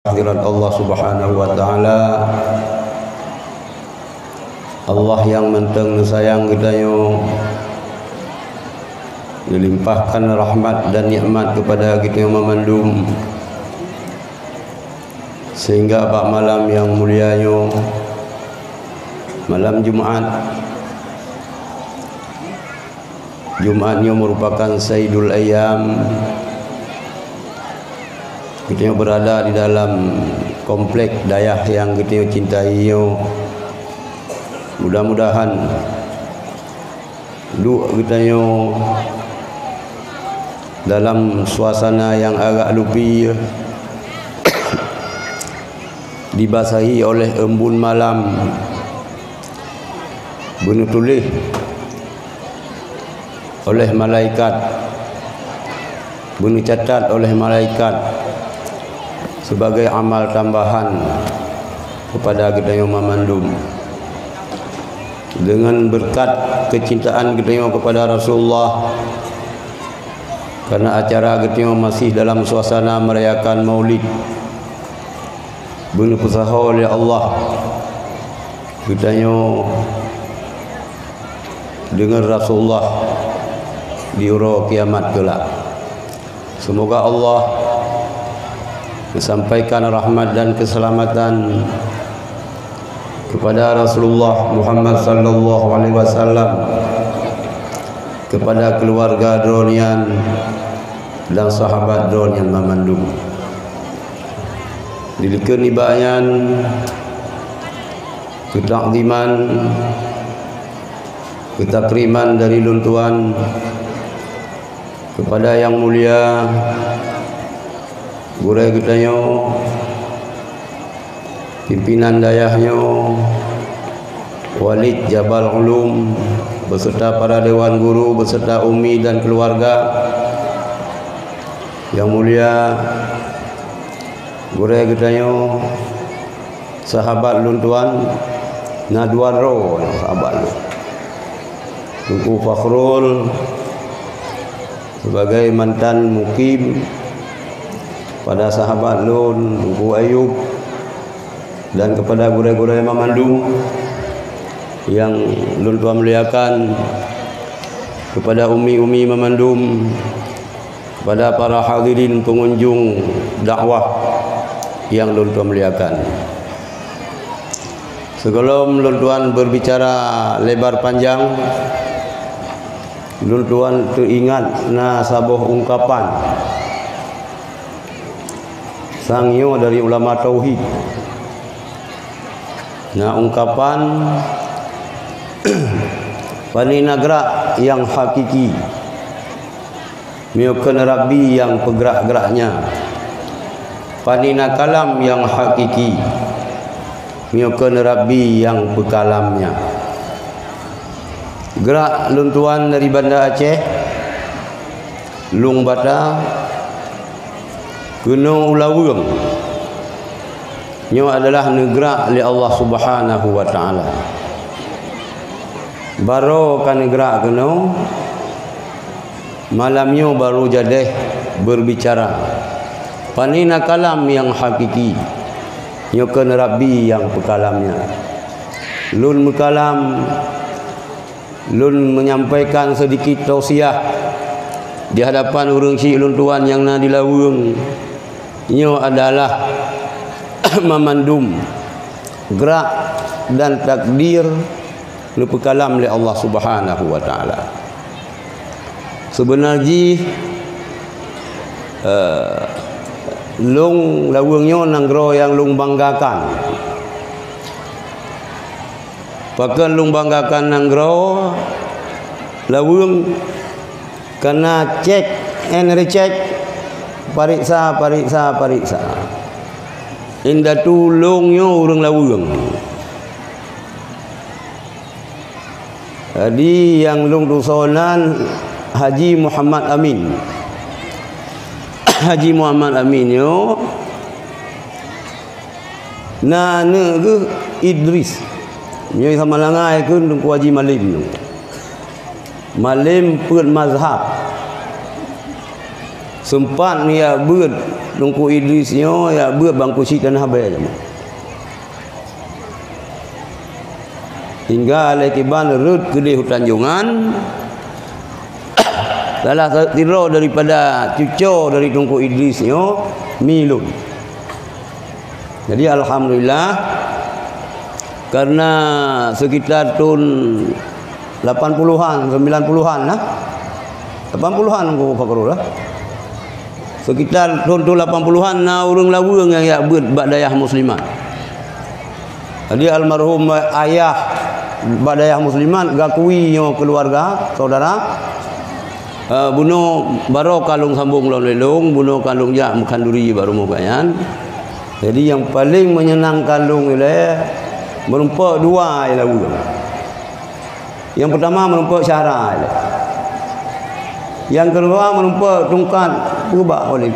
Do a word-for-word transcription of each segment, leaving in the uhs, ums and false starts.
akhirat Allah Subhanahu wa Ta'ala. Allah nyang mantong neusayang geutanyoe, geulimpahkan rahmat dan nikmat keupada geutanyoe mamandum, sehingga bak malam nyang mulia nyoe, malam Jumat, Jumat nyoe merupakan Saidul Ayyam. Geutanyoe berada di dalam komplek dayah nyang geutanyoe cintai nyoe. Mudah-mudahan duek geutanyoe dalam suasana nyang agak lupi, dibasahi oleh embun malam, beuneutuléh oleh malaikat, beuneucatat oleh malaikat sebagai amal tambahan keupada geutanyoe mamandum. Deungon beureukat keucintaan geutanyoe keupada Rasulullah, karena acara geutanyoe masih dalam suasana merayakan Maulid, beuneupeusaho lé Allah geutanyoe deungon Rasulullah di uroe kiamat keulak. Semoga Allah menyampaikan rahmat dan keselamatan kepada Rasulullah Muhammad sallallahu alaihi wasallam, kepada keluarga droe nyan dan sahabat droe nyan mamandum. Dilikeue nibak nyan, keutakziman, keutakriman dari lôn tuan kepada yang mulia gurée geutanyoe, pimpinan dayah nyoe, Walid Jabal Ulum, beserta para dewan guru, beserta Umi dan keluarga. Yang mulia gurée geutanyoe, sahabat lôn tuan, na dua droe sahabat lôn. Teungku Fakhrul sebagai mantan mukim, pada sahabat lôn Teungku Ayub, dan kepada gurée-gurée mamandum yang lôn tuan muliakan, kepada umi-umi mamandum, kepada para hadirin pengunjung dakwah yang lôn tuan muliakan. Sebelum lôn tuan berbicara lebar panjang, lôn tuan teuingat na saboh ungkapan sang nyoe dari ulama tauhid. Na ungkapan, "Pane na grak nyang hakiki, meunyoe kheun Rabbi nyang peugrak-grak nyan. Pane na kalam nyang hakiki, meunyoe kheun Rabbi nyang peukalam nyan." Grak lôn tuan dari Banda Aceh, Lueng Bata, keunoe u Laweueng. Nyoe adalah neugrak lé Allah Subhanahu wa Ta'ala. Barô ka neugrak keunoe, malam nyoe barô jadéh berbicara. Pane na kalam nyang hakiki, nyoe kheun Rabbi nyang peukalam nyan. Lôn meukalam, lôn menyampaikan sedikit tausiah di hadapan ureuëng syik lôn tuan nyang na di Laweueng. Nyoe adalah mamandum grak dan takdir neupeukalam lé Allah Subhanahu wa Ta'ala. Seubeuna jih, eh, lôn Laweueng nyoe nanggroe nyang lôn banggakan. Pakon lôn banggakan nanggroe Laweueng? Karena check and recheck, pariksa, pariksa, pariksa. Indatu lôn nyoe ureuëng Laweueng. Jadi nyang lôn tusoe nan Haji Muhammad Amin. Haji Muhammad Amin nyoe na aneuëk geuh Idris. Nyoe sama langai keu Teungku Haji Malem nyoe. Malem peuet mazhab. Seumpat neujak beuet Teungku Idris nyoe, jak beuet Bang Kusi Tanah Abee jameun. Hingga lé kiban rhot keudeh u Tanjongan, salah sa-, sidroe daripada cuco dari Teungku Idris nyoe, mi lôn. Jadi, alhamdulillah, karena sekitar tahun lapan puluhan, sembilan puluhan lah. Lapan puluhan Teungku Fakrul lah. Sekitar tahun-tahun lapan puluhan na ureuëng Laweueng nyang jak beuet bak dayah muslimat. Jadi, almarhum ayah bak dayah muslimat geukui nyoe keuluwarga, saudara. Eh, bunoe barô ka lôn sambông lom lé lôn, bunoe ka lôn jak meukhanduri bak rumoh gobnyan. Jadi, nyang paleng meunyeunangkan lôn ilée meurumpok dua i Laweueng. Nyang peutama meurumpok syara ilée. Nyang keudua meurumpok tungkat peubak oleh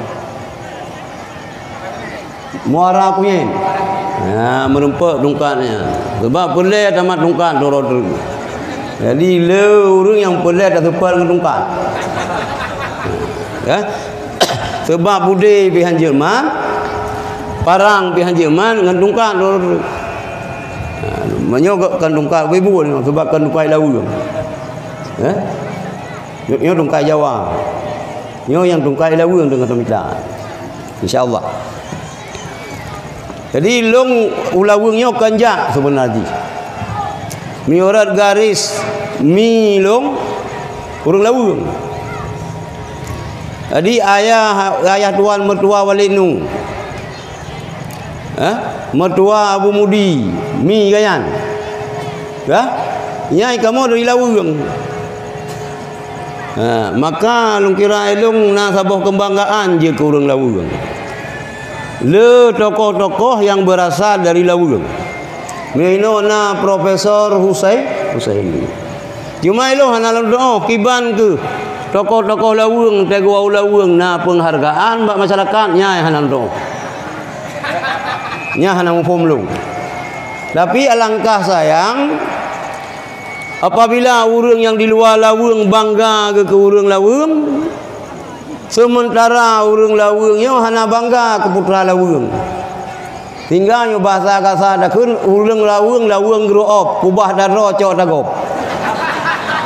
Muara Kunyeng. Ha, meurumpok tungkat nyan. Sebab peureulée tamat tungkat droe-droe. Jadi, le ureuëng nyang peureulée taseupôt ngon tungkat. Ya. Sebab beudé pih hanjeuet mat, parang pih hanjeuet mat ngon tungkat droe-droe. Ha, meunyoe kon tungkat ibu-ibu nyoe, sebab kon tungkat Laweueng. Ya. Nyoe, nyoe tungkat Jawa. Nyoe nyang tungkat Laweueng deungon tamita. Insya Allah. Jadi, lôn u Laweueng nyoe kon jak seubeuna jih. Meunyoe rot garis mi lôn, ureuëng Laweueng. Jadi, ayah, ayah tuan meutuwa Walid Nu. Eh? Meutuwa Abu Mudi, mi gobnyan. Ya? Nyan kamoe dari Laweueng. Ha, maka lôn kira ilôn na saboh keubanggaan jeuet keu ureuëng Laweueng. Le tokoh-tokoh nyang beurasal dari Laweueng. Meuinoe na Profesor Husai-, Husaini. Cuma ilôn hana lôn teu'oh kiban kheueh tokoh-tokoh Laweueng, teungoh u Laweueng na peunghargaan bak masyarakat, nyan hana lôn teu'oh. Nyan hana muphom lôn. Tapi alangkah sayang, apabila ureuëng nyang di luwa Laweueng bangga keu ureuëng Laweueng, seumeuntara ureuëng Laweueng nyoe hana bangga keu putra Laweueng. Sehingga nyoe bahasa kasa takheun ureuëng Laweueng, Laweueng grow up, kubah dadroe cok tagob.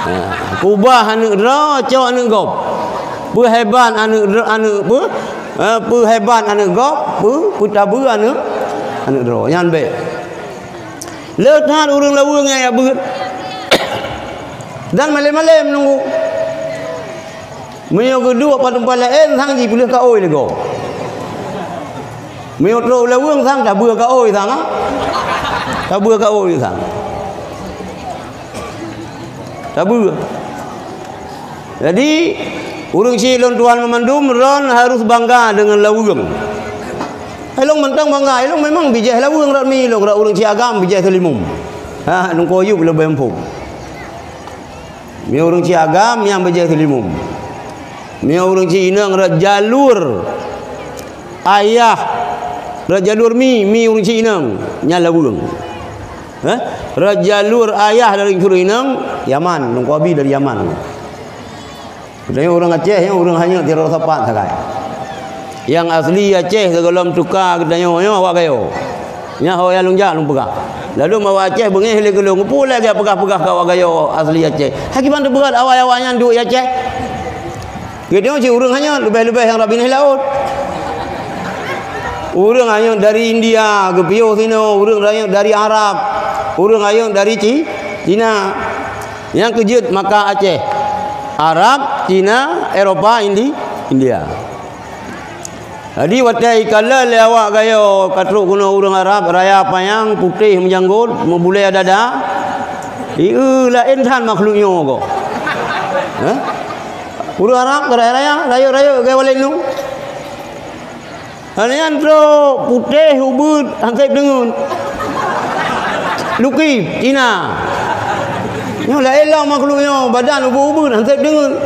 Ha, kubah aneuëk droe cok aneuëk gob. Peuhebat aneuëk dro-, aneuëk peu-, eh, peuhebat aneuëk gob, peu-, peutabeue aneuëk, aneuëk droe. Nyan bék. Le that ureuëng Laweueng nyang jak beuet. Dan malem-malem nunggu. Meunyoe geuduek bak teumpat laén, sang jipeuleueh ka ôi lé gob. Meunyoe trok u Laweueng, sang tabeue ka ôi sang, ha? Tabeue ka ôi sang. Tabeue. Jadi, ureuëng syiek lôn tuan meumandum, droen harus bangga deungon Laweueng. Ilôn mantong bangga, ilôn memang bijéh Laweueng rot mi, ilôn rot ureuëng syiek agam bijéh Seulimum. Ha, Teungku Ayub leubeh muphom. Meunyoe ureuëng syiek agam nyang bijéh Seulimum. Meunyoe ureuëng syiek inong rot jalur ayah, rot jalur mi, mi ureuëng syiek inong, nyan Laweueng. Eh? Rot jalur ayah dari ureuëng inong, Yaman, Teungku Abi dari Yaman. Geutanyoe ureuëng Aceh nyoe ureuëng hanyut sidroe sapat sagai. Nyang asli Aceh sigohlom teuka geutanyoe nyoe awak Gayo. Nyan ho nyang lôn jak lôn peugah. Lalu awak Aceh beungéh lé keu lôn, peue lagée peugah-peugah keu awak Gayo asli Aceh. Hai kiban teupeugah awak-awak nyan duek Aceh. Geutanyoe cit ureuëng hanyut leubeh-leubeh nyang rab binéh laôt. Ureuëng hanyut dari India geupiôh sinoe, ureuëng hanyut dari Arab, ureuëng hanyut dari Ci-, Cina. Nyang keujeuet maka Aceh, Arab, Cina, Eropa, Indi-, India. Jadi watée ikalon lé awak Gayo ka trok keunoe ureuëng Arab, raya panyang, putéh meujanggot, meubulée dada, ié laén that makhluk nyoe gob. Hah? Ureuëng Arab ka raya-raya, rayeuk-rayeuk lagée Walid Nu. Hana nyan trok putéh ubeut han sép deungon. Lukib, Cina. Nyoe laén lom makhluk nyoe, badan ubeut-ubeut han sép deungon.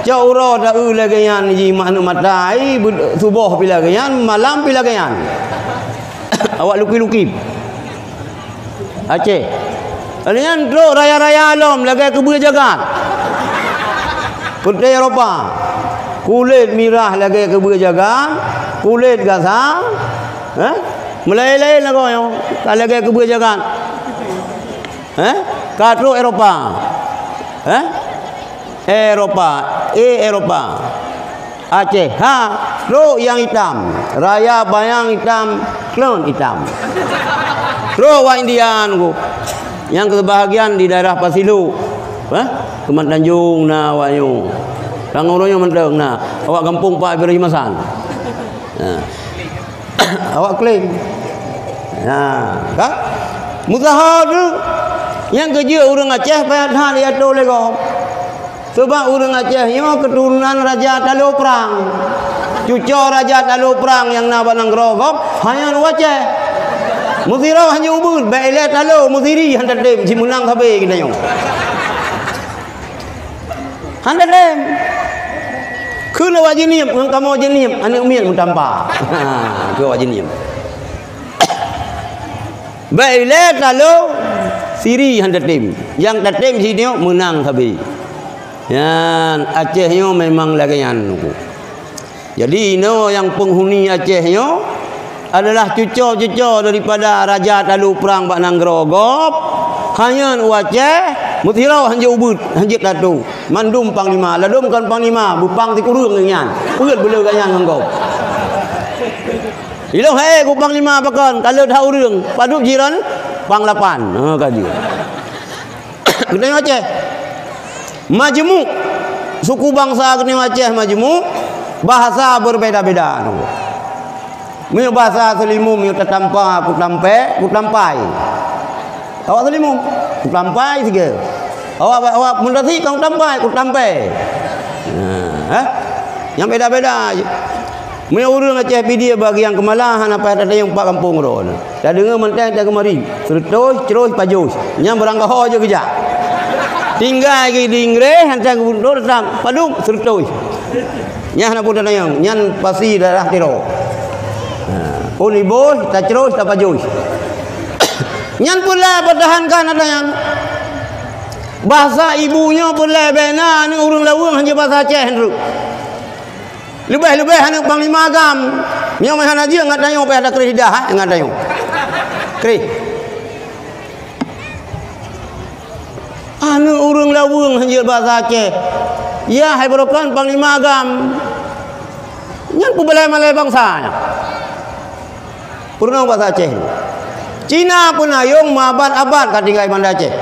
Cok uroe ta-eu lagée nyan jih manok mata, ai, beut-, suboh pih lagée nyan, malam pih lagée nyan. Awak lukib-lukib. Aceh. Nyan trok raya-raya lom lagée keubeue jagat. Peureutée Eropa. Kulét mirah lagèe keubeue jagat, kulét gasa, eh? Meulaén-laén lagoe nyoe, ka lagèe keubeue jagat. Eh? Ka trok Eropa. Eh? Eropa, eh, Eropa. Aceh, ha, trok nyang itam, raya bayang itam, kleun itam. Trok wak India nunggu. Nyang keubahgian di daerah Pasilu, eh? Keuman Tanjong na awak nyoe. Tanggong Royong mantong na. Awak gampông Pak Ibrahim Hasan. Ha. Awak klaim. Ha, ka? Meusaho tu nyang keujeuet ureueng Aceh payah that jiatô lé gob. Sabab ureueng Aceh nyoe keuturonan Raja Talo Prang. Cuco Raja Talo Prang nyang na bak nanggroe gob, hanya u Aceh. Meusidroe hanya ubeuet, bèk ilèe talo, meusiri han tatem, simeunang sabe geutanyoe. Han tatem. Kheun awak Jeunieb ngon kamoe Jeunieb, aneuk miet meutampa. Ha, keu awak Jeunieb. Bèk ilèe talo, siri han tatem. Nyang tatem sidroe meunang sabe. Nyan, Aceh nyoe memang lagèe nyan, Teungku. Jadi, inoe nyang peunghuni Aceh nyoe adalah cuco-cuco daripada Raja Talo Prang bak nanggroe gob. Hanyeu u Aceh, meusidroe han jeuet ubeuet, han jeuet tatu. Mandum panglima, ladôm kon panglima, beupang sikureueng nyan. Peuet beuleu gobnyan ngon gob. Ilôn hai ku panglima pakon, ka lheueh that ureueng, padub jiran pang lapan. Ha, ka jeuet. Geutanyoe Aceh. Majmuk. Suku bansa geutanyoe Aceh majmuk, bahasa berbeda-beda. Meunyoe bahasa Seulimeum, meunyoe tatampa, kutampèe, kutampai. Awak Seulimeum, kutampai sigoe. Awak, awak Meutasik kan kutampai, kutampèe. Nah, eh? Nyang beda-beda. Meunyoe ureueng Aceh Pidie bagian Keumala hana payah tatanyong pat gampông droeneuh. Tadeungoe mantong takeumari, Seureutôh, Croh, Pajoh. Nyan barangkaho jeuet geujak. Tinggai geuh di Inggréh, hana geubeudôh datang. Padub, Seureutôh. Nyan hana peue tatanyong, nyan pasti daerah Tiro. Ha, phôn Iboh, Tacroh, Tapajoh. Nyan peue lé peudahan ka na tanyan. Bahasa ibu nyoe peue lé bèk na aneuk ureueng Laweueng han jeuet bahasa Aceh treuk. Leubeh-leubeh aneuk panglima agam. Nyoe meuhana jeuet ngat tanyoe payah takreh lidah, eh, ngat tanyoe. Kreh. Aneuk ureueng Laweueng han jeuet bahasa Aceh. Ya, hai barokon panglima agam. Nyan peubalai-balai bansa nyan. Peurunoe bahasa Aceh. Cina peunayong meuabat-abat ka tinggai Banda Aceh.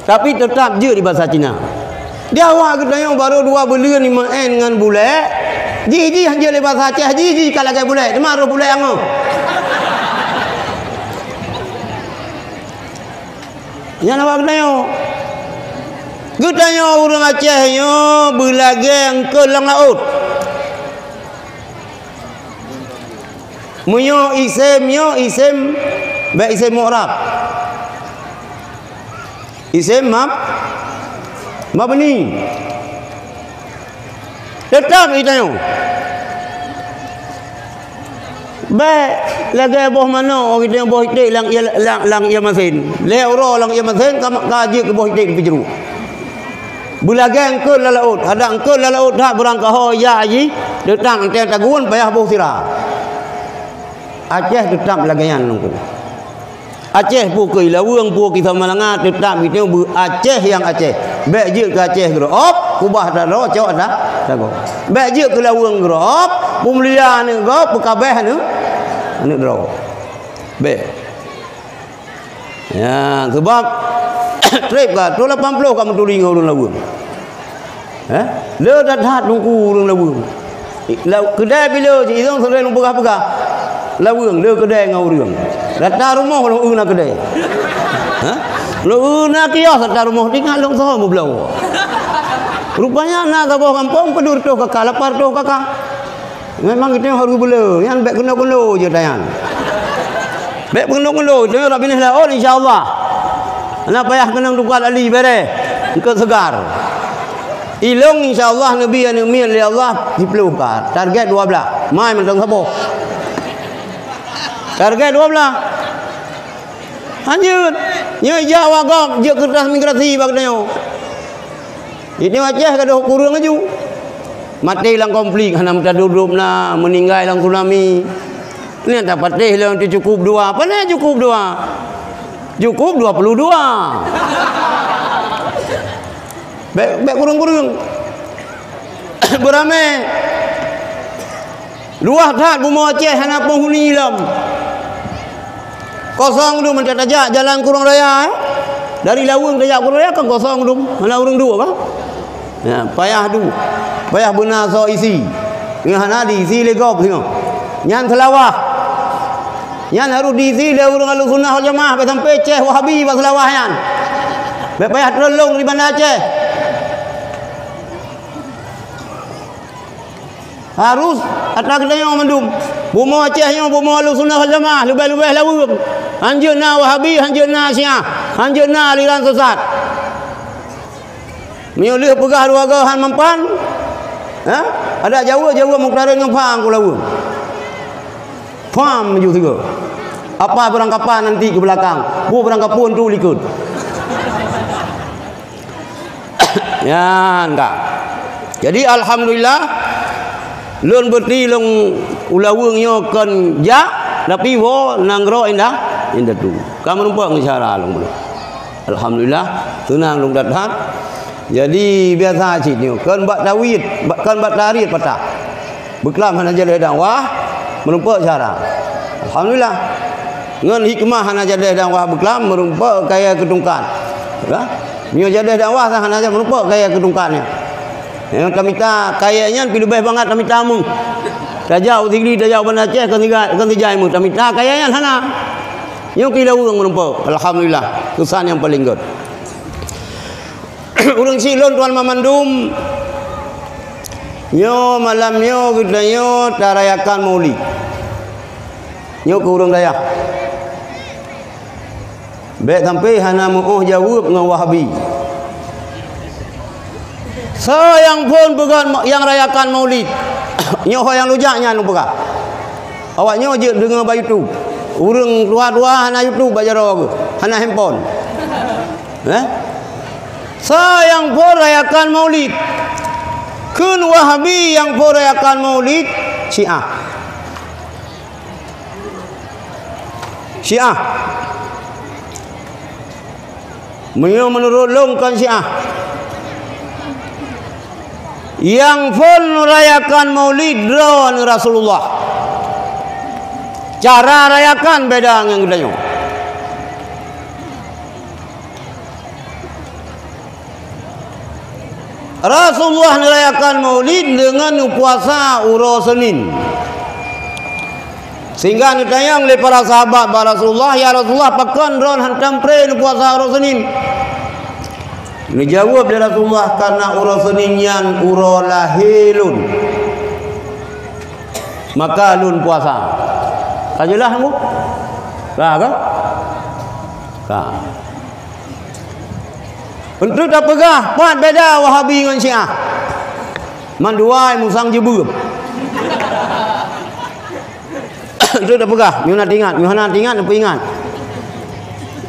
Tapi teutap jeuet di bahasa Cina. Di awak geutanyoe barô dua buleuen ni meu'en ngon bulèe, jih-jih han jeuet lé bahasa Aceh, jih-jih ka lagèe bulèe, teuma roh bulèe angoh. Nyan awak geutanyoe. Geutanyoe ureueng Aceh nyoe beulagèe eungkôt lam laôt. Meunyoe isem nyoe, isem, bèk isem mu'rab. Isem mab-, mabni. Teutap geutanyoe. Bèk lagèe boh manok, geutanyoe boh iték lam ié, lam, lam ié masen. Lhèe uroe lam ié masen, ka, ka jeuet keu boh iték di peujeuruek. Beulagèe eungkôt lam laôt, adak eungkôt lam laôt that beurangkaho jak jih, teutap mantong tagun payah boh sira. Aceh teutap lagèe nyan Teungku. Aceh peue keu Laweueng, peue keu Samalanga, teutap geutanyoe beu Aceh nyang Aceh. Bèk jeuet keu Aceh keudroe, ôb, kubah ata droe, cok ata sagoe. Bèk jeuet keu Laweueng keudroe, ôb, peumulia aneuk gob, peukabeh aneuk, aneuk droe. Bèk. Ya, sabab trép ka, thôn lapan ploh ka meuturi ngon ureueng Laweueng. Eh? Le that-that Teungku ureueng Laweueng. La-, keudè pih le, cit, ilôn seuring lôn peugah-peugah. Laweueng, le keudè ngon ureueng. Rata rumoh lôn eu na keudè. Hah? Lôn eu na kios rata rumoh, teuingat lôn soe meubloe. Rupanya na saboh gampông, padub reutôh kaka, lapan reutôh kaka. Memang geutanyoe harôh beu le, nyan bèk keunoe-keunoe jeuet nyan. Bèk keunoe-keunoe, geutanyoe rab binéh laôt, insya Allah. Hana payah keunong tuka tali, bèrèh. Eungkôt seugar. Ilôn, insya Allah, neubi aneuk miet lé Allah, siplôh ka. Target dua blah. Mai mantong saboh. Target dua blah. Han jeuet. Nyoe ijak awak gob, jeuet keureutah migrasi bak geutanyoe. Di Aceh gadôh kureueng laju. Maté lam konflik, hana meuta duduk na, meuninggai lam tsunami. Nyan tapatéh lom teuh cukup dua. Pane cukup dua? Cukup dua puluh dua. Bèk, bèk kureueng-kureueng. Beuramé. Luwah that bumoe Aceh hana peunghuni lom. Kosong dum, meunan tajak jalan Krueng Raya, eh. Dari Laweueng tajak Krueng Raya kan kosong dum, hana ureueng duek bah. Ya, payah duek. Payah beuna soe isi. Nyoe hana diisi lé gob nyoe. Nyan Seulawah. Nyan harôh diisi lé ureueng Ahlussunnah Waljamaah, bèk sampoe Aceh Wahabi bak Seulawah nyan. Bèk payah treun lôn di Banda Aceh. Harôh atra geutanyoe mandum. Bumoe Aceh nyoe bumoe Ahlussunnah Waljamaah, leubeh-leubeh Laweueng. Hanjeuet na Wahabi, hanjeuet na Syiah, hanjeuet na aliran sesat. Meunyoe lheueh peugah dua goe han mempan, ha? Adak jaweueb-jaweueb meukeureueng ngon pham ku Laweueng. Pham ju sigoe. Apa beurangkapan nanti ke belakang? Bu beurangkapeuen tu likot. Nyan ka. Jadi, alhamdulillah, lôn beuti lôn u Laweueng nyoe kon jak, tapi woe nanggroe indah, indatu. Ka meurumpok ngon syara lôn bunoe. Alhamdulillah, seunang lôn that-that. Jadi, biasa cit nyoe, kon bak tawit, bak, kon bak tarit patah. Beuklam hana jadeh dakwah, meurumpok syara. Alhamdulillah. Ngon hikmah hana jadeh dakwah beuklam, meurumpok kayèe keu tungkat. Lah, meunyoe jadeh dakwah sa hana jadeh meurumpok kayèe keu tungkat nyan. Nyang tamita kayèe nyan pih leubeh bangat tamita meuh. Tajak u Sigli, tajak u Banda Aceh, kon sijai, kon sijai meuh. Tamita kayèe nyan hana. Nyoe pih Laweueng meurumpok. Alhamdulillah. Keusan nyang paleng gèt. Ureueng chik lôn tuan mamandum, nyoe malam nyoe geutanyoe tarayakan Maulid. Nyoe keu ureueng dayah. Bèk sampoe hana meu-oh jaweueb ngon Wahabi. Soe nyang phon peugah ma-, nyang rayakan Maulid? Nyoe ho nyang lujak nyan lôn peugah. Awak nyoe jeuet deungoe bak YouTube. Ureueng tuha-tuha hana YouTube bak jaroe geuh, hana handphone. Eh? Soe nyang phon rayakan Maulid? Kheun Wahabi nyang phon rayakan Maulid, Syiah. Syiah. Meunyoe meunurot lôn kon Syiah. Nyang phon rayakan Maulid droeneuh Rasulullah. Cara rayakan beda ngon geutanyoe. Rasulullah neurayakan Maulid deungon neupuasa uroe Senin. Sehingga neutanyong lé para sahabat bak Rasulullah, "Ya Rasulullah, pakon droen hantom pré neupuasa uroe Senin?" Neujaweueb lé Rasulullah, "Kareuna uroe Senin nyan uroe lahé lôn, maka lôn puasa." Ka jeulaih, Bu? Ka, ka? Ka. Untuk tapeugah, pat beda Wahabi ngon Syiah. Mandua musang jibeuem. Untuk tapeugah, meunyoe na teuingat, meunyoe hana teuingat, neupeuingat.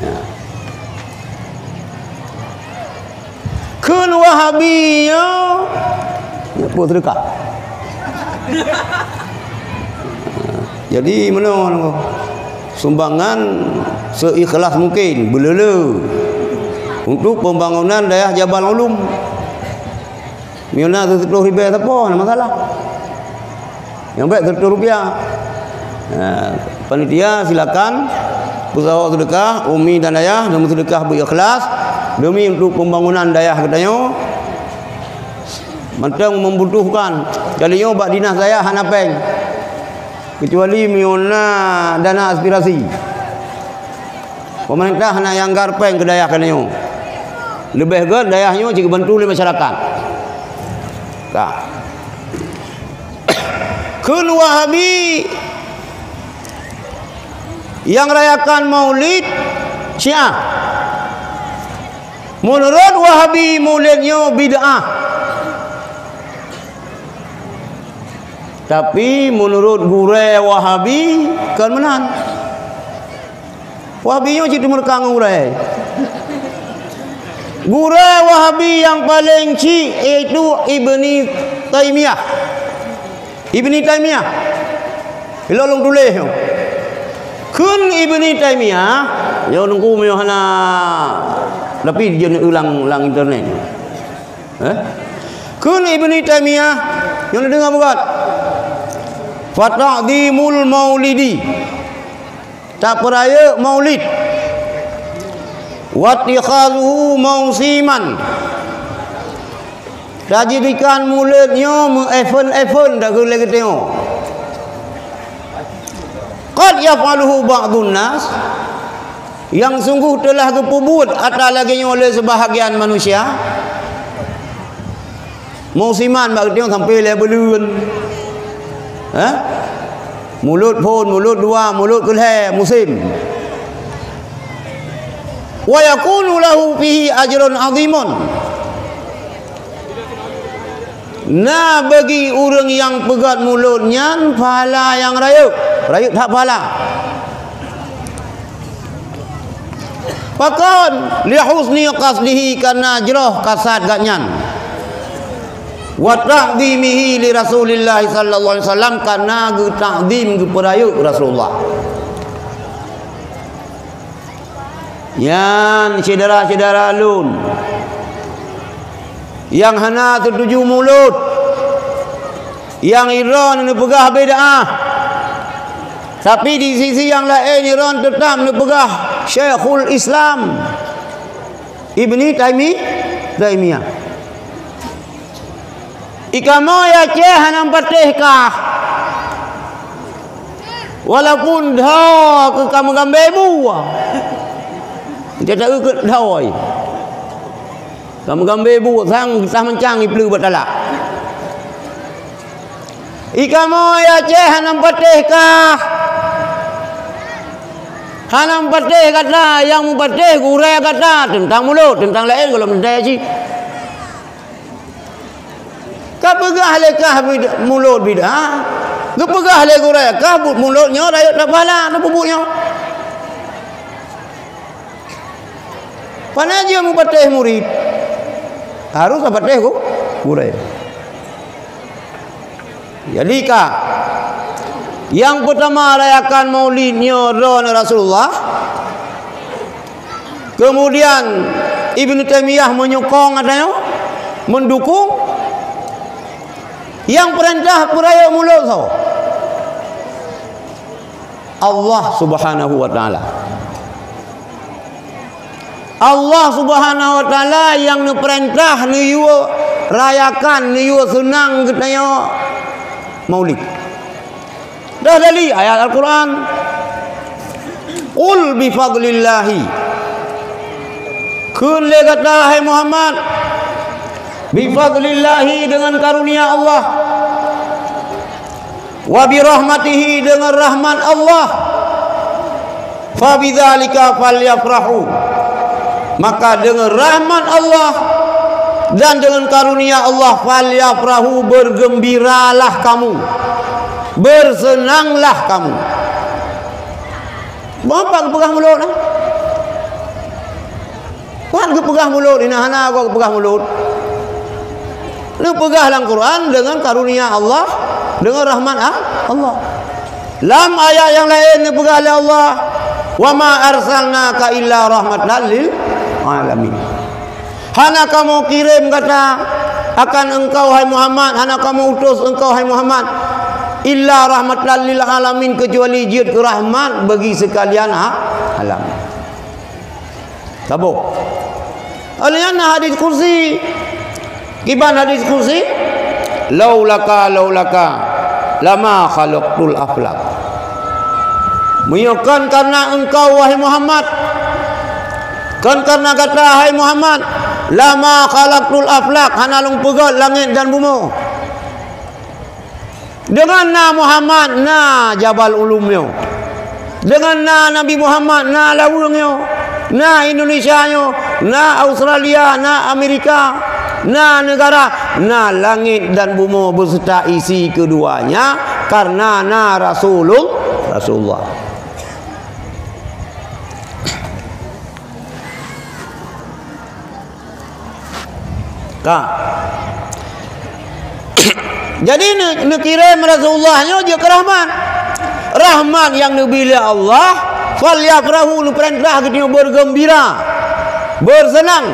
Ya. Kheun Wahabi nyoe, nyoe peue seudeukah. Jadi, meunoe sumbangan seikhlas mungkin, beuleu-leu, untuk pembangunan dayah Jabal Ulum. Meunyoe na siplôh ribèe sapo, hana masalah. Nyang bèk seratus rupiah. Nah, panitia silakan peusaho seudeukah, umi dan ayah, dan seudeukah beu ikhlas demi untuk pembangunan dayah geutanyoe. Mantong membutuhkan. Kali nyoe bak dinas dayah hana péng. Kecuali meunyoe na dana aspirasi. Pemerintah hana nyang gar péng keu dayah keunoe. Leubeh gèt dayah nyoe jigeubantu lé masyarakat. Ka. Kheun Wahabi nyang rayakan Maulid Syiah. Meunurot Wahabi, Maulid nyoe bid'ah. Tapi meunurot gurèe Wahabi, kon meunan. Wahabi nyoe cit teumeureuka ngon gurèe. Gurée Wahabi nyang paleng chik, yaitu Ibni Taimiyah. Ibni Taimiyah. Ilôn lôn tuléh nyoe. Kheun Ibni Taimiyah, nyoe teungku meunyoe hana, tapi jeuet ulang lam internet. Eh? Kheun Ibni Taimiyah, nyoe neudeungoe beugöt. Fata'dhimul maulidi. Tapeurayeuk Maulid. Wattikhadhuhu mausiman. Tajadikan Mulod nyoe meu-event-event, takheun lé geutanyoe. Qad yaf'aluhu ba'dhun nas, nyang sunggoh teulah geupeubuet atra lagée nyoe lé seubahgian manusia. Mausiman bak geutanyoe sampoe lhée buleuen. Hah? Mulod phon, mulod dua, mulod keulhée, musém. Wa yakunu lahu fihi ajrun 'azimun. Na bagi ureuëng nyang peugét mulod nyan pahala nyang rayeuk. Rayeuk that pahala. Pakon? Li husni qasdihi, kareuna jroh kasad gobnyan. Wa ta'dhimihi li Rasulillah sallallahu alaihi wasallam, kareuna geutakzim, geupeurayeuk Rasulullah. Nyan syedara-syedara lôn nyang hana seutuju mulod, nyang droeneuh neupeugah bid'ah. Tapi di sisi nyang laén droeneuh teutab neupeugah Syekhul Islam Ibni Taimi-, Taimiyah. Ikamoe Aceh hana patéh kah. Walaupun dho keu kamoe gambée bu. Kita tahu ke dho. Kamoe gambée bu sang tah meucang ipeuleueh bak talak. Ikamoe Aceh hana patéh kah. Hana patéh gata, nyang mupatéh gurée gata teuntang mulod, teuntang laén gohlom teuntang cit. Ka peugah lé kah bid-, mulod bid'ah, geupeugah lé gurée kah bu-, mulod nyoe rayeuk tapala, tapeubuet nyoe. Pane jeuet mupatéh murit, harôh tapatéh gu-, gurée. Jadi ka, nyang peutama rayakan Maulid nyoe droeneuh Rasulullah. Kemudian Ibnu Taimiyah menyokong, katanya, mendukung. Nyang peurintah peurayeuk mulod soe? Allah Subhanahu wa Taala. Allah Subhanahu wa Taala nyang neupeurintah neuyue rayakan, neuyue seunang geutanyoe Maulid. Dah dari ayat Al-Quran, "Qul bi fadlillahi." Kheun lé gata, hai Muhammad, "bi fadlillahi," dengan karunia Allah. "Wa bi rahmatihi," dengan rahmat Allah. "Fa bidzalika falyafrahu." Maka dengan rahmat Allah dan dengan karunia Allah, "falyafrahu," bergembiralah kamu, bersenanglah kamu. Meupat geupeugah mulod, eh? Pat geupeugah mulod, inan hana geupeugah mulod. Neupeugah lam Quran dengan karunia Allah, dengan rahmat, ah, Allah. Lam ayat nyang laén neupeugah lé Allah, "Wa ma arsalnaka illa rahmatan lil alamin." Hana kamoe kirém gata akan engkau, hai Muhammad, hana kamoe utus engkau, hai Muhammad, illa rahmatan lil alamin, kecuali jeuet keu rahmat bagi seukalian a-, alam. Saboh. Alheuh nyan na hadis kursi. Kiban hadis kursi, "Laulaka, laulaka, lama khalaqtul aflak." Meunyoe kon kareuna engkau, wahai Muhammad, kon kareuna gata, hai Muhammad, lama khalaqtul aflak, hana lôn peugét langét dan bumoe. Deungon na Muhammad, na Jabal Ulum nyoe. Deungon na Nabi Muhammad, na laweueng nyoe, na Indonesia nyoe, na Australia, na Amerika, na neugara, na langét dan bumoe beuseuta isi keuduanya, kareuna na Rasulul-, Rasulullah. Ka. Jadi neu-, neukirém Rasulullah nyoe jeuet keu rahmat. Rahmat nyang neubi lé Allah, falyafrahu, neupeurintah geutanyoe beugeumbira, beuseunang.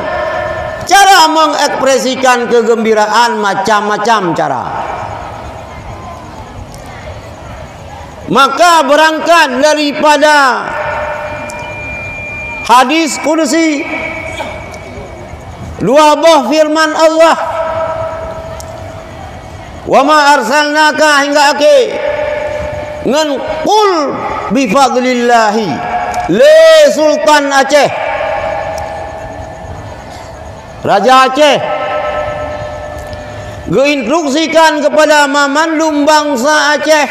Cara mengekspresikan kegembiraan macam-macam cara. Maka beurangkat daripada hadis qudsi, dua boh firman Allah, "Wa ma arsalnaka," hingga akhé, ngon "Qul bi fadlillahi," lé Sultan Aceh. Raja Aceh geuinstruksikan keupada mamandum bansa Aceh,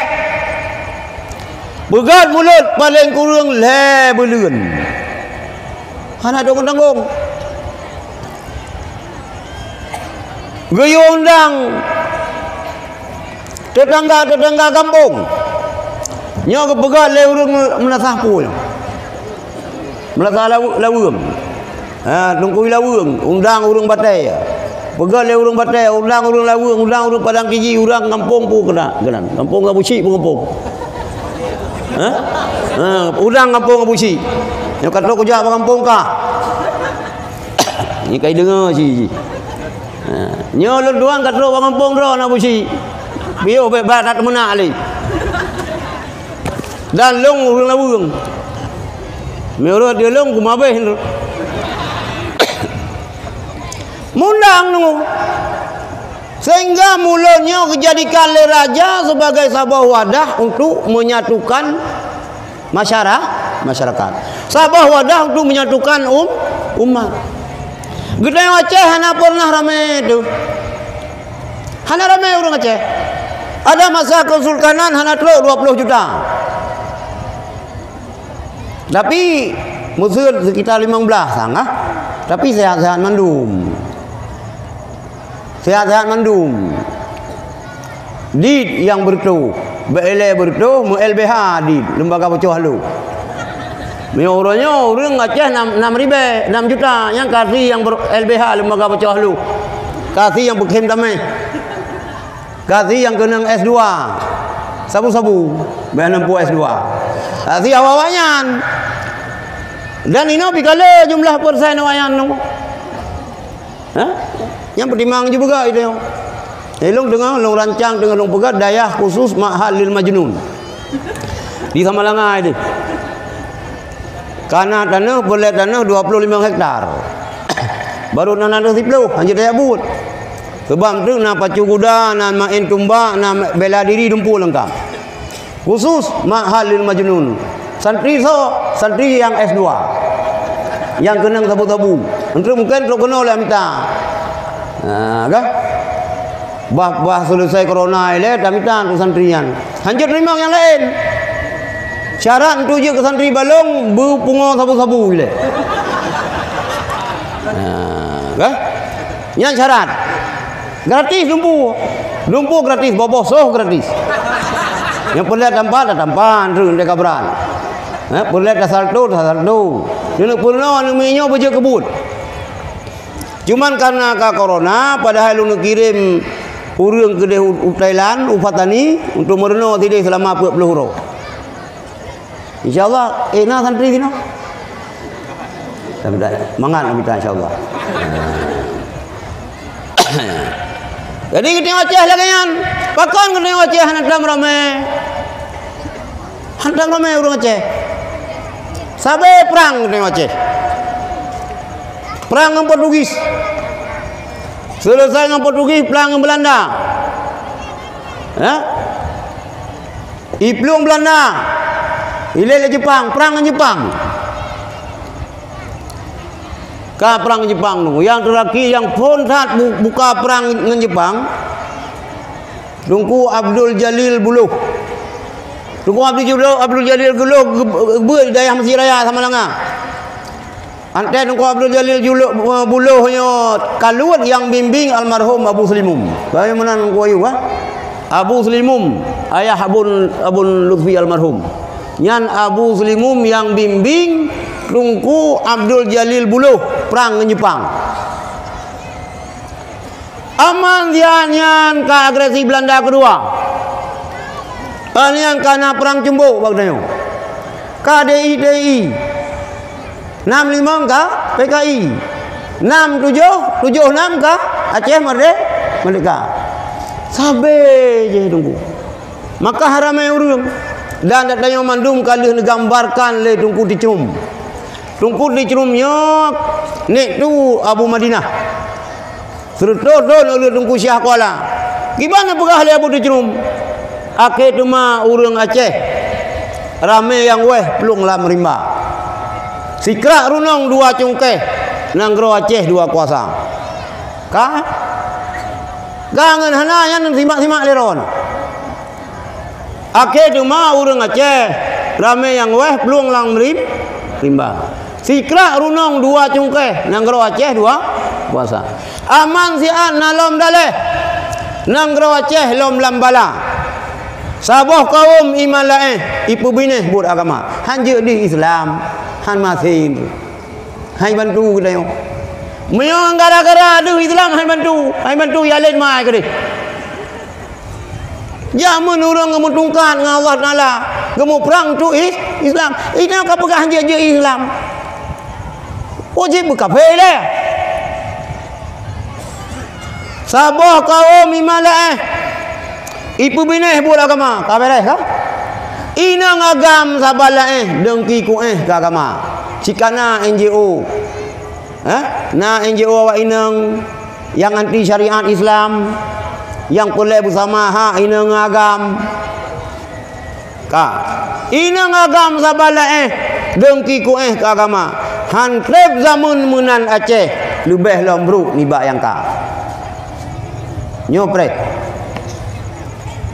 peugöt mulod paleng kureueng lhèe buleuen. Hana tanggong-tanggong. Geuyue undang tetangga-tetangga gampông. Nyoe geupeugah lé ureuëng Meunasah Pue nyoe. Meunasah Lawe-, Laweueng. Ha, Teungku Laweueng, undang ureuëng Batée. Peugah lé ureuëng Batée, undang ureuëng Laweueng, undang ureuëng Padang Kiji, undang gampông Pue keunan, keunan. Gampông Abu Syik pun gampông. Ha? Ha, undang gampông Abu Syik. Nyoe ka trok kujak bak gampông kah. Nyoe ka ideungoe cit. Ha, nyoe lôn tuan ka trok bak gampông droe na Abu Syik. Piôh bèk ba that meunak lé. Dan lôn ureuëng Laweueng. Meunurot di lôn kumabeh. Mundang nyoe. Sehingga mulod nyoe geujadikan lé raja sebagai saboh wadah untuk menyatukan masyara-, masyarakat. Saboh wadah untuk menyatukan um-, umat. Geutanyoe Aceh hana pernah ramé teuh. Hana ramé ureuëng Aceh. Ada masa keusultanan hana trok dua puluh juta. Tapi meuseuet sekitar limong blaih sangah. Tapi sehat-sehat mandum. Sehat-sehat mandum. Dit nyang beureutoh, bak ilée beureutoh, meu-L B H dit, Lembaga Bucoh Halo. Meunyoe uroe nyoe ureuëng Aceh nam, nam ribée, nam juta, nyang ka si nyang ber-, L B H, Lembaga Bucoh Halo. Ka si nyang peukhém tameh. Ka si nyang keunong S dua. Sabu-sabu, bak neumpu S dua. Ka si awak-awak nyan. Dan inoe pi kale jumlah persen awak nyan nyoe. Ha? Nyang peutimang jih peugah itu. Ilong teungoh, lôn rancang teungoh lôn peugah dayah khusus Ma'had lil Majnun. Di Samalanga itu. Kana tanoh, peureulée tanoh dua puluh lima hektar. Baru na tanoh siplôh, hanjeuet tajak buet. Sabab tu na pacu kuda, na main tumbak, na bela diri dumpu leungkap. Khusus Ma'had lil Majnun. Santri soe? Santri nyang S dua. Nyang keunong sabu-sabu. Untuk mungkin trok keunoe lé mita. Ha, kan? Bah, bah selesai corona ilée, tamita untuk santri nyan. Hanjeuet teurimong nyang laén. Syarat untuk jeuet keu santri balong, beupungo sabu-sabu ilée. Ha, kan? Nyan syarat. Gratis dumpu. Dumpu gratis, boboh soh gratis. Nyang peureulée tampa, tatampa, nteuk, nteuk kabran. Ha, peureulée tasalto, tasalto. Nyoe peurunoe, nyoe beujeuet keu buet. Cuman karena ka corona, padahai lôn neukirém ureuëng keudeh u, u Thailand, u Patani, untuk meurunoe sideh seulama peuet ploh uroe. Insya Allah, eh, na santri sinoe. Mangat na mita, insya Allah. Jadi, geutanyoe Aceh lagée nyan. Pakon geutanyoe Aceh hana tam ramé? Hana tam ramé ureuëng Aceh. Sabe prang geutanyoe Aceh. Prang ngon Portugis. Selesai ngon Portugis, prang ngon Belanda. Ya? Iplueng Belanda. Ilée lé Jepang, prang ngon Jepang. Ka prang ngon Jepang tu. Nyang teurakhir, nyang phon that bu-, buka prang ngon Jepang, Teungku Abdul Jalil Buloh. Teungku Abdul Jalil, Abdul Jalil Buloh geu-, geubeue di dayah Mesjid Raya Samalanga. Antée Teungku Abdul Jalil Julu-, Buloh nyoe ka luwat nyang bimbing almarhum Abu Seulimum. Bagaimana Teungku Ayub, ha? Abu Seulimum, ayah Abun, Abun Lutfi almarhum. Nyan Abu Seulimum nyang bimbing Teungku Abdul Jalil Buloh prang ngon Jepang. Aman siat nyan ka agresi Belanda keudua. Nyan ka na Perang Cumbok bak tanyoe. Ka D I T I. Nam limong ka P K I. Nam tujoh, tujoh nam ka Aceh Merde-, Merdeka. Sabe jih Teungku. Maka ramé ureuëng dan tanyoe mandum ka lheueh neugambarkan lé Teungku Ticrum. Teungku Ticrum nyoe nek tu Abu Madinah. Seureutôh thon ulôn Teungku Syah Kuala. Kiban neupeugah lé Abu Ticrum, akhé teuma ureuëng Aceh ramé nyang wéh plueng lam rimba. Sikrak runong dua cungkéh, nanggroe Aceh dua kuasa. Ka? Ka ngon hana nyan simak-simak lé droeneuh. Akhé teuma ureuëng Aceh ramé nyang wéh plueng lam rim-, rimba. Sikrak runong dua cungkéh, nanggroe Aceh dua kuasa. Aman siat na lom daleh, nanggroe Aceh lom lam bala. Saboh kawöm iman laén ipeubinéh buet agama. Han jeuet di Islam, han maséng. Hai bantu geutanyoe. Meunyoe gara-gara deuh Islam hai bantu, hai bantu ya laén mai keudeh. Jameun ureuëng geumeutungkat ngon Allah Taala, geumuprang untuk is-, Islam. Inoe ka peugah jeuet-jeuet Islam. Oh, jeuet beukafé lé. Saboh kawöm iman laén ipeubinéh buet agama, ka beres ka? Inong agam saban laén deungki kuéh keu agama. Cika na N G O. Eh? Na N G O awak inong nyang anti syariat Islam, nyang peureulée beusama hak inong agam. Ka. Inong agam saban laén deungki kuéh keu agama. Han treb zameun meunan Aceh leubeh lom brok nibak nyang ka. Nyoe preh.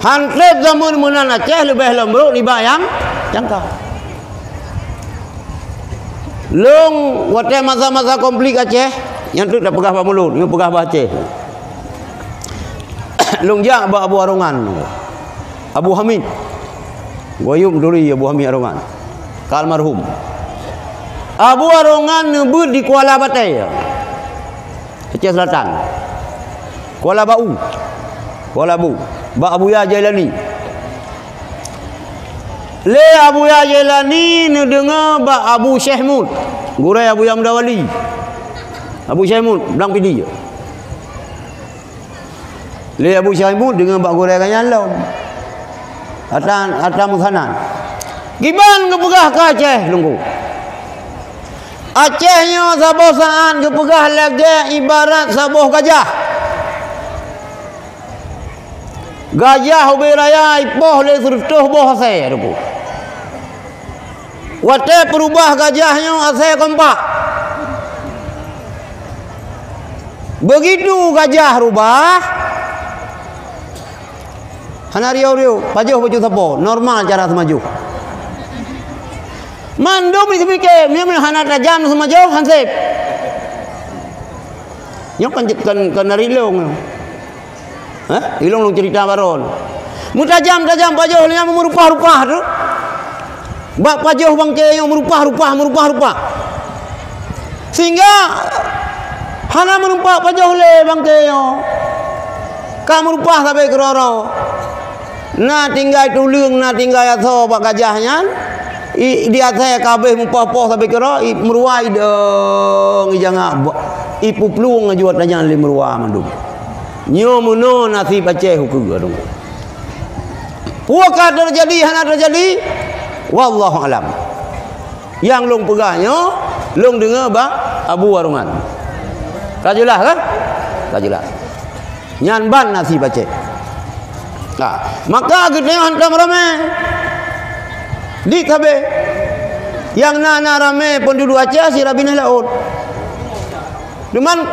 Han treb zameun meunan Aceh leubeh lom brok nibak nyang, nyang ka. Lôn watée masa-masa konflik Aceh, nyang teuk tapeugah bak mulod, nyoe peugah bak Aceh. Lôn jak bak Abu Arongan, Abu Hamid. Goyom turi Abu Hamid Arongan. Ka almarhum. Abu Arongan neubeuet di Kuala Batée, Aceh Selatan. Kuala Bau. Kuala Bau. Bak Abuya Jailani. Lé Abuya Jailani neudeungoe bak Abu Syekh Mut. Gurée Abuya Muda Wali. Abu Syekh Mut, Blang Pidie. Lé Abu Syekh Mut deungoe bak gurée geuh nyan lom. Atra, atra meusanan. Kiban geupeugah keu Aceh, Teungku. Aceh nyoe saboh saát geupeugah lagée ibarat saboh gajah. Gajah ubé raya ipoh lé seureutôh boh asée, Teungku. Watée peurubah gajah nyoe asée kompak. Beugitu gajah rubah, hana riôh-riôh, pajoh bacut sapo, normal cara seumajoh. Mandum jipike, meunyoe hana tajam seumajoh, han sép. Nyoe kan, kan, kan dari lông. Hah? Ilông lông cerita baron. Meutajam-tajam pajoh lé nyan meurupah-rupah tu. Bak pajoh bangke nyoe meurupah-rupah, meurupah-rupah. Sehingga hana meurupah pajoh lé bangke nyoe. Ka meurupah sabe keudroe-droe. Na tinggai tuleueng, na tinggai asoe bak gajah nyan, i, di asée ka abéh mupoh-poh sabe keudroe, i, meuruwa idong, ijangak, ba-, ipeuplueng laju atra nyan lé meuruwa mandum. Nyoe meunoe naseb Aceh ukeue dong. Peue ka teujadi hana teujadi, wallahu alam. Nyang lôn peugah nyoe, lôn deungoe bak Abu Warungan. Ka jeulaih kan? Ka jeulaih. Nyan ban naseb Aceh. Ha, maka geutanyoe hantom ramé. Di sabe. Nyang na, na ramé peunduduek Aceh sira binéh laôt. Cuman,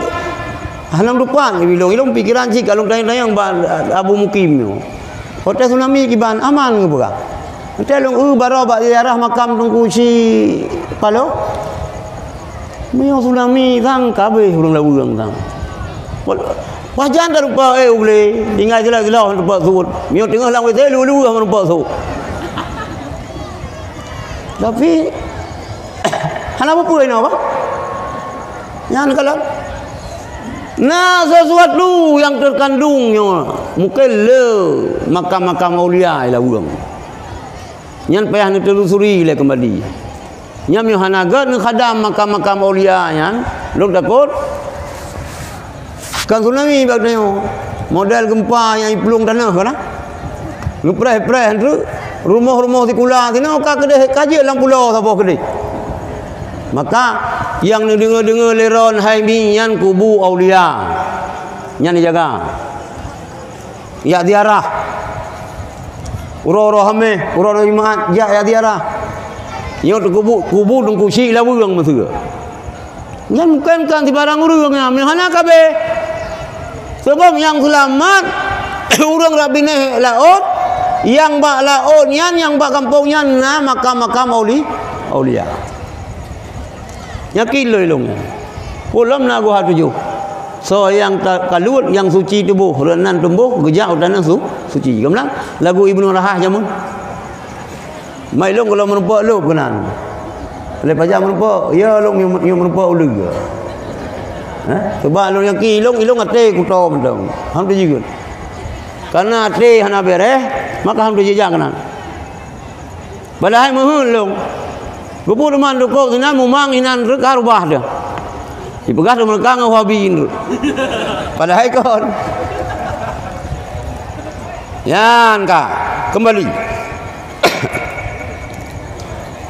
hana lupa, ilông, ilông pikiran cit ka lôn tanyong-tanyong bak Abu Mukim nyoe. Watée tsunami kiban aman geupeugah. Watée lôn eu baroe bak ziarah makam Teungku Usi Paloh. Meunyoe tsunami sang ka abéh ureuëng Laweueng sang. Pajan tarupa, eh, ulée, tinggai sila-sila teumpat sot. Meunyoe teungoh lam W C, lue-lue teumpat sot. Tapi hana peue-peue inoe, bah. Nyan kalon. Na sesuatu nyang teukandong nyoe, mungken le makam-makam aulia i Laweueng. Nyan payah neutelusuri lé keumbali. Nyan meunyoe hana gét neukhadam makam-makam aulia nyan, lôn takot kan tsunami bak tanyoe. Model gempa nyang iplueng tanoh kan? Geupreh-preh treuk, rumoh-rumoh sikula sinoe ka keudeh ka jeuet lam pulo saboh keudeh. Maka nyang neudeungoe-deungoe lé droeneuh hai mi nyan kubu aulia. Nyan dijaga. Jak ziarah. Uroe-uroe Hameh, uroe-uroe Jumat, jak, jak ziarah. Nyoe teukubu, kubu Teungku Chik Laweueng meusigoe. Nyan bukan kan sibarang ureuëng nyan, meuhana kabeh. Sebab nyang seulamat ureuëng rab binéh laôt, nyang bak laôt nyan, nyang bak gampông nyan na makam-makam auli-, aulia. Yakin lôn ilong nyan. Ulôn na goh tujoh. Soe nyang ta-, kalut nyang suci tuboh, rot nan tumboh geujak u tanoh su-, suci. Geumeunang lagu Ibnu Rahah jameun. Mai lôn goh lom meurumpok lôn keunan. Lé pajan meurumpok, ya lôn nyum-, nyum meurumpok uleue. Hah? Sebab lôn yakin ilong, ilong até kuto mantong. Alhamdulillah. Karena até hana bereh, maka alhamdulillah keunan. Padahai meuheuet lôn. Geupeu teuma dukok sinan mumang inan reuka rubah teuh. Jipeugah teumeureuka ngon Wahabi nurut. Padahai kon. Nyan ka kembali.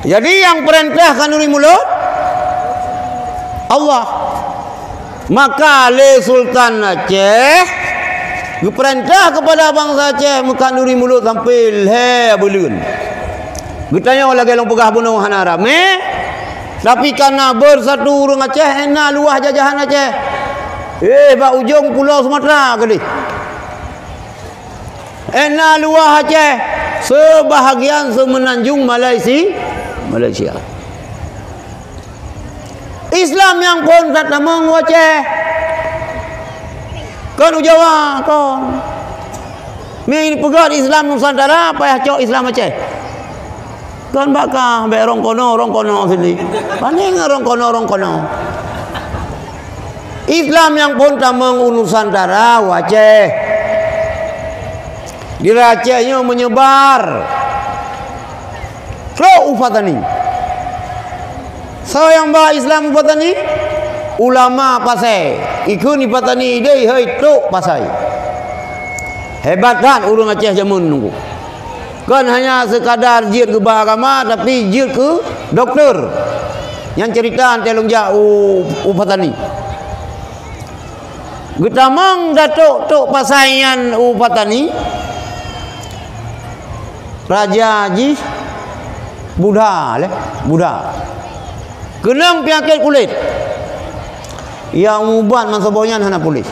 Jadi nyang peurintah khanuri mulod Allah. Maka lé Sultan Aceh geupeurintah keupada bansa Aceh meukhanuri mulod sampoe lhée buleuen. Geutanyoe lagée lôn peugah bunoe hana ramé, tapi kana bersatu ureuëng Aceh éna luwah jajahan Aceh. Eh, bak ujong pulo Sumatera keudeh. Éna luwah Aceh, seubahagian seumeunanjong Malaysia. Malaysia. Islam nyang phon that tamong u Aceh. Kon u Jawa, kon. Mi peugah Islam Nusantara, payah cok Islam Aceh. Kon bak kah, bék rong kono, rong kono sini. Panéng rong kono, rong kono. Islam nyang phon tamong u Nusantara, u Aceh. Di Aceh nyoe meunyebar. Trok u Patani. Soe nyang ba Islam u Patani? Ulama Pasai. Ikheun di Patani idéh hai tok Pasai. Hebat that ureuëng Aceh jameun nunggu. Kon hanya sekadar jeuet geuba agama, tapi jeuet keu doktor. Nyang cerita ante lôn jak u, u Patani. Geutamong Datuk Tok Pasai nyan u Patani, raja jih Buddha lé, Buddha. Keunong peunyakét kulét. Nyang mubat meusaboh nyan hana puléh.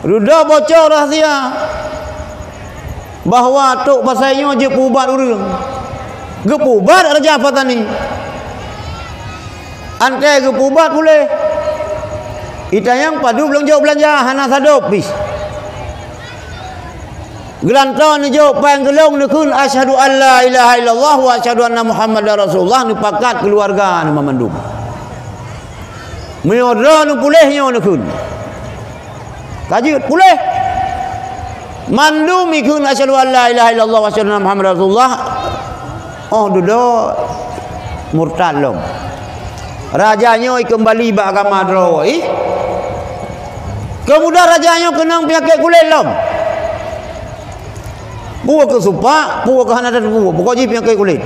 Reudoh bocor rahsia. Bahwa Tok Pasai nyoe jeuet peuubat ureuëng. Geupeuubat Raja Patani. Antée geupeuubat puléh. Itanyong padub lôn jok beulanja hana sadop pih. Geulantoe neujok péng geulong neukheun asyhadu an la ilaha illallah wa asyhadu anna Muhammadar Rasulullah neupakat keuluwarga neuh mandum. Meunyoe droeneuh puléh nyoe neukheun. Ka jeuet puléh. Mandum ikheun asyhadu an la ilaha illallah wa asyhadu anna Muhammadar Rasulullah. Oh dudoe murtad lom. Raja nyoe ikeumbali bak agama droe. Ih. Keumudian raja nyoe keunong peunyakét kulét lom. Peue keu supak, peue keu hana tateupeue, pokok jih peunyakét kulét.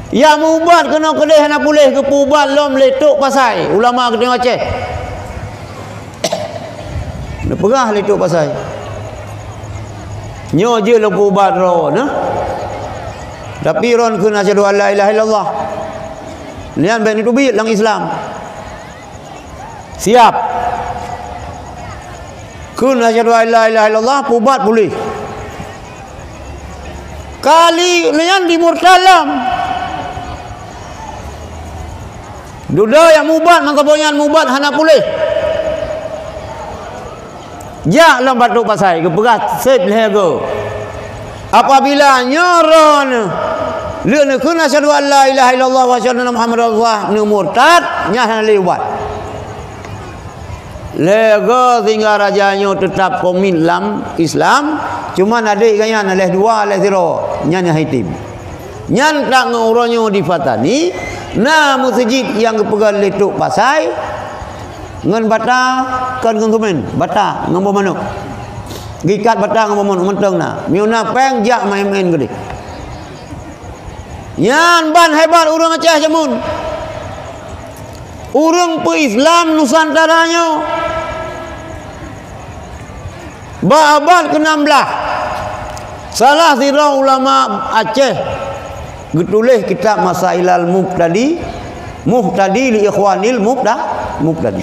Nyang meuubat keunoe keudeh hana puléh geupeuubat lom lé Tok Pasai, ulama geutanyoe Aceh. Neupeugah lé Tok Pasai, "Nyoe jeuet lôn peuubat droeneuh, tapi droeneuh kheun asyhadu an la ilaha illallah. Nyan bék neuteubiet lam Islam." Siap. Kheun asyhadu an la ilaha illallah, peuubat puléh. Kali nyan dimurtad lom. Dudoe nyang mubat, mangka boh nyan mubat hana puléh. Jak lom bak Tok Pasai, geupeugah seb lhée goe. Apabila nyoe droeneuh lheueh neukheun asyhadu an la ilaha illallah wa asyhadu anna Muhammadar Rasulullah neumurtad, nyan hana lé ubat. Lhée goe sehingga raja nyoe teutab komit lam Islam, cuman adék gobnyan lhée dua, lhée sidroe, nyan nyang hitim. Nyan that ngon uroe nyoe di Fatani, na meuseujid nyang geupeugöt lé Tok Pasai ngon bata, kon ngon seumén, bata ngon boh manok. Geuikat bata ngon boh manok mantong na. Meunyoe na péng jak maén-maén keudeh. Nyan ban hebat ureuëng Aceh jameun. Ureuëng peu-Islam Nusantara nyoe. Bak abad keenam belas, salah sidroe ulama Aceh geutuléh kitab Masailal Mubtadi, Muhtadi li Ikhwanil Mubta-, Mubtadi.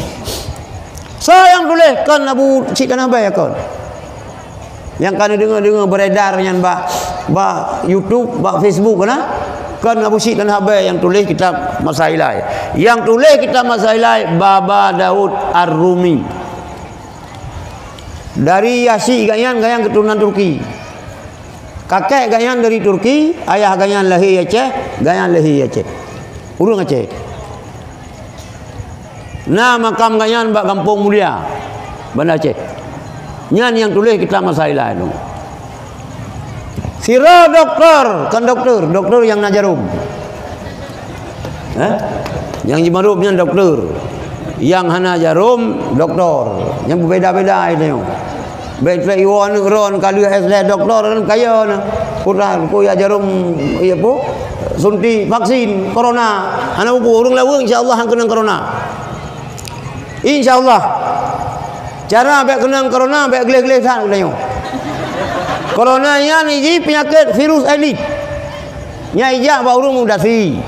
Soe nyang tuléh? Kon Abu Syik Tanah Abée kon. Nyang ka neudeungoe-deungoe beredar nyan bak, bak YouTube, bak Facebook kana? Kon Abu Syik Tanah Abée nyang tuléh kitab Masailai. Nyang tuléh kitab Masailai Baba Daud Ar-Rumi. Dari Yasyik gobnyan, gobnyan keuturonan Turki. Kakek gobnyan dari Turki, ayah gobnyan lahé Aceh, gobnyan lahé Aceh. Ureuëng Aceh. Na makam gobnyan bak Gampông Mulia, Banda Aceh. Nyan nyang tuléh kitab Masailai nyoe. Sidroe doktor, kon doktor, doktor nyang na jarom. Eh? Nyang jimarom nyan doktor. Nyang hana jarom, doktor. Nyang beubeda-beda nyoe. Bék trek iwoe aneuk droe ka lheueh S lhée doktor kan kaya na. Putra ku ya jarom, ya pu, suntik vaksin corona. Hana upu ureuëng laweueng insya Allah han keunong corona. Insya Allah. Cara bék keunong corona bék gleh-gleh that geutanyoe. Corona nyan iji peunyakét virus elite. Nyan ijak bak ureuëng mudasi.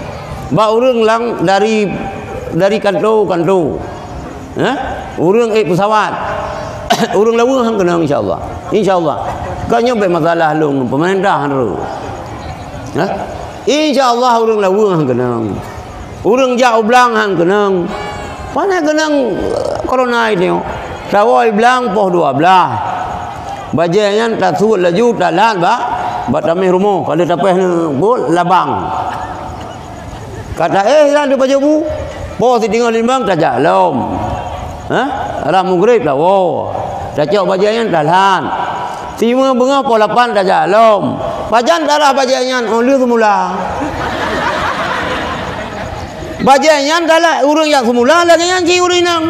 Bak ureuëng lang dari, dari kanto-kanto. Hah? Ureuëng ék peusawat. Ureuëng laweueng han keunong insya Allah. Insya Allah. Kon nyoe bék masalah lôn peumeurintah han reu. Hah? Insya Allah ureuëng laweueng han keunong. Ureuëng jak u blang han keunong. Pane keunong corona nyoe. Sawoe blang poh dua blaih. Bajée nyan tasuet laju talat bak, bak taméh rumoh. Ka lheueh tapéh nyoe buet labang. Ka taéh lam deuh pajoh bu, poh sitingoh limong tajak lom. Hah? Rhah mugreb tawoe. Tacok bajée nyan talat. Simeue beungoh poh lapan tajak lom. Pajan tarhah bajée nyan? Oh lheueh seumula. Bajée nyan talat ureuëng nyang seumula lagée nyan cit ureuëng inong.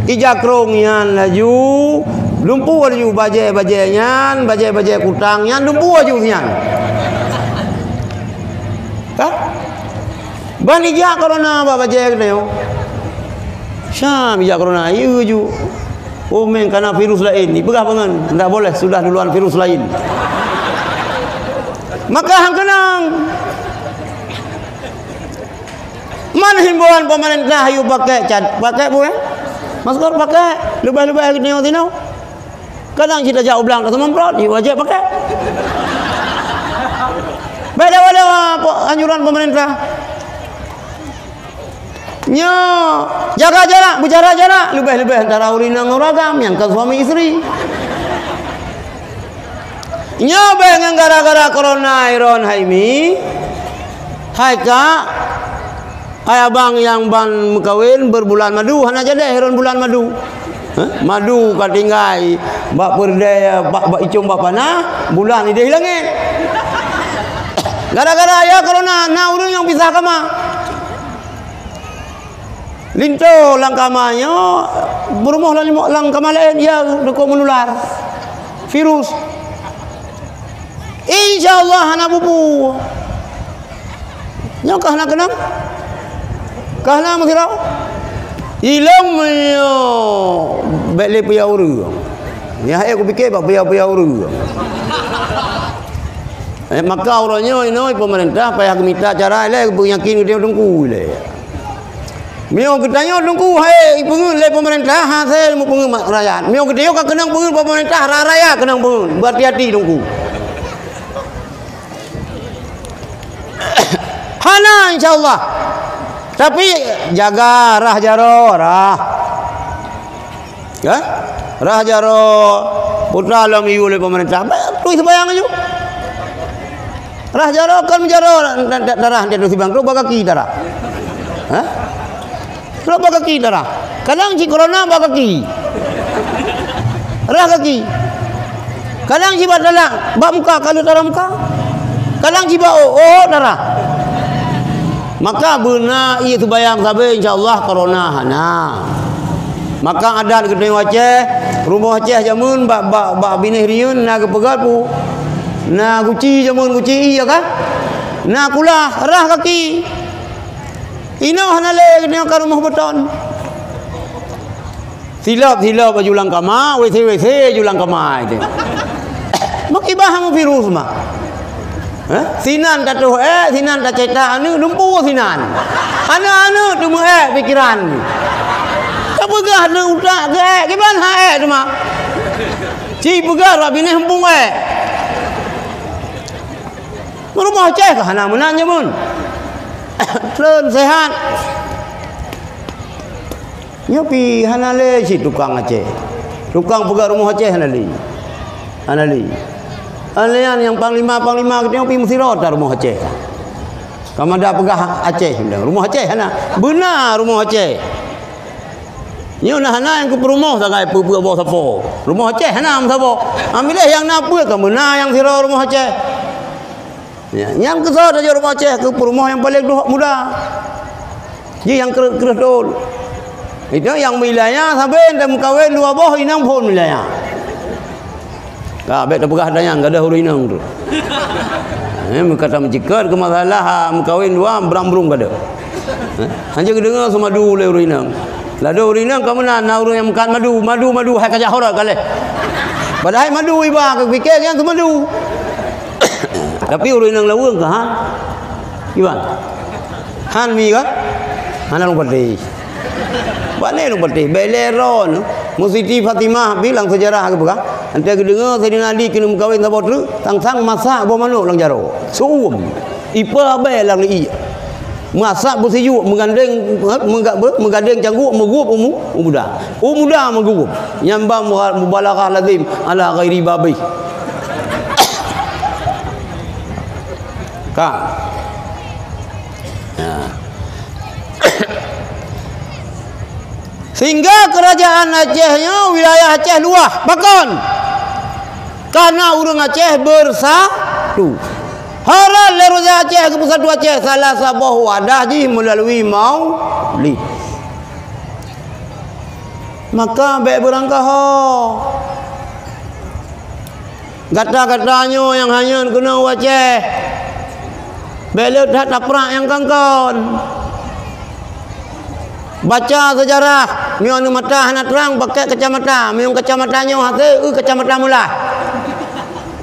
Ija krong nyan laju, lumpu laju bajée-bajée nyan, bajée-bajée kutang nyan lumpu laju nyan. Hah? Ban ijak corona bak bajée geutanyoe. Syam ijak corona, iya ju. Oh, meng kana virus laén, ipeugah bangon, ndak boleh sudah duluan virus laén. Maka han keunong. Man himbauan pemerintah yue pakai cat, pakai buet? Masker pakai, leubeh-leubeh geutanyoe sinoe. Kadang cit tajak u blang ka seumemprot, yue wajéb pakai. Bék dawa-dawa anjuran pemerintah. Nyoe, jaga jarak, beujaga jarak, leubeh-leubeh antara ureuëng inong ngon ureuëng agam nyang kon suami isteri. Nyoe bék ngon gara-gara corona iron hai mi, hai kak, hai abang nyang ban meukawen berbulan madu, hana jadeh iron bulan madu. Hah? Madu ka tinggai bak peureudée, bak, bak icong bak panah, bulan ideh langét. Gara-gara ya corona na ureuëng nyang pisah kama. Linto lam kama nyoe peurumoh lam, lam kama laén ya dukung menular virus. Insya Allah hana bubu. Nyoe kah na keunong? Kah na meusidroe? Ilong meunyoe bék lé peuya ureuëng. Nyang hai kupike bak peuya-peuya ureuëng. Eh, maka uroe nyoe inoe pemerintah payah geumita cara ilée beuyakin geutanyoe teungku ilée. Meunyoe geutanyoe teungku hai ipeungeut lé pemerintah, hase meupeungeut rakyat. Meunyoe geutanyoe ka keunong peungeut pemerintah, ra-, rakyat keunong peungeut. Beuhati-hati teungku. Hana, insya Allah. Tapi jaga rah jaroe, rah. Ya? Rah jaroe, putra lom iyue lé pemerintah. Ba-, tui sembayang aju. Rah jaroe kon jaroe da-, da-, darah dia tu sibang. Terus bak kaki darah. Ha? Terus bak kaki darah. Kadang cit corona bak kaki. Rhah kaki. Kadang cit bak talak, bak muka, ka lheueh tarhah muka. Kadang cit bak ôk, ôk tarhah. Maka beuna ie seumayang sabe, insya Allah corona hana. Maka adat geutanyoe Aceh, rumoh Aceh jameun bak, bak, bak binéh riyeuen na geupeugah pu. Na guci jameun guci ie kan? Na kulah, rhah kaki. Inoe hana lé geutanyoe ka rumoh beton. Silop-silop aju lam kama, WC-WC aju lam kama itu. Meukiban hana virus mah. Eh? Sinan tatoh ék, sinan tacetak aneuk, lumpu sinan. Aneuk-aneuk teumeuék pikiran. Tapeugah aneuk utak geuék, kiban hana ék teuma. Ci peugah rot binéh muphom ék. Rumoh Aceh ka hana meunan jameun. Treun sehat. Nyoe pi hana lé cit tukang Aceh. Tukang peugah rumoh Aceh hana lé. Hana lé. Hana lé nyan nyang panglima-panglima geutanyoe pi meusidroe that rumoh Aceh. Ka mada peugah Aceh, rumoh Aceh hana. Beuna rumoh Aceh. Nyoe na hana nyang keu peurumoh sagai peue-peue boh sapo. Rumoh Aceh hana meusapo. Ambileh nyang na peue ka beuna nyang sidroe rumoh Aceh. Ya, nyang keusoe tajak rumoh Aceh keu peurumoh nyang paleng duek muda. Jih nyang kreueh-kreueh dol. Itu nyang wilayah sabe dan meukawen dua boh inong phon wilayah. Ka, bék tapeugah tanyang gadoh ureueng inong tu. Eh, meukata meucikot keu masalah, ha, meukawen dua brang-brung gadoh. Eh, hana geudeungoe seumadu lé ureueng inong. Ladôm ureueng inong ka meunan na ureueng nyang meukat madu, madu, madu hai ka jak horot ka lheueh. Padahai madu iba ka pike nyang seumadu. Tapi ureueng inong laweueng ka han. Iban. Han mi ka? Hana lôn patéh. Bak nyoe lôn patéh, bèk lé droeneuh. Mu Siti Fatimah pi lam seujarah geupeugah, enteuk geudeungoe Saidina Ali keuneuk meukawen saboh treuk, sang-sang masak boh manok lam jaroe. Seu-uem. Ipe abèe lam ié. Masak beusijuek, meugandeng, meuga-, meugadeng cangguek, meuguôp u mu-, u muda. U muda meuguôp. Nyan ba mu-, mubalaghah lazim ala ghairi babih. Ka. Nah. Sehingga kerajaan Aceh nyoe, wilayah Aceh luwah. Pakon? Karena ureueng Aceh bersatu. Harôh lé raja Aceh geupeusatu Aceh, salah saboh wadah jih meulalu Maulid. Maka bèk beurangkaho. Gata-gata nyoe nyang hanyut keunoe u Aceh, bèk le that taprak nyang kon-kon. Baca seujarah, meunyoe aneuk mata hana trang, pakai kacamata. Meunyoe kacamata nyoe hase, eu kacamata meulah.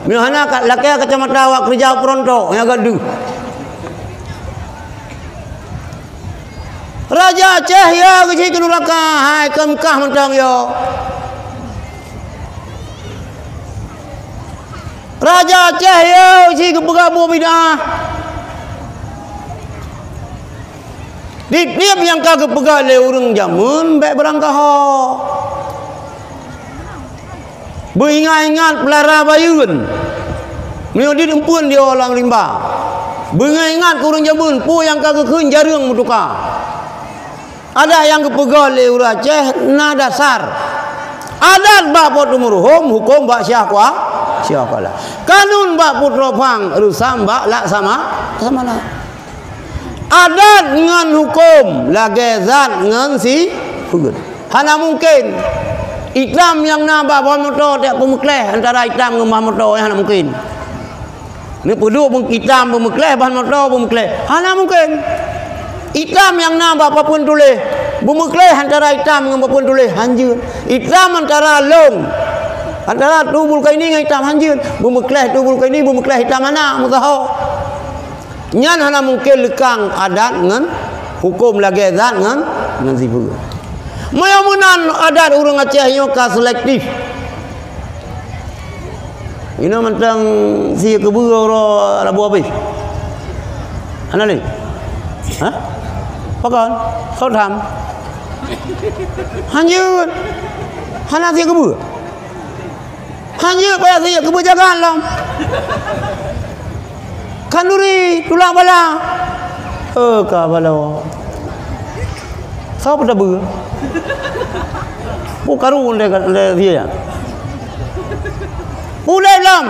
Meunyoe hana, ka-, lakèe kacamata awak keureuja u peuruntôk nyang agak deuh. Raja Aceh ya geuchik keu nuraka, hai keu Mekah mantong ya. Raja Aceh ya geuchik keu peugah buet bid'ah. Tiep-tiep nyang ka geupeugah lé ureueng jameun bèk beurangkaho. Beuingat-ingat peulara bayeuen. Meunyoe dit eumpeuen di lam rimba. Beuingat-ingat keu ureueng jameun, peue nyang ka geukheun jareueng meutuka. Adat nyang geupeugah lé ureueng Aceh na dasar. Adat bak Po Teumeureuhom, hukôm bak Syiah Kua-, Syiah Kuala. Kanun bak Putroe Phang, reusam bak Laksamana. Adat ngon hukôm lagèe zat ngon sifeuet. Hana mungken. Itam nyang na bak ban moto tajak peumeukleh antara itam ngon ban moto, nyan hana mungken. Neupeuduek itam beumeukleh, ban moto beumeukleh. Hana mungken. Itam nyang na bak papeuen tuléh beumeukleh antara itam ngon papeuen tuléh, hanjeuet. Itam antara lông, antara Tubulkaini ngon itam, hanjeuet. Beumeukleh Tubulkaini, beumeukleh itam hana, meusaho. Nyan hana mungken leukang adat ngon hukôm lagèe zat ngon, ngon sifeuet. Meunyoe meunan adat ureueng Aceh nyoe ka selektif. Inoe mantong sie keubeue uroe Rabu abéh. Hana lé? Hah? Pakon? Sot ham? Hanjeuet. Hana sie keubeue. Hanjeuet payah sie keubeue jaga lom. Khanduri, tulang bala. Oh, ka bala. Soe peutabeue? Peue karu lé, lé dia? Peue lé lom?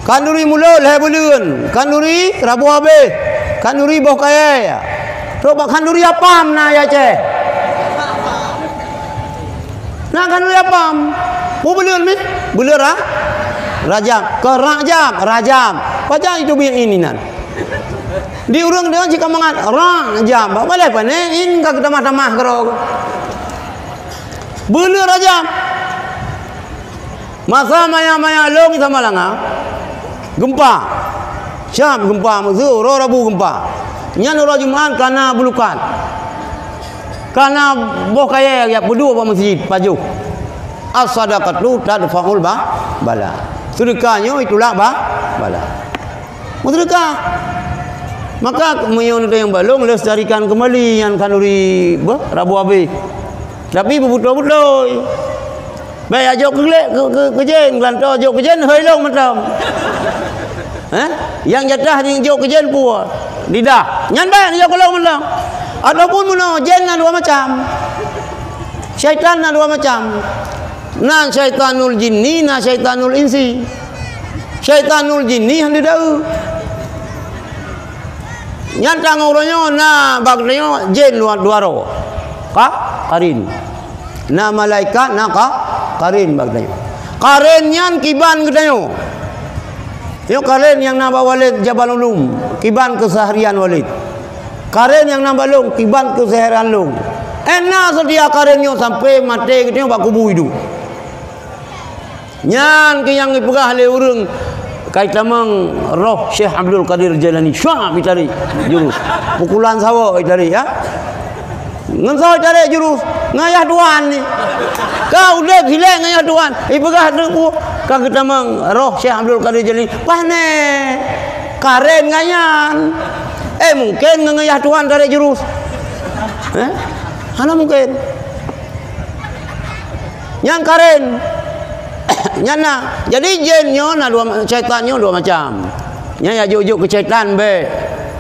Khanduri mulod lhèe buleuen, khanduri rabu abéh, khanduri boh kayèe. Trok bak khanduri apam na ya Aceh. Na khanduri apam. Peue buleuen mi? Buleuen ra-, Rajab. Keu Rajab, Rajab. Pajan itu biet ini nan. Di ureueng deungon cit ka mangat, Rajab. Balèe pané, in ka geutamah-tamah keudroe. Buleuen Rajab. Masa maya-maya lôn di Samalanga, geumpa. Syam geumpa, meusu uroe Rabu geumpa. Nyan uroe Jumat kana bulukat. Kana boh kayèe geujak peuduek bak meuseujid, pajoh. As-sadaqatu tadfa'ul ba-, bala. Seudeukah nyoe itulak ba-, bala. Meuseudeukah. Maka meunyoe neutanyong tanyong bak lôn, lestarikan keumbali nyan khanduri beuh, rabu abéh. Tapi beubeutôi-beutôi. Bèk jak jok keu glé-, keu, keu, keu jén, geulantoe jok keu jén, hôi lôn mantong. Hah? Nyang jatah jijok keu jén peue? Lidah. Nyan bèk jijok keu lôn mantong. Ataupun meunoe, jén na dua macam. Syaitan na dua macam. Na syaitanul jinni, na syaitanul insi. Syaitanul jinni han deuh daeu. Nyan tangoh uroe nyoe na bak geutanyoe jén dua, dua droe. Ka? Qarin. Na malaikat, na ka-, qarin bak geutanyoe. Qarin nyan kiban geutanyoe. Nyoe qarin nyang na bak Walid Jabal Ulum, kiban keuseuharian Walid. Qarin nyang na bak lôn, kiban keuseuharian lôn. Éh, na seutia qarin nyoe sampoe maté geutanyoe bak kubu iduek. Nyan keuh nyang jipeugah lé ureueng, ka jitamong roh Syekh Abdul Qadir Jailani, syuab jitarék jurus. Pukulan sawoe jitarék, ya. Ngon sawoe jitarék jurus, ngon yah tuan ni. Ka udeb silek ngon yah tuan. Jipeugah teungku, ka geutamong roh Syekh Abdul Qadir Jailani. Pané. Qarin ngon nyan. Éh, mungken ngon, ngon yah tuan tarék jurus? Éh? Hana mungken. Nyan qarin. Nyan na. Jadi jén nyoe na dua ma-, syaitan nyoe dua macam. Nyan jak jok-jok keu syaitan bèk.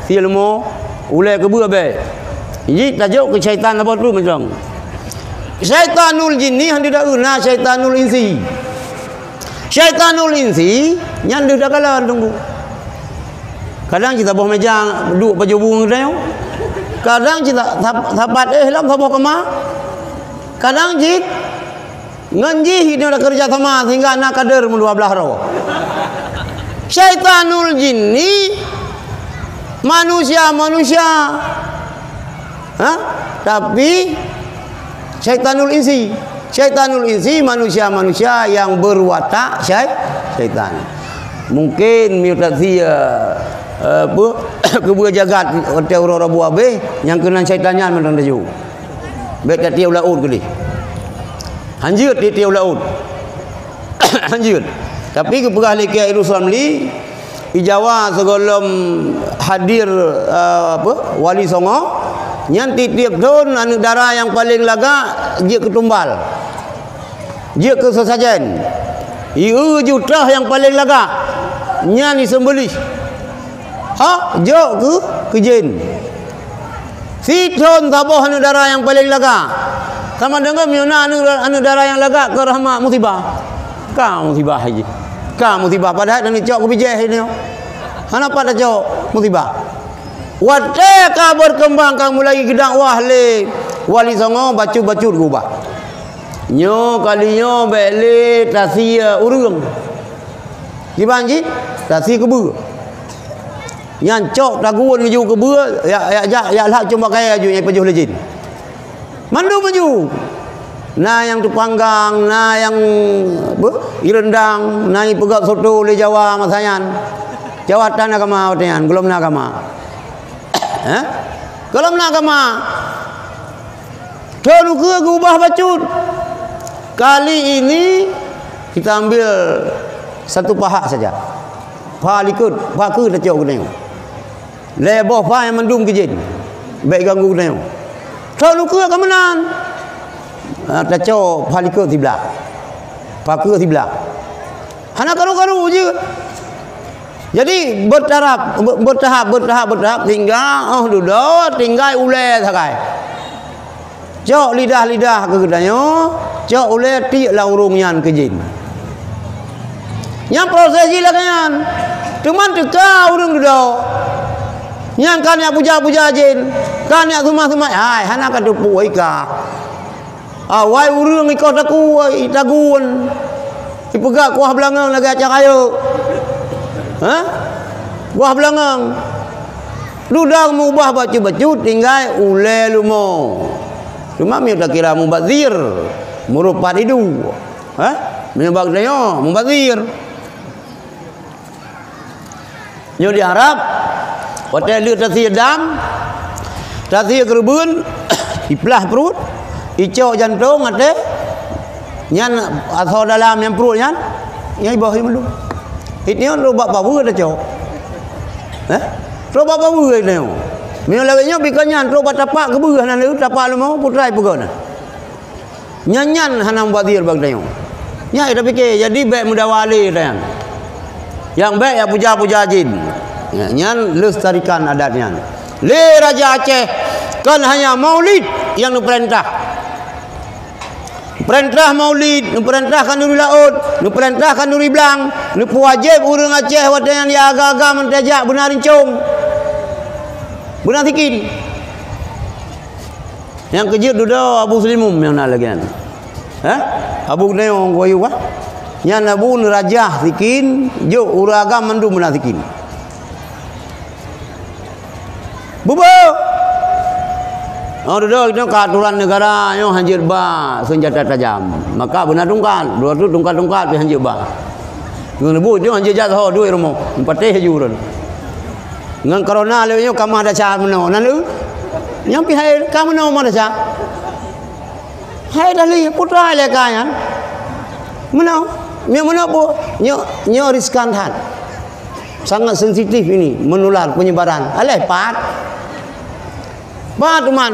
Sileumô, ulèe keubeue bèk. Jih tajok keu syaitan saboh teuk mantong. Syaitanul jinni han deuh daeu, na syaitanul insi. Syaitanul insi nyan deuh takalon teungku. Kadang cit saboh méja duek pajoh bu ngon geutanyoe. Kadang cit sa-, sa-, sapat éh lom saboh kama. Kadang cit ngon jih geutanyoe takeureuja sama sehingga na kader meudua blaih droe. Syaitanul jinni, manusia-manusia. Ha? Tapi syaitanul insi. Syaitanul insi manusia-manusia yang berwatak syai-, syaitan. Mungken miyueb tasie, eh, apa, keubeue jagat watèe uroe Rabu abéh, nyang keunan syaitan nyan mantong taju. Bèk tatiep laôt keudeh. Hanjeuet titiep laôt. Hanjeuet. Tapi geupeugah lé Kiai Ruslan Lee, di Jawa sigohlom hadir, eh, apa, Wali Songo, nyan tiep-tiep thon aneuk dara nyang paleng lagak jeuet keu tumbal. Jeuet keu seusajen. Ié jutoh nyang paleng lagak, nyan iseumbeulih. Ha, jok keu, keu jén. Sithon saboh aneuk dara nyang paleng lagak. Sama deungon meunyoe na aneuk, aneuk dara nyang lagak keu rahmat musibah. Ka musibah jih. Ka musibah, padahai taneuk cok keu bijéh nyoe. Hana pat tacok musibah. Watèe ka beukeumbang, ka mulai geudakwah lé Wali Songo, bacut-bacut geubah. Nyoe kali nyoe bèk lé tasie ureueng. Kiban jih, tasie keubeue. Nyan cok tagun laju keubeue, jak, jak, jak, jak lhak cuma kayèe laju nyang pajoh lé jén. Mandum laju. Na nyang teupanggang, na nyang, beuh, irendang, na nyang peugöt soto lé Jawa masa nyan. Jawatan agama watèe nyan, gohlom na agama. Hah? Gohlom na agama. Thon ukeue geubah bacut. Kali ini kita ambil satu pahak saja. Pha likot, pha keue tacok geutanyoe. Lhèe boh pha nyang mandum keu jén. Bèk ganggu geutanyoe. Thon ukeue ka meunan. Ah, tacok pha likot siblah. Pha keue siblah. Hana karu-karu jeuet. Jadi, bertaraf, ber-, bertahap, bertahap, bertahap, sehingga, oh, dudoe, tinggai ulèe sagai. Cok lidah-lidah keu geutanyoe, cok ulèe tiek lam ureueng nyan keu jén. Nyan proses jih lagèe nyan. Teuma teuka ureueng dudoe. Nyan ka neujak puja-puja jén, ka neujak seumah-seumah, hai, hana ka teupeu ka. Awai ureueng ikoh takue, itagun. Ipeugah kuah beulangöng lagèe aca rayeuk. Hah? Kuah beulangöng. Dudoe meubah bacut-bacut tinggai ulèe leumo. Cuma meunyoe takira mubazir, meurupat idu. Hah? Meunyoe bak tanyoe mubazir. Nyoe diharab, watèe lheueh tasie dam, tasie keureubeuen, iplah pruet, icok jantong, até, nyan asoe dalam nyang pruet nyan, nyan iboh ié mandum. It nyoe trok bak pabeue tacok. Eh? Trok bak pabeue it nyoe. Meunyoe lawét nyoe bikon nyan trok bak tapak keubeueh nan, tapak leumo, putra ipeugöt na. Nyan, nyan hana mubazir bak geutanyoe. Nyan tapike, jadi bèk meudawa lé geutanyoe. Nyang bèk jak puja-puja jén. Nyan, nyan lestarikan adat nyan. Lé Raja Aceh kon hanya Maulid nyang neupeurintah. Peurintah Maulid, neupeurintah khanduri laôt, neupeurintah khanduri blang, neupeuwajéb ureueng Aceh watèe nyan jak agam-agam, meuteujak beuna rincong. Beuna sikin. Nyang keujeuet dudoe Abu Seulimum nyang na lagèe nyan. Hah? Abu Neong Goyuh, ah? Nyan Abu neurajah sikin, jok ureueng agam mandum beuna sikin. Beubeue! Oh, dudoe, itu ka aturan negara nyoe hanjeuet ba seunjata tajam. Maka beuna tungkat, dua tu tungkat-tungkat pih hanjeuet ba. Ngon buet nyoe hanjeuet jak saho duek rumoh, meupatéh laju ureueng. Ngon corona lé nyoe ka meuh desya meunoe, na lé? Nyang pih hai ka meunoe meuh desya. Hai dah lé putra lé ka nyan. Meunoe, nyoe meunoe pu-, nyoe, nyoe riskan that. Sangat sensitif ini menular penyebaran. Aléh pat. Bah teuma,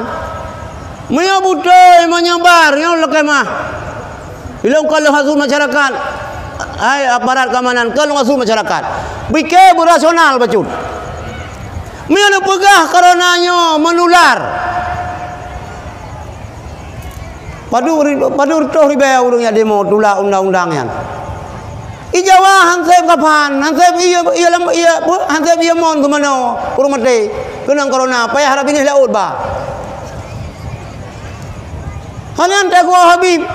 meunyoe beutôi meunyebar nyoe lakèe meuh. Ilôn ka lôn hasut masyarakat, hai aparat keamanan, ka lôn hasut masyarakat. Pike beurasional bacut. Meunyoe neupeugah corona nyoe menular, padub ri-, padub reutôh ribèe ureueng nyang demo tulak undang-undang nyan. I Jawa han sép kapan, han sép ié, ié lam, ié, peue, han sép ié mon keunoe, ureueng maté. Keunong corona, payah rab binéh laôt ba. Hana teugoe Habib,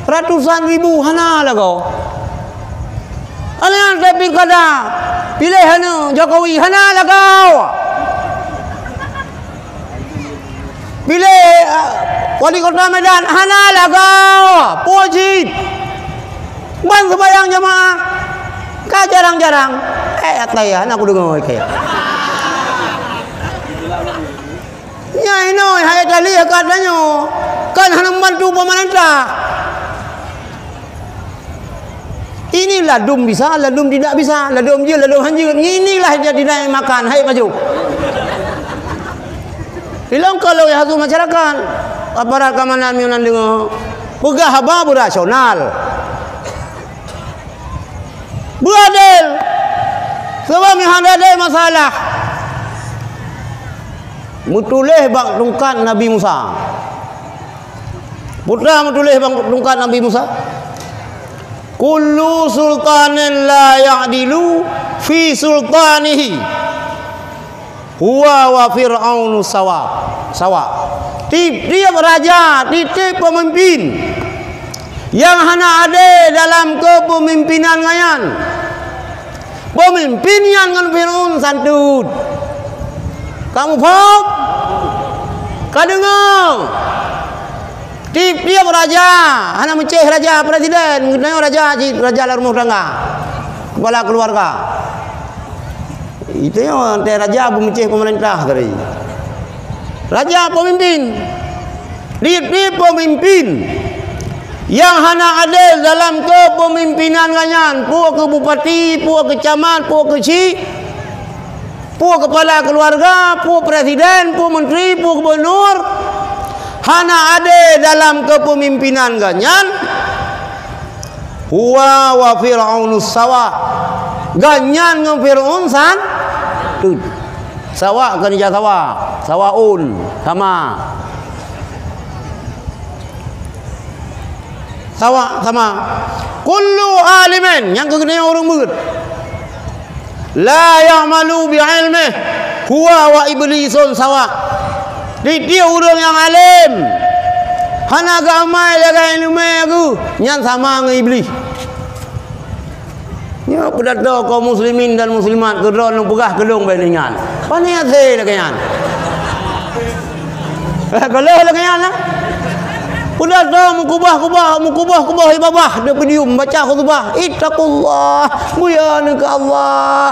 ratusan ribu hana lagoe. Hana teu pilkada, piléh aneuk Jokowi hana lagoe. Piléh, ah, wali kota Medan hana lagoe, peue cit. Ban seumayang jamaah ka jarang-jarang. Eh, atai hana kudeungoe keu. Nyan inoe hai talih ka tanyoe, kan hana membantu pemerintah. Ini ladum bisa, ladum tidak bisa, ladum jeuet, ladum hanjeuet. Inilah jadi naik makan, hai maju. Ilong kalau ya satu masyarakat, aparat keamanan meunan deungoe, peugah haba beurasional. Beuadil. Sebab meuhadab masalah. Meutuléh bak tungkat Nabi Musa. Peue meutuléh bak tungkat Nabi Musa? "Kullu sultanin la ya'dilu fi sultanihi huwa wa fir'aunu sawa." Sawa. Tiep-tiep raja, tiep-tiep peumimpin nyang hana adé dalam keupeumimpinan nyan, peumimpin nyan ngon Fir'aun santut. Kamu paham? Ka deungoe? Tiep-tiep raja, hana meucéh raja presiden, geutanyoe raja cit, raja lam rumoh tangga, kepala keluarga. Itu nyoe teuh raja beumeucéh pemerintah tadi. Raja pemimpin, tiep-tiep pemimpin nyang hana adil dalam kepemimpinan nyan, peue keu bupati, peue keu camat, peue keu si, peue kepala keluarga, peue presiden, peue menteri, peue gubernur, hana adé dalam kepemimpinan geuh nyan, huwa wa fir'aunus sawa. Gobnyan ngon Fir'aun san-, tut. Sawa kon ija sawa, sawaun, sama. Sawa, sama. Kullu alimin, nyang keuneuk ureuëng beuet. La ya'malu bi ilmih, huwa wa iblisun sawa. Tiep-tiep ureuëng nyang além, hana geuamai lagée ileumé geuh, nyan sama ngon Iblih. Nyoe peudatoe kaum muslimin dan muslimat keudroe lôn peugah keu lôn bék ingat. Pane asai lagée nyan. Ka lheueh lagée nyan lah. Peudatoe meukeubah-keubah, meukeubah-keubah ié babah di podium baca khutbah. Ittaqullah, buya neuh keu Allah.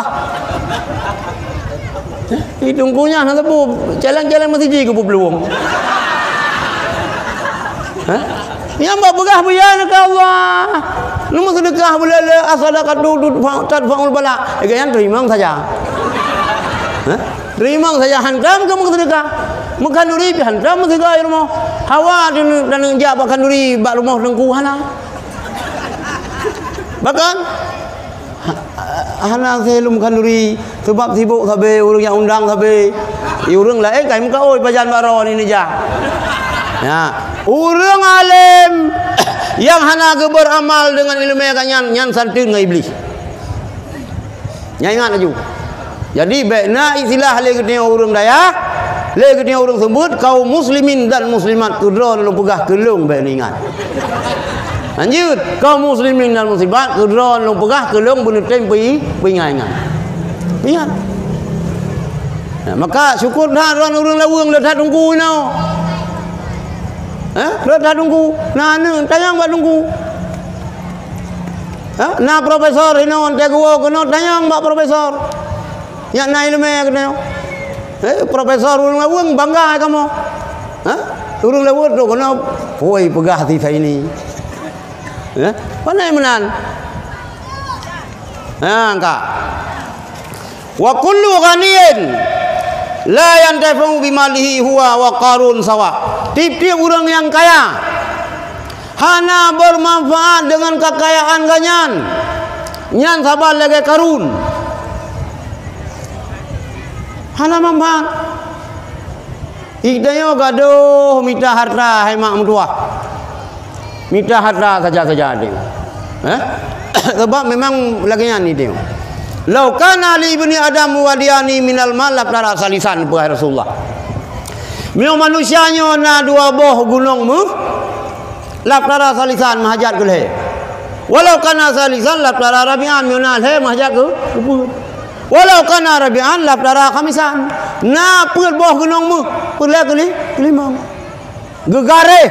Di teungku nyan hana teupeu, jalan-jalan masjid keu peuplueng. Hah? Nyang bak peugah buya neuh keu Allah. Neumeuseudekah beulele, as-sadaqatu tudfa-, tadfa'ul bala. Lagée nyan teurimong saja. Hah? Teurimong saja hantom keu meuseudekah. Meukhanduri pih hantom meusigoe rumoh. Hawa dan, dan jak bak khanduri bak rumoh teungku hana. Bahkan, Ha-, hana seuh lôn khanduri, sabab sibok sabe, ureuëng nyang undang sabe. Di ureuëng laén kai meukaôi pajan baro ni neujak. Ya, ureuëng além nyang hana geuberamal deungon ileumé gobnyan, nyan santeun ngon Iblih. Nyan ingat laju. Jadi bék na istilah lé geutanyoe ureuëng dayah, lé geutanyoe ureuëng seumeubeuet, kaum muslimin dan muslimat keudroe lôn peugah keu lôn bék ingat. Lanjut, kaum muslimin dan muslimat keudroe lôn peugah keu lôn beuneutem peuingat-ingat. Ingat. Nah, maka syukur that droe ureuëng laweueng le that teungku inoe. Hah? Le that teungku. Nah, anu tanyong bak teungku. Hah? Na profesor inoe teuh geuwoe keunoe tanyong bak profesor. Nyak na ileumé keunoe. Eh, profesor ureuëng laweueng bangga kamoe. Hah? Ureuëng laweueng tu keunoe pui peugah sisa ini. Eh? Pane meunan? Ha, ka. Wa kullu ghaniyin la yantafi'u bimalihi huwa wa Qarun sawa. Tiep-tiep ureuëng nyang kaya hana bermanfaat dengan kekayaan gobnyan. Nyan saban lagée Qarun. Hana manfaat. Geutanyoe gadoh mita harta hai mak meutuwah. Mita harta saja-saja teuh. Eh? Sebab memang lagée nyan teuh. "Lau kana li ibni Adam wadiyani minal mal laftara salisan," peugah Rasulullah. Meunyoe manusia nyoe na dua boh gunong méuh, laftara salisan meuhajat keu lhée. Walau kana salisan laftara rabi'an, meunyoe na lhée meuhajat keu, keu peuet. Walau kana rabi'an laftara khamisan. Na peuet boh gunong méuh, peuet lhée keu li-, keu limong. Geugaréh,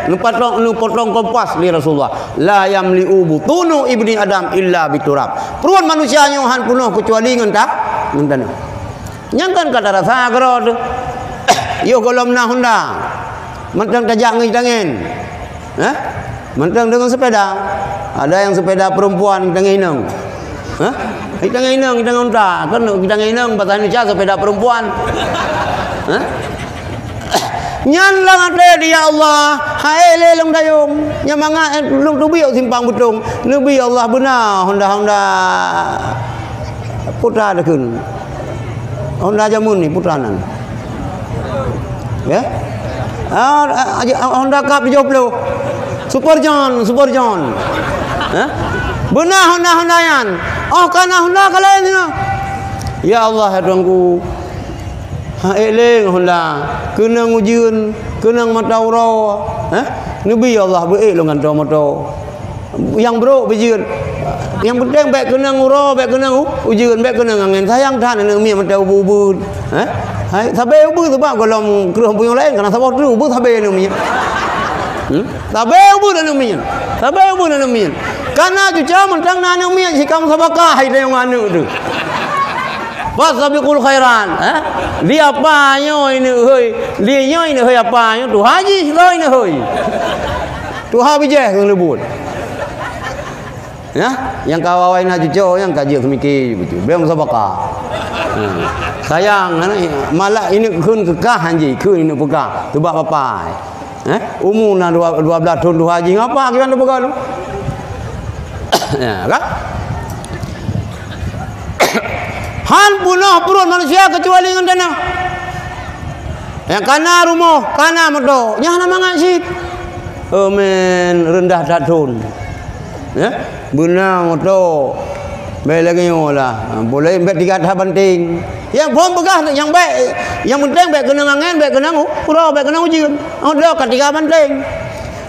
neupatong, neupotong kompas lé Rasulullah. "La yamli'u butunu ibni Adam illa biturab." Pruet manusia nyoe han peunoh keucuali ngon ta-, ngon tanoh. Nyang kan ka tarasa keudroe teuh. Yoh gohlom na honda. Mantong tajak ngon tangen. Hah? Mantong deungon sepeda. Ada nyang sepeda perempuan tangen inong. Hah? Tangen inong, tangen unta. Kan tangen inong bahasa Indonesia sepeda perempuan. Hah? Nyan lam até di, "Ya Allah, hai lé lôn dayong. Nyang mangat lôn teubiet simpang beutong. Neubi Allah beuna honda-honda putra deukheun." Honda jameun ni putra nan. Ya? Ah, ah, ah, Honda Cup tujoh ploh. Super John, Super John. Ha? Beuna Honda-Honda nyan. Oh, kana Honda ka laén nyoe. Ya Allah, ya Tuhanku. Ha, ék lé ngon Honda. Keunong ujeuen, keunong mata uroe. Ha? Neubi ya Allah, beuék lôn gantoe moto. Nyang brok beujeuet. Nyang penting bék keunong uroe, bék keunong u-, ujeuen, bék keunong angén. Sayang that aneuk miet mantong ubeut-ubeut. Heh? Hai, sabe ubeut sebab gohlom kreueh punyueng laén kana saboh treuk ubeut sabe aneuk miet. Hmm? Sabe ubeut aneuk miet. Sabe ubeut aneuk miet. Kana cucoe mantong na aneuk miet sikam sabaka hai tayong aneuk tu. Fastabiqul khairat, eh? Di apa nyoe ini hoi? Di nyoe ini hoi apa nyoe? Tuha jih lo ini hoi. Tuha bijéh keu leubut. Ya, nyang ka awai na cucoe, nyang ka jeuet seumike beutôi. Bèk meusabaqa. Ha. Sayang, malah ini kheun keukah hanji, kheun ini peugah. Coba bapai. Eh, umu na dua, dua belas thon tuha jih, ngapa kiban teupeugah tu? Ya, kan? Peunoh pruet manusia keucuali ngon tanoh. Nyang kana rumoh, kana moto, nyan hana mangat cit. Amin, reundah that thon. Ya, beuna moto. Bèk lagèe nyoe lah. Boleh bèk tiga that banteng. Nyang phon peugah nyang bèk, nyang penting bèk keunong angèn, bèk keunong u-, uroe, bèk keunong ujeuen. Oh, dua ka tiga banteng.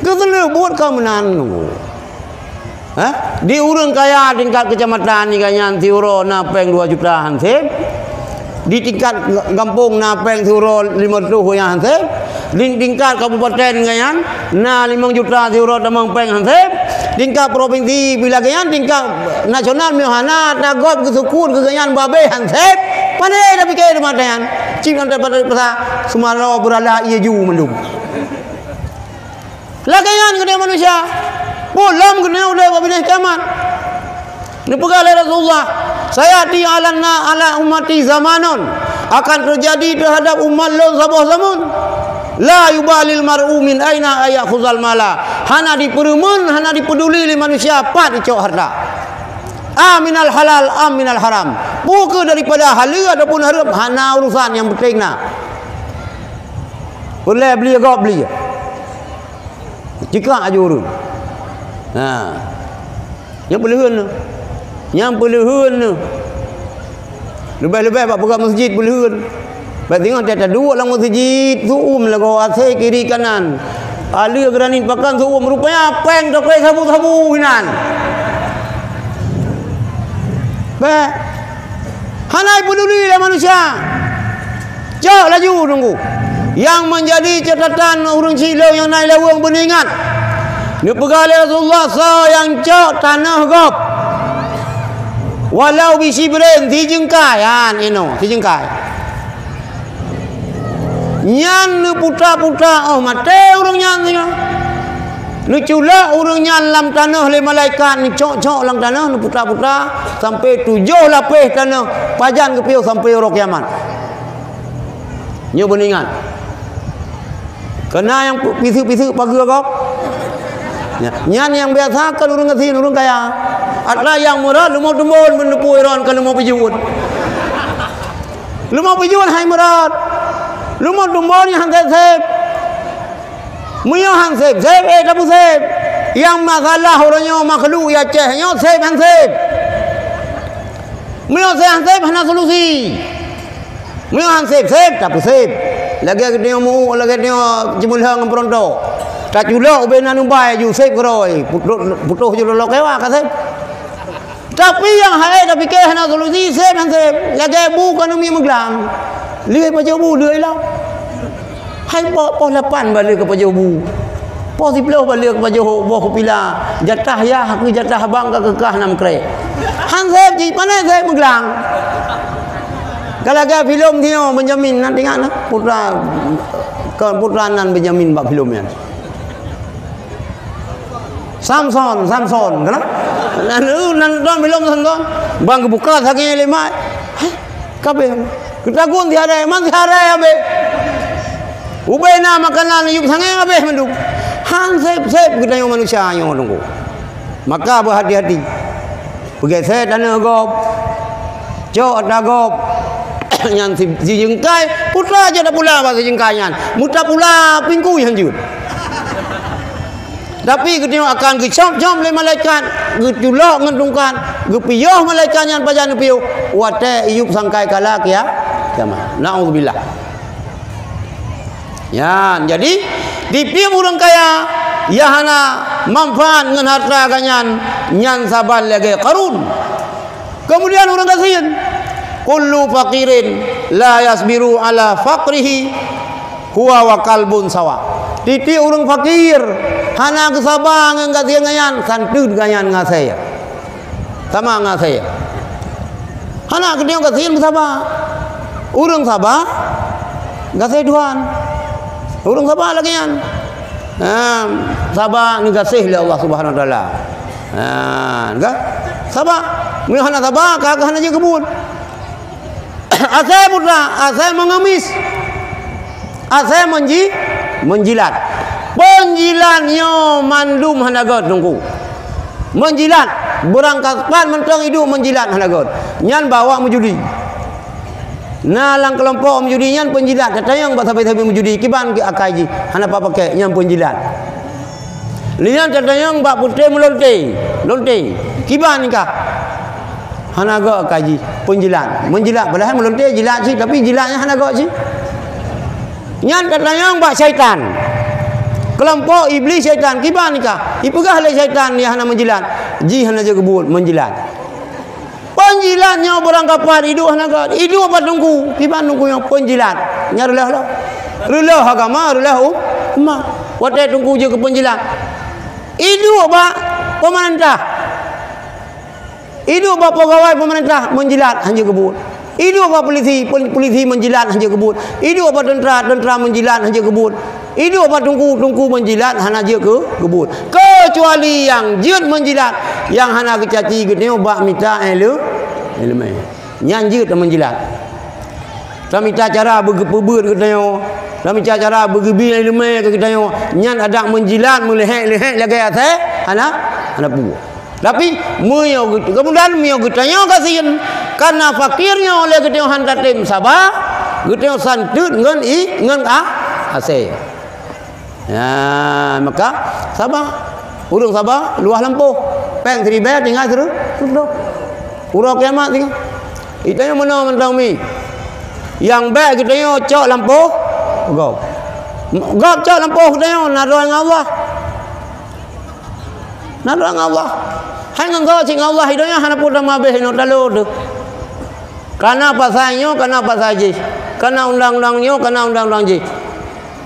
Keuteuleuh buet ka meunan. Ha? Di ureueng kaya tingkat keucamatan nyan siuroe na pèng dua juta han sép. Di tingkat gampông na pèng siuroe limong reutôh nyan han sép. Di tingkat kabupaten nyan na limong juta siuroe tamong pèng han sép. Tingkat provinsi pih lagèe nyan, tingkat nasional meuhana tagop geusyukur keu geuhnyan babeh han sép. Pandai tapike teuma nyan. Cit ngon teumpat pasa seumaroe beurala ié ju mandum. Lagèe nyan keuneuk manusia. Peue lom keuneuk udép bak binéh kiamat. Neupeugah lé Rasulullah, "Sayati 'alan na-, 'ala ummati zamanun," akan teujadi teuhadap umat lôn saboh zaman, "la yubalil mar'u min aina ya'khuzul mala," hana jipeureumeun, hana jipeuduli lé manusia pat jicok hareuta. A minal halal, am minal haram. Peue keuh daripada haleue ataupun hareuem, hana urusan, nyang penting na. Ulèe beli gob beli. Cikak aju ureueng. Ha. Nyang peuleuheun nyoe. Nyang peuleuheun nyoe. Leubeh-leubeh bak peugah meuseujid peuleuheun. Bak singoh tiep-tiep duek lam meuseujid, su'um lagoe asèe kiri kanan. Aleue granit pakan su'um, rupanya pèng tokoi sabu-sabu inan. Bèk. Hana jipeuduli lé manusia. Cok laju teungku. Nyang meunjadi catatan ureueng sileung nyang na ilaweueng beuneuingat. Neupeugah lé Rasulullah, soe nyang cok tanoh gob, walau bishibrin, sijeungkai, nyan inoe, sijeungkai. Nyan neuputa-puta, oh, maté ureueng nyan singoh. Neuculok ureueng nyan lam tanoh lé malaikat, neucok-cok lam tanoh, neuputa-puta sampai tujoh lapéh tanoh, pajan geupiôh sampai uroe kiamat. Nyoe beuneuingat. Keu na nyang pi-, piseuk-piseuk pageue gob. Nya, nyan nyang biasa kon ureueng gasien, ureueng kaya. Atra nyang meurat leumo tumbon, meuneupu iron ka leumo pijuet. Leumo pijuet hai meurat. Leumo tumbon nyang han sép-sép. Meunyoe han sép-sép, eh, tapeuséb. Nyang masalah uroe nyoe makhluk nyang Aceh nyoe sép han sép. Meunyoe sép han sép, hana solusi. Meunyoe han sép-sép, tapeuséb. Lagèe geutanyoe meu-, lagèe geutanyoe ceumeulheueng ngon peurontok. Taculok ubé nan ubai aju sép keudroe, putôh, putôh ju lolok keuwa ka sép. Tapi nyang hai tapike hana solusi, sép han sép. Lagèe bu ka neumi meuglang. Lheueh pajoh bu, lheueh ilong. Hai poh, poh lapan baleue keu pajoh bu. Poh siplôh baleue keu pajoh boh kupila. Jatah yah keu jatah bank ka keukah nam krek. Han sép jih, pane sép meuglang. Ka lagèe filem nyoe Benjamin, na teuingat na? Putra, kon putra nan Benjamin bak filem nyan. Samson, Samson, kana? Nan, nan, nan filem Samson. Ban geubuka sagai lé mak. Hah? Kabéh. Geutagun siharé, man siharé habéh. Ubé na makanan yup sangé habéh mandum. Han sép-sép geutanyoe manusia nyoe teungku. Maka beuhati-hati. Peugésé tanoh gob. Cok ata gob. Nyan si, sijeungkai, putra jeuet tapula bak sijeungkai nyan. Meutapula pingkui han jeuet. Tapi geutanyoe akan geucop-cop lé malaikat, geuculok ngon tungkat, geupiôh malaikat nyan pajan neupiôh, watèe iyup sangkai kala kia-, kiamat. Naudzubillah. Nyan, jadi, tiep-tiep ureueng kaya nyang hana manfaat ngon hareuta geuh nyan, nyan saban lagèe Qarun. Keumudian ureueng gasien, "Kullu faqirin la yasbiru ala faqrihi huwa wa kalbun sawa." Tiep-tiep ureueng fakir hana geusaba ngon gasien geuh nyan, santeuet geuh nyan ngon asèe. Sama ngon asèe. Hana geutanyoe gasien beusaba. Ureueng saba gasèe Tuhan. Ureueng saba lagèe nyan. Ha, saba neugaséh lé Allah Subhanahu Wa Taala. Ha, ka? Saba. Meunyoe hana saba, ka, ka hana jeuet keu buet. Asèe buta, asèe mengemis. Asèe menji-, menjilat. Penjilat nyoe mandum hana gèt teungku. Menjilat, beurangkapat mantong idup menjilat hana gèt. Nyan bawa meujudi. Na lam keulompok meujudi nyan peunjilat, tatanyong bak sabe-sabe meujudi, kiban keu akai jih, hana pat pakèk, nyan peunjilat. Lheuh nyan tatanyong bak putéh meulonte, lonte, kiban kah? Hana gok akai jih, peunjilat. Meunjilat, padahai meulonte jilat cit, tapi jilat nyan hana gok cit. Nyan tatanyong bak syaitan. Keulompok iblih syaitan, kiban kah? Ipeugah lé syaitan nyang hana meunjilat, jih hana jeuet keu buet, meunjilat. Peunjilat nyoe beurangkapat iduek hana gok, iduek bak teungku, kiban teungku nyoe peunjilat. Nyan reuloh lom. Reuloh agama, reuloh u-, umat. Watèe teungku jeuet keu peunjilat. Iduek bak peumeurintah. Iduek bak peugawai peumeurintah meunjilat hana jeuet keu buet. Iduek bak pulisi, pul-, pulisi meunjilat hana jeuet keu buet. Iduek bak teuntra, teuntra meunjilat hana jeuet keu buet. Iduek bak teungku, teungku meunjilat hana jeuet keu, keu buet. Keucuali nyang jeuet meunjilat, nyang hana geucaci geutanyoe bak mita ileu-, ileumèe. Nyan jeuet meunjilat. Tamita cara beugeupeubuet geutanyoe, tamita cara beugeubi ileumèe keu geutanyoe. Nyan adak meunjilat meuleuhèk-leuhèk lagèe asèe hana, hana peue. Tapi meunyoe geut-, keumudian meunyoe geutanyoe gasien, kareuna fakir nyoe lé geutanyoe han tatem saba, geutanyoe santeut ngon i-, ngon a-, asèe. Ya, maka saba. Ureueng saba luwah lampôh. Pèng siribèe tinggai sireutôh. Uroe kiamat tinggai. Geutanyoe meunoe mantong mi. Nyang bèk geutanyoe cok lampôh gob. Gob cok lampôh geutanyoe na droe ngon Allah. Na droe ngon Allah. Hai ngon soe cit ngon Allah, i donya hana peue tameuhabéh inoe talo teuh. Kana pasai nyoe, kana pasai jih. Kana undang-undang nyoe, kana undang-undang jih.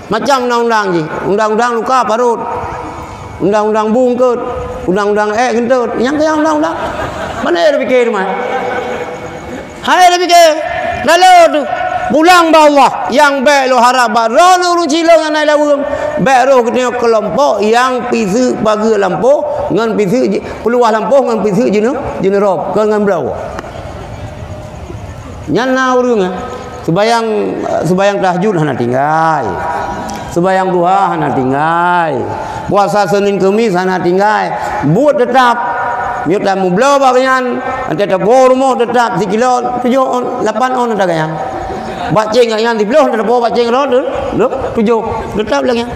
Macam undang-undang jih. Undang-undang luka parot. Undang-undang bu eungkôt. Undang-undang èk geuntot. Nyang keu nyang undang-undang. Mana ada fikir mah? Hai, lé pike, lalu tu pulang bak Allah. Nyang bèk lôn harab bak droeneuh ureueng cilong nyang na lam ureueng, bèk roh geutanyoe keulompok nyang piseuk pageue lampôh ngon piseuk ji-, peuluwah lampôh ngon piseuk jineuk, jineurôb, kon ngon bloe. Nyan na ureueng, eh, seubayang, seubayang tahajud hana tinggai. Seubayang duha hana tinggai. Puasa Senin Kemis hana tinggai. Buet teutap. Meunyoe tameubloe bak gobnyan, watèe taboh rumoh teutap sikilo tujoh ôn, lapan ôn ata gobnyan. Bak céng gobnyan siploh, taboh bak céng droe tu, tu, tujoh. Teutap lagèe nyan.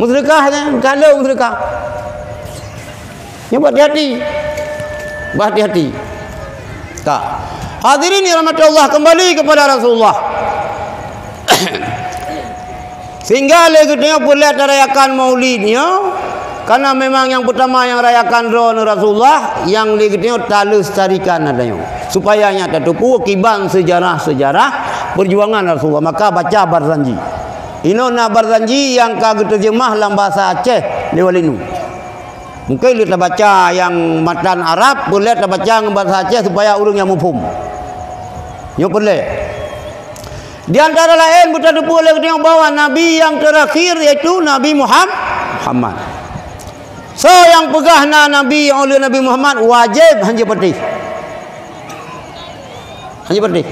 Meuseudeukah nyan, ka lheueh meuseudeukah. Nyoe beuhati-hati. Beuhati-hati. Ka. Hadirin yang dirahmati Allah, kembali kepada Rasulullah. Sehingga lé geutanyoe peureulèe tarayakan Maulid nyoe, karena memang nyang peutama nyang rayakan droeneuh Rasulullah, nyang lé geutanyoe talestarikan ata nyoe. Supaya nyak tateupeue kiban seujarah-seujarah peujuangan Rasulullah. Maka baca Barzanji. Inoe na Barzanji nyang ka geuteurjeumah lam bahasa Aceh lé Walid Nu. Mungken lé tabaca nyang matan Arab, peureulèe tabaca ngon bahasa Aceh supaya ureueng nyang muphom. Nyoe peureulèe. Di antara laén beutateupeue lé geutanyoe bahwa nabi nyang teurakhir yaitu Nabi Muham-, Muhammad. Soe nyang peugah na nabi nyang ulèe Nabi Muhammad wajéb hanjeuet patéh. Hanjeuet patéh.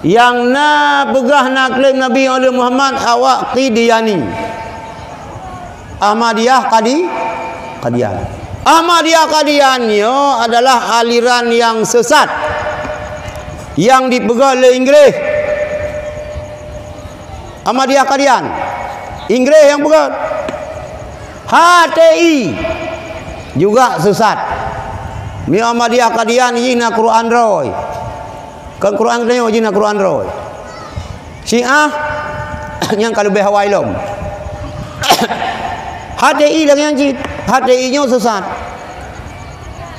Nyang na peugah na klaim nabi nyang ulèe Muhammad awak Qadiani. Ahmadiyah Qadi-, Qadian. Ahmadiyah Qadian nyoe adalah aliran nyang sesat nyang dipeugöt lé Inggréh. Ahmadiyah Qadian, Inggréh nyang peugöt. H T I juga sesat. Meunyoe Ahmadiyah Qadian jih na Quran droe. Kon Quran geutanyoe jih na Quran droe. Syiah nyang ka leubeh awai lom. H T I lagèe nyan cit. H T I nyoe sesat.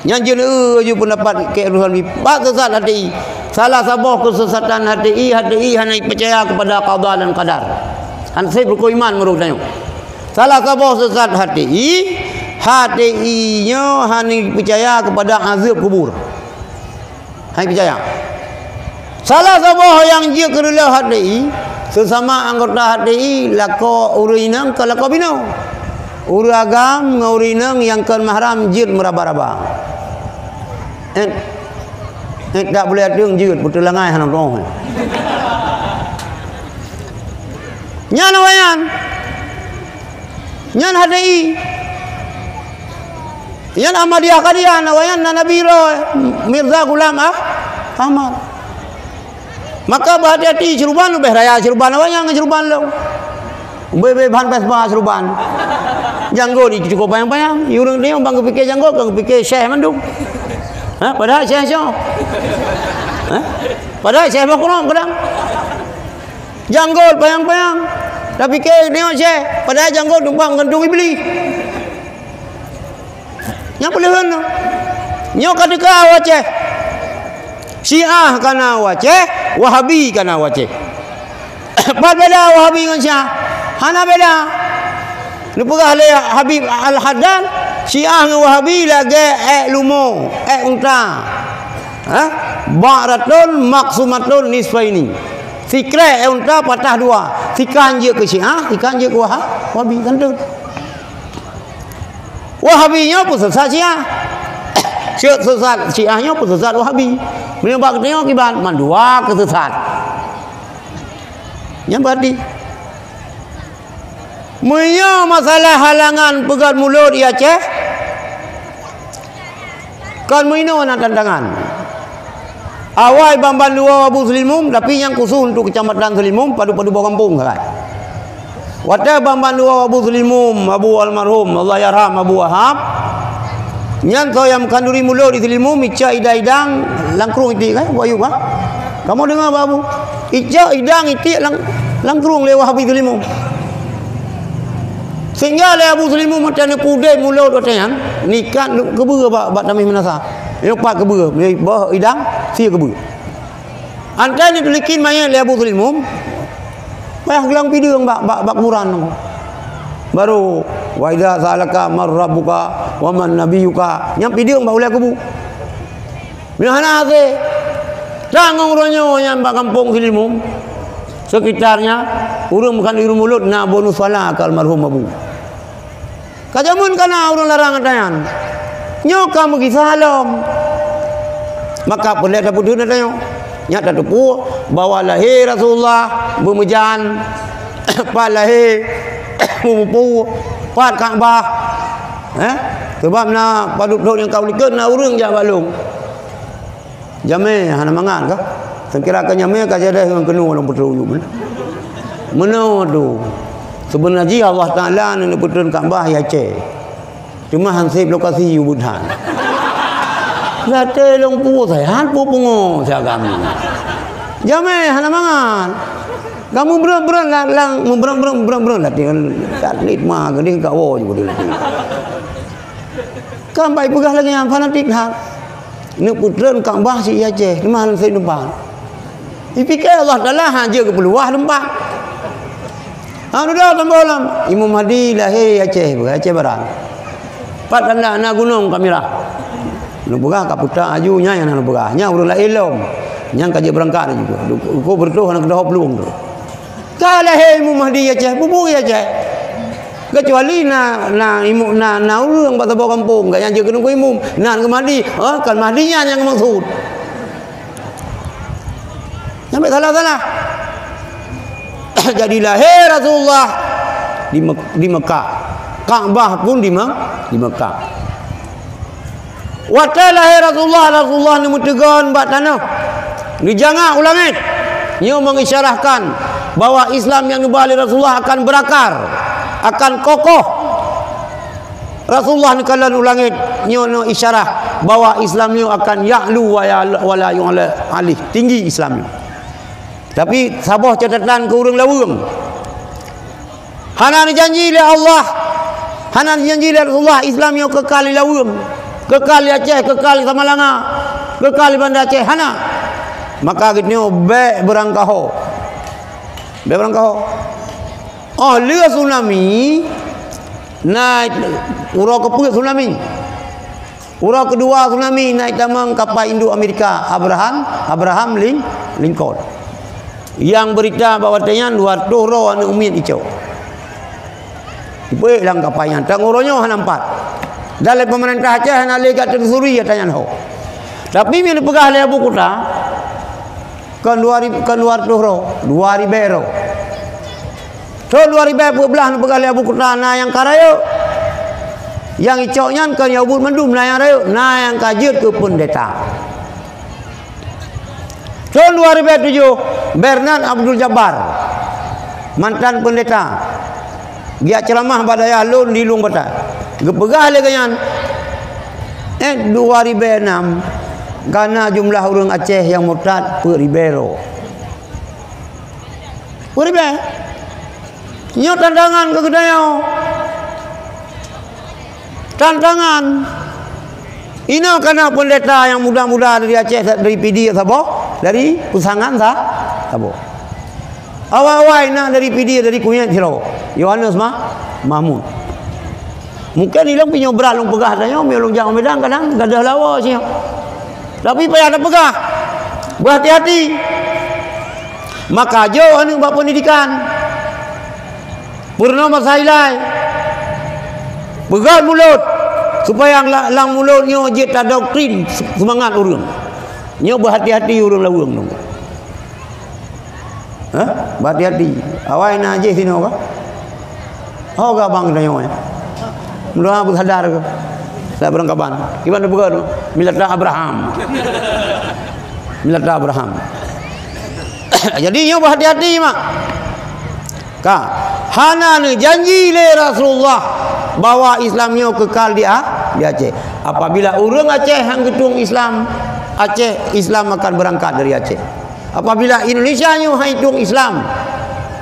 Nyan jeuet eu ju peundapat Kiai Ruslan Bib. Pat sesat H T I. Salah saboh keusesatan H T I, H T I hana peucaya kepada qada dan qadar. Hana sép rukon iman meunurot tanyoe. Salah saboh sesat H T I, H T I nyoe hana peucaya kepada azab kubur. Hana peucaya. Salah saboh nyang jeuet keu reuloh H T I, seusama anggota H T I lakoe ureueng inong kon lakoe binoe. Ureueng agam ngon ureueng inong nyang kon mahram jeuet meuraba-raba. Eh, eh, tak boleh ateueng jeuet, beutôi langai hana tuoh. Nyan awaknyan. Nyan H T I. Nyan Ahmadiyah Qadian, awaknyan na nabi droe, Mirza Ghulam Ah-, Ahmad. Maka beuhati-hati, seuruban leubeh raya seuruban awak nyan ngon seuruban lôn. Ubé-bé bahan Vespa seuruban. Janggôt jicukôp panyang-panyang. Ureuëng nyoe ban geupike janggôt, ka geupike syekh mandum. Ha, padahai syekh nyoe. Ha? Padahai syekh boh keurong kadang. Janggôt panyang-panyang. Tapike nyoe syekh, padahai janggôt tumpah meugantung Iblih. Nyang peuleuheun nyoe. Nyoe ka teuka u Aceh. Syiah ka na u Aceh, Wahabi ka na u Aceh. Pat beda Wahabi ngon Syiah? Hana beda. Neupeugah lé Habib Al-Haddad, Syiah ngon Wahabi lagée ék lumo, ék unta. Ha? Ba'ratun maqsumatun nisfaini. Sikrek ék unta patah dua. Sikan jeuet keu Syiah, sikan jeuet keu Waha-, Wahabi. Kan tu? Wahabi nyoe peusesat Syiah. Sesat Syiah nyoe peusesat Wahabi. Meunyoe bak geutanyoe kiban, mandua keusesat. Nyan berarti. Meunyoe masalah halangan peugét mulod di Aceh, kon meuinoe na tantangan. Awai ban-ban dua Abu Seulimum, tapi nyang khusus untuk Kecamatan Seulimum, padub-padub boh gampông sagai. Watée ban-ban dua Abu Seulimum, Abu almarhum, Allahyarham Abu Wahab, nyan soe nyang meukhanduri mulod di Seulimum, icok idang-idang, langkrueng itiek, kan, Abu Ayub, kan? Kamoe deungoe, Abu? Icok idang itiek lang-, langkrueng lé Wahabi Seulimum. Sehingga lé Abu Seulimum watée neupeudeh mulod watée nyan, nikat keubeue bak, bak tameh meunasah. Nyoe pat keubeue, boh idang, sie keubeue. Antai neuteulikin manyét lé Abu Seulimum, payah geulang pideueng bak, bak, bak kuburan. Baru, "Wa idza sa'alaka man rabbuka wa man nabiyyuka." Nyang pideueng bak ulée kubu. Meunyoe hana hase, tanggong uroe nyoe nyan bak gampông Seulimum, sekitarnya, ureuëng bukan di mulod na bonus phala keu almarhum Abu. Ka jameun ka na ureuëng larang ata nyan. Nyoe ka meukisah lom. Maka peureulée tapeutheun ata nyoe. Nyak tateupeue bahwa lahé Rasulullah beumeujan, pat lahé beumupue, pat Ka'bah. Eh? Sabab na padub thon nyang ka u likot na ureuëng jak bak lôn. Jamé hana mangat kah? Seukira ka jamé ka jadeh ngon keunoe lam peutrok yup. Meunoe tu. Seubeuna jih Allah Taala neupeutrön Ka'bah i Aceh. Teuma han sép lokasi ubit han. Gata lôn puwoe sajan, han puwoe pungo siagam. Jamé hana mangat. Ka meubreuet-breuet lam, lam, meubreuet-breuet, meubreuet-breuet lam, lam, lam, ma, geude ka woe ju geude. Kan bai peugah lagée nyan fanatik that. Neupeutrön Ka'bah si i Aceh, teuma hana sép teumpat. Ipike Allah Taala hana jeuet geupeuluwah teumpat. Ha, dudoe tambah lom. Imam Mahdi lahé i Aceh, Aceh Barat. Pat tanda na gunong ka mirah. Neupeugah ka putak aju, nyan nyang neupeugah. Nyan ureuëng laén lom. Nyan ka jeuet beurangkat juga. Uko beureutoh hana keudroe plueng tu. Ka lahé Imam Mahdi i Aceh, peue-peue i Aceh. Keucuali na, na imu-, na, na ureuëng bak saboh gampông, gobnyan jeuet keuneuk imum, nan keu Mahdi, oh, kon Mahdi nyan nyang meukeusut. Sampai salah-salah. Jadi lahé Rasulullah di Mek-, di Mekah. Ka'bah pun di Me-, di Mekah. Watée lahé Rasulullah, Rasulullah neumeuteugon bak tanoh, neujangak u langét. Nyoe mengisyarahkan bahwa Islam nyang neuba lé Rasulullah akan berakar, akan kokoh. Rasulullah neukalon u langét, nyoe neuisyarah bahwa Islam nyoe akan ya'lu wa ya-, wa la yu'la alaih, tinggi Islam nyoe. Tapi saboh catatan keu ureuëng laweueng. Hana neujanji lé Allah, hana neujanji lé Rasulullah Islam nyoe keukal di laweueng, keukal di Aceh, keukal di Samalanga, keukal di Banda Aceh, hana. Maka geutanyoe bék beurangkaho. Bék beurangkaho. Oh, lheueh tsunami, na uroe keupeuet tsunami. Uroe keudua tsunami na jitamong kapai induek Amerika, Abraham, Abraham Lin-, Lincoln. Nyang beurita bak watée nyan dua reutôh droe aneuëk miet jicok. Jipeuék lam kapai nyan, teungoh uroe nyoe hana meupat. Dan lé peumeurintah Aceh hana lé gata teusuri ata nyan ho. Tapi meunyoe neupeugah lé Abu Kuta, kon dua rib-, kon dua reutôh droe, dua ribée droe. Thon dua ribée peuet blaih neupeugah lé Abu Kuta na nyang ka rayeuk. Nyang jicok nyan kon nyang ubit mandum na nyang rayeuk, na nyang ka jeuet keu peundeta. Thôn dua ribèe tujoh, Bernard Abdul Jabbar, mantan peundeta, geujak ceuramah bak dayah lôn di Lueng Batai. Geupeugah lé geuh nyan, eh, dua ribèe nam, ka na jumlah ureuëng Aceh nyang murtad peuet ribèe droe. Peuet ribèe. Nyoe tantangan keu geutanyoe. Tantangan. Inoe ka na peundeta nyang muda-muda dari Aceh, dari Pidie saboh, dari Peusangan sa-, saboh. Awai-awai na dari Pidie, dari Kunyit sidroe. Yohanes Ma-, Mahmud. Mungken ilong pih nyoe brat lôn peugah tanyoe, meunyoe lôn jak u Medan kadang gadoh lawa siang. Tapi payah tapeugah. Beuhati-hati. Maka jok aneuëk bak pendidikan. Peurunoe masa ilai. Peugah mulod. Supaya la-, lam mulod nyoe jeuet tadoktrin seumangat ureuëng. Nyoe beuhati-hati ureuëng laweueng nyoe. Hah? Beuhati-hati. Awai na jih sinoe ka? Ho ka bang tanyoe, eh? Meudoa beusadar ke? Tak barangkaban. Kiban tu peugah tu? Milata Abraham. Milata Abraham. Jadi, nyoe beuhati-hati, mak. Ka. Hana neujanji lé Rasulullah bahwa Islam nyoe kekal di A-, di Aceh. Apabila ureuëng Aceh han geutueng Islam, Aceh, Islam akan berangkat dari Aceh. Apabila Indonesia nyoe han itueng Islam,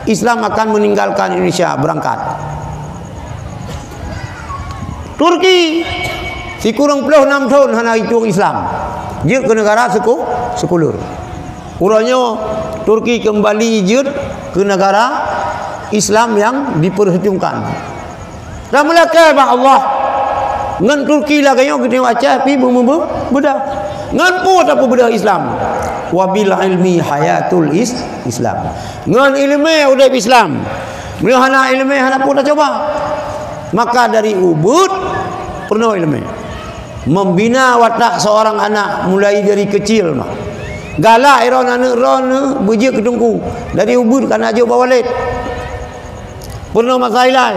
Islam akan meninggalkan Indonesia, berangkat. Turki, sikureueng ploh nam thon hana itueng Islam, jeuet keu negara seku-, sekuler. Uroe nyoe Turki keumbali jeuet keu negara Islam nyang diperhitungkan. Tameulakée bak Allah. Ngon Turki lagée nyoe geutanyoe Aceh pih beumeubeudah. Ngon peue tapeubeudah Islam? Wa bil ilmi hayatul is-, Islam. Ngon iéleumé udeb Islam. Meunyoe hana iéleumé, hana peue tacoba. Maka dari ubit peurunoe iéleumé. Membina watak seorang anak mulai dari kecil mah. Galak droe aneuëk droe beujeuet keu teungku. Dari ubit ka na jok bak walét. Peurunoe masa ilai,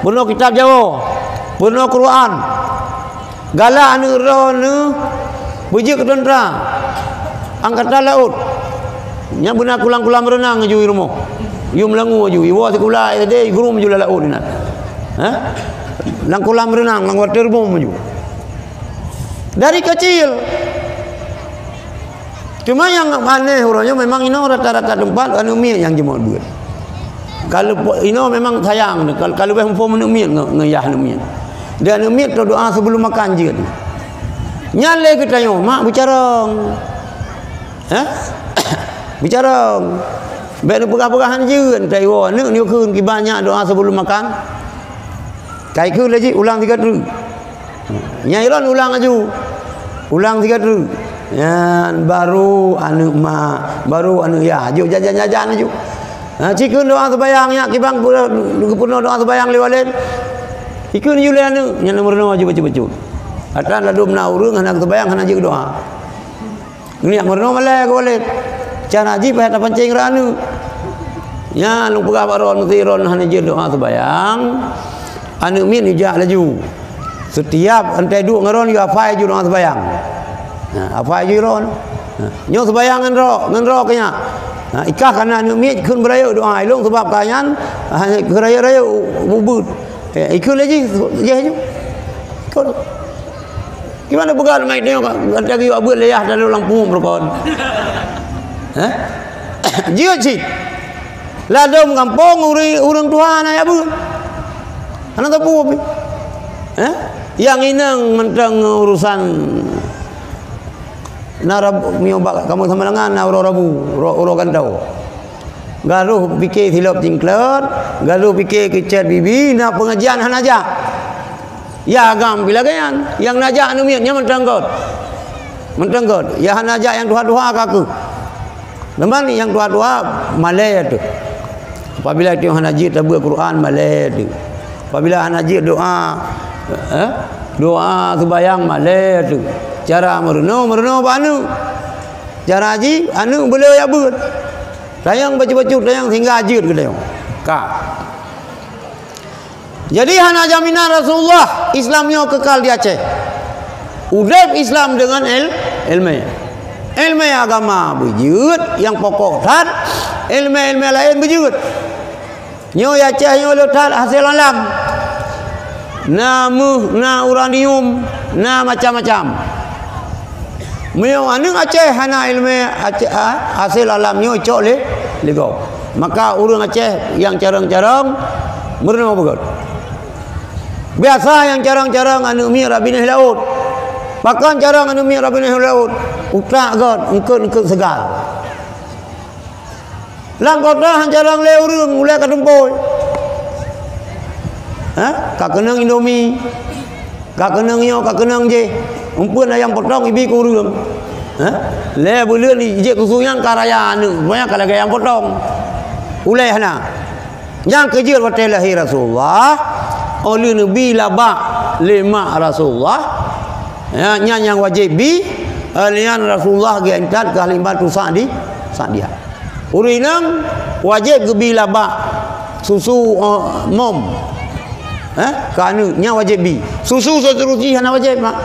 peurunoe kitab Jawoe, peurunoe Quran. Galak aneuëk droe beujeuet keu teuntra angkatan laôt. Nyan beuna kulam-kulam reunang aju i rumoh. Yum langue aju, iwoe sikula S D, guru maju lam laôt inan. Hah? Lam kulam reunang, lam water boom aju. Dari kecil. Cuma nyang aneh uroe nyoe memang inoe rata-rata teumpat aneuëk miet nyang jimeuet beuet. Kalau po-, inoe memang sayang, kal-, kalau beh muphom aneuëk miet nge-, ngeuyah aneuëk miet. Di aneuëk miet teudoa sebelum makan jeuet. Nyan lé geutanyoe, mak beucarông. Hah? Beucarông. Bèk neupeugah-peugah han jeuet, tai woe aneuëk nyoe kheun kiban nyak doa sebelum makan. Kai kheun lé jih ulang tiga teuk. Nyan ilôn ulang laju. Ulang tiga teuk. Nyan baru aneuëk ma, baru aneuëk yah. Jok jajan-jajan laju. Ha, ci kheun doa seubayang nyak kiban geupeureunoe doa seubayang lé walét. Ikheun laju lé aneuëk, nyan meurunoe laju bacut-bacut. Atra ladôm na ureuëng hana seubayang hana jeuet doa. Nyak meurunoe malèe keu walét. Cara jih payah tapancéng rot aneuëk. Nyan lôn peugah bak droe, meusé droe hana jeuet doa seubayang, aneuëk miet neujak laju. Setiap antai duek ngon droe, hafai ju doa seubayang. Ha, hafai ju droe. Ha, nyoe seubayang ngon droe, ngon droe keu nyak. Ha, ikah kana aneuëk miet kheun beurayeuk doa ilôn, sabab ka nyan, ha, keu rayeuk-rayeuk ubit. Eh, ikheun lé jih, jih ju. Ikheun. Gimana peugah mak itu nyoe ka, gata geuyue abeuet lé yah dalam lam pungueng beurukon. Hah? Jeuet cit. Ladôm gampông ureuëng, ureuëng tuha na ya beuet. Hana teupeu pih. Hah? Nyang inong mantong urusan na rabu, miyueb bak kamoe sama dengan na uroe rabu, uroe, uroe gantoe. Garoh pike silop cingklot, garoh pike keucet bibi, na pengajian hana jak. Ya agam pih lagée nyan, nyang na jak aneuëk miet nyan mantong göt. Mantong göt, ya hana jak nyang tuha-tuha ka keuh. Teuma nyang tuha-tuha malèe teuh. Apabila teuh hana jeuet tabeuet Quran, malèe teuh. Apabila hana jeuet doa, eh, doa seubayang, malèe teuh. Cara meurunoe, meurunoe bak aneuëk. Cara jih aneuëk beuleu ya beuet. Tayang bacut-bacut, tayang sehingga jeuet geutanyoe. Ka. Jadi hana jaminan Rasulullah Islam nyoe kekal di Aceh. Udeb Islam dengan el-, iéleumé. Ileumèe agama beujeuet, nyang pokok that, ileumèe-ileumèe laén beujeuet. Nyoe Aceh nyoe le that hasé alam. Na méuh, na uranium, na macam-macam. Meunyoe aneuk Aceh hana ileumèe Aceh, a, hasé alam nyoe cok lé, lé gob. Maka ureueng Aceh nyang carông-carông meurunoe beugöt. Biasa nyang carông-carông aneuk miet rab binéh laôt. Pakon carông aneuk miet rab binéh laôt? Utak göt, eungkôt-eungkôt seugal. Lam kota han carông lé ureueng, ulèe ka tumpôi. Ha? Ka keunong Indomie, ka keunong nyoe, ka keunong jéh. Eumpeuen ayam potong ibi keu ureueng. Ha? Lé buleuen jeuet keu su nyang ka raya aneuk, rupanya ka lagèe ayam potong. Ulèe hana. Nyang keujeuet watèe lahé Rasulullah, 'oh lheueh neubi labak lé mak Rasulullah, ya, nyan nyang wajéb bi, eh, nyan Rasulullah geuintat keu Halimatu Sa'di-, Sa'diyah. Ureueng inong wajéb geubi labak susu, eh, mom. Eh, keu aneuk, nyan wajéb bi. Susu seuteurusi hana wajéb, mak.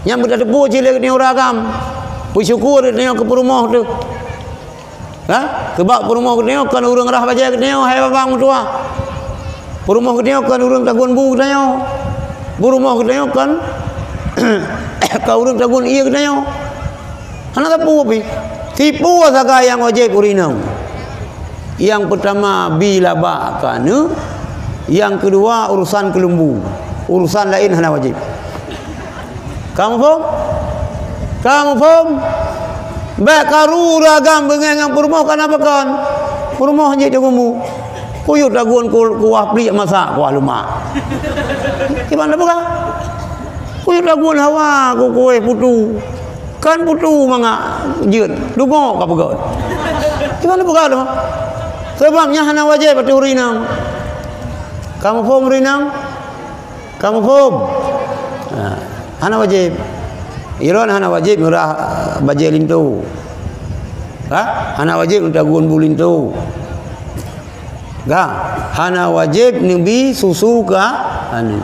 Nyan beutateupeue cit lé geutanyoe ureueng agam. Peusyukur geutanyoe keu peurumoh teuh. Ha? Sabab peurumoh geutanyoe kon ureueng rhah bajèe geutanyoe, hai babah meutuwah. Peurumoh geutanyoe kon ureueng tagun bu geutanyoe. Peurumoh geutanyoe kon, kon ureueng tagun ié geutanyoe. Hana sapeue pih. Sipeue sagai nyang wajéb ureueng inong. Nyang peutama bi labak keu aneuk, nyang keudua urusan keuleumbu. Urusan laén hana wajéb. Ka muphom? Ka muphom? Bèk karu ureueng agam beungèh ngon peurumoh kana pakon. Peurumoh jeuet tagun bu. Kuyue tagun ku-, kuah pliek masak, kuah lumak. Kiban tapeugah? Kuyue tagun hawa ku kuéh putu. Kan putu mangat jeuet. Dungok ka peugöt. Kiban tapeugah tu? Sabab nyan hana wajéb ateueh ureueng inong. Ka muphom ureueng inong? Ka muphom? Ha, hana wajéb. Droeneuh hana wajéb meurah, ah, bajèe linto. Ha? Hana wajéb tagun bu linto. Ka? Hana wajéb neubi susu keu aneuk.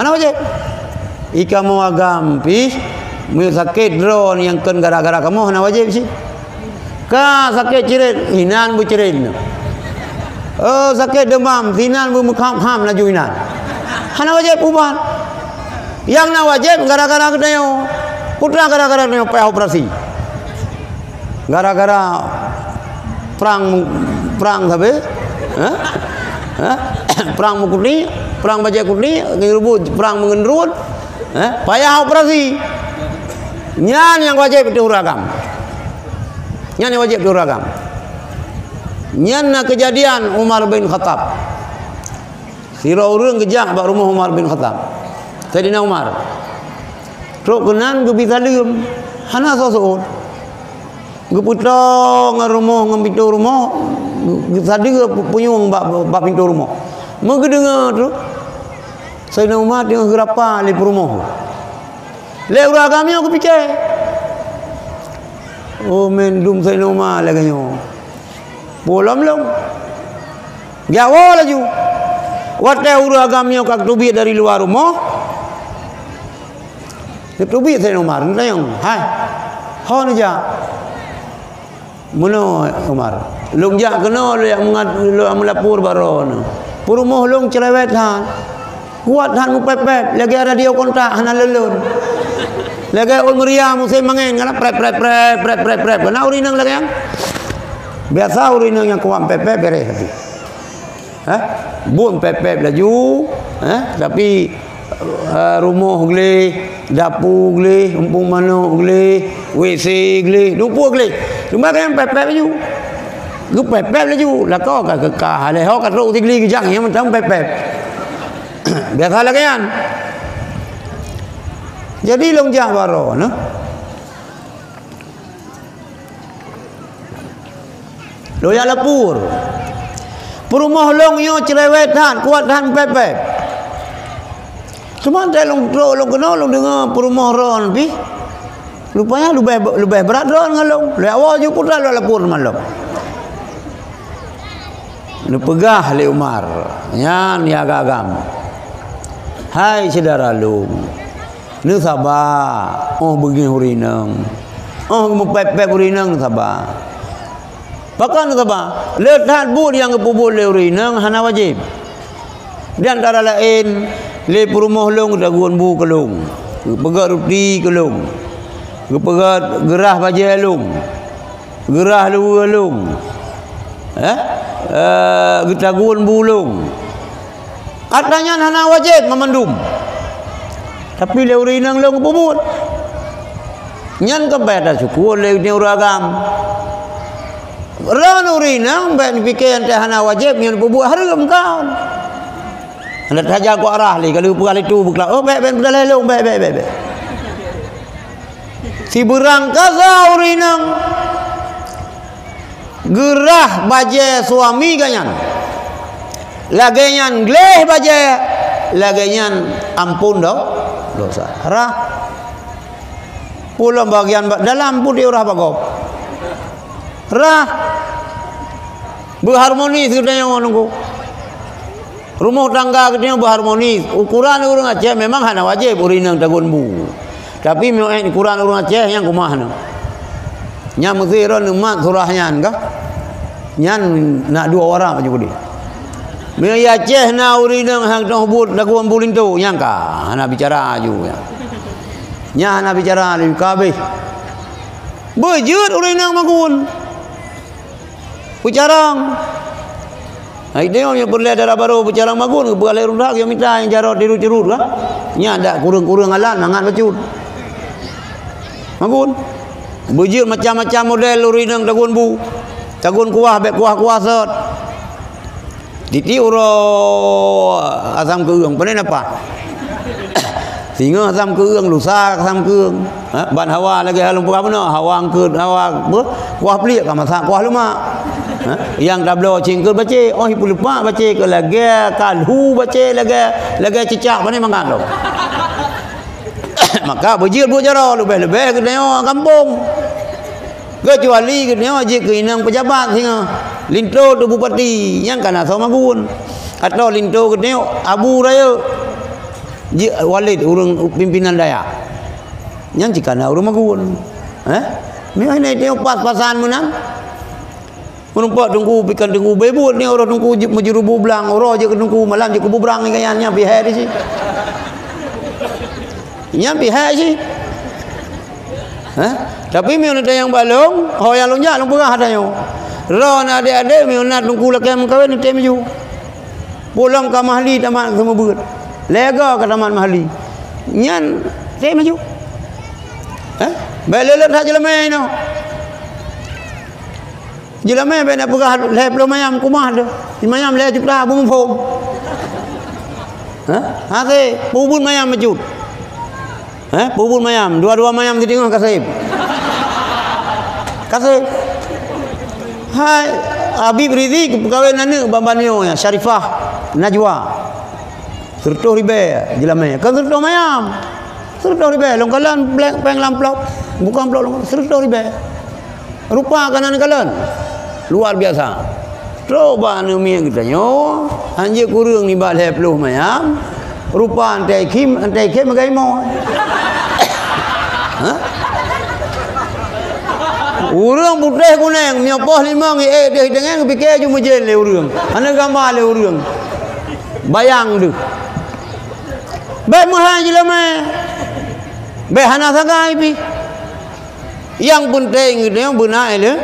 Hana wajéb. Ikamoe agam pih, meunyoe sakét droe nyang kon gara-gara kamoe hana wajéb cit. Ka sakét cirét, inan beucirét. Oh, sakét deumam, sinan beumeukham-kham laju inan. Hana wajéb ubat. Nyang na wajéb gara-gara geutanyoe. Peue teuma gara-gara geutanyoe payah operasi. Gara-gara prang, prang sabe? Hah? Hah? Prang meukuti, prang bajèe kuti, ngeureubeut prang meungeunrot. Hah? Payah operasi. Nyan nyang wajéb teuh ureueng agam. Nyan nyang wajéb teuh ureueng agam. Nyan na keujadian Umar bin Khattab. Sidroe ureueng geujak bak rumoh Umar bin Khattab. Saidina Umar. Trok keunan geubi saleuem. Hana soe seuôt. Geupeutong ngon rumoh, ngon pintoe rumoh, geusadeue pu-, punyueng bak, bak pintoe rumoh. Meugeudeungoe tu, Saidina Umar teungoh geurapa lé peurumoh. Lé ureueng agam nyoe geupike, "Oh, meunan dum Saidina Umar lagèe nyoe. Peue lom lôn?" Geuwoe laju. Watèe ureueng agam nyoe ka geuteubiet dari luwa rumoh, geuteubiet Saidina Umar, geutanyong, "Hai, ho neujak?" "Meunoe, Umar, lôn jak keunoe lôn jak meungat-, lôn jak meulapor bak droeneuh. Peurumoh lôn cerewet that. Kuat that meupèp-pèp, lagèe radio kontak hana lôn-lôn. Lagèe ôn meuria musém angèn, kana prèp, prèp, prèp, prèp, prèp, prèp. Kana ureueng inong lagèe nyan. Biasa ureueng inong nyang kuat pèp-pèp bèrèh tapi." Hah? Buet pèp-pèp laju, hah? Tapi, eh, rumoh gleh, dapu gleh, umpung manok gleh, W C gleh, dupeue gleh. Cuma kan pèp-pèp laju. Geupèp-pèp laju. Lakoe ka keukah, lheuh ka trok u Sigli geujak, nyang mantong pèp-pèp. Biasa lagèe nyan. Jadi lôn jak bak droeneuh. Lôn jak lapor. Peurumoh lôn nyoe cerewet that, kuat that pèp-pèp. Cuma watèe lôn trok lôn keunoe lôn deungoe peurumoh droeneuh pih. Rupanya leubèh, leubèh brat droeneuh ngon lôn. Lôn jak woe ju putra lôn lapor teuma lom. Neupeugah lé Umar, nyan nyang agam. Hai syedara lôn, neusaba, 'oh beungèh ureueng inong. Oh, geumupép-pép ureueng inong saba. Pakon saba? Le that buet nyang geupeubuet lé ureueng inong hana wajéb. Di antara laén, lé peurumoh lôn geutagun bu keu lôn, geupeugét ruti keu lôn, geupeugét geurah bajèe lôn, geurah luweue lôn, eh, eh, geutagun bu lôn. Atra nyan hana wajéb meumandum. Tapi lé ureueng inong lôn geupeubuet. Nyan ka bèk tasyukur lé ureueng agam. Droeneuh ureueng inong bèk neupike nyang hana wajéb nyan peubuet hareuem kon. Hana taja ku arah lé, ka lheueh peugah lé tu beuklam, "Oh, bèk, bèk, peudalai lôn, bèk, bèk, bèk, bèk." Sibeurang kasa ureueng inong. Geurah bajèe suami geuh nyan. Lagèe nyan gleh bajèe, lagèe nyan amphon do-, dosa. Rah. Pulang bagian ba-, dalam pun diurah bak gob. Rah. Beuharmoni geutanyoe nunggu. Rumoh tangga geutanyoe beuharmoni. Ukuran ureueng Aceh memang hana wajéb ureueng inong tagun bu. Tapi meunyoe ukuran ureueng Aceh nyang keumah nyoe. Nyan meusé droe neumat surah nyan kah? Nyan na dua orang aju keudeh. Meunyoe di Aceh na ureueng inong hana teuh buet tagun bu linto, nyan ka hana bicara aju nyan. Nyan hana bicara lé ka habéh. Beujeuet ureueng inong magun. Peucarông. Hai, tanyoe nyang peureulèe dara barô peucarông magun, geupeugah lé ureueng that, nyang mita nyang jaroe tiru curut, kan? Nyan dak kureueng-kureueng alat mangat bacut. Magun. Beujeuet macam-macam model ureueng inong tagun bu. Tagun kuah, bèk kuah-kuah sot. Tieb-tieb uroe asam keueung, pane napa? Singoh asam keueung, lusa asam keueung. Ha? Ban hawa lagèe hana lôn peugah bunoe, hawa eungkôt, hawa apa? Kuah pliek ka masak kuah leumak. Ha? Nyang tabloe céng eungkôt bacé, oh, ipeuleupak bacé keu lagèe kalhu bacé, lagèe, lagèe cicak, pane mangat lom. Maka beujeuet buet jaroe, leubeh-leubeh geutanyoe gampông. Keucuali geutanyoe jeuet keu inong peujabat singoh. Linto teuh bupati, nyan ka na soe magun. Atawa linto geutanyoe abu rayeuk. Jeuet walid ureueng pimpinan dayah. Nyan cit ka na ureueng magun. Eh? Meunan tanyoe pas-pasan meunan. Meureumpok teungku, pikan teungku, beubuet ni uroe teungku jeuet meujurubu blang, uroe jeuet keu teungku, malam jeuet keu bubrang ni kaya nyan pih hai di si. Nyan pih hai si. Hah? Tapi meunyoe na tanyong bak lôn, ho nyang lôn jak lôn peugah tanyoe. Droeneuh adék-adék meunyoe na teungku lakèe meukawen, neutem ju. Pulang ka mahli tamat seumeubeuet. Lhèe go ka tamat mahli. Nyan tem ju. Hah? Bèk lé lôn that jeulamèe inoe. Jeulamèe bèk na peugah lhèe ploh mayam keumah deuh. Simayam lhèe juta beuphom. Hah? Hasé, peubuet mayam bacut. Hah? Peubuet mayam, dua-dua mayam sitingoh kaseb. Kaseb. Hai, Habib Rizik peukawen aneuk bak banyoe nyan, Syarifah Najwa. Seureutôh ribèe jeulamèe. Kon seureutôh mayam. Seureutôh ribèe, lôn kalon péng, péng lam amplop. Bukon amplop lôn, seureutôh ribèe. Rupa ka na neukalon. Luar biasa. Trok bak aneuk miet geutanyoe, hanjeuet kureueng nibak lhèe ploh mayam. Rupa antai khim, antai khim meugai imoe. Hah? Ureueng putéh kuneng, meunyoe poh limong i ék deuh i teungoh, geupike ju meujen lé ureueng. Hana gamba lé ureueng. Bayang deuh. Bèk meuhai jeulamèe. Bèk hana sagai pih. Nyang peunteng geutanyoe beuna ilé-,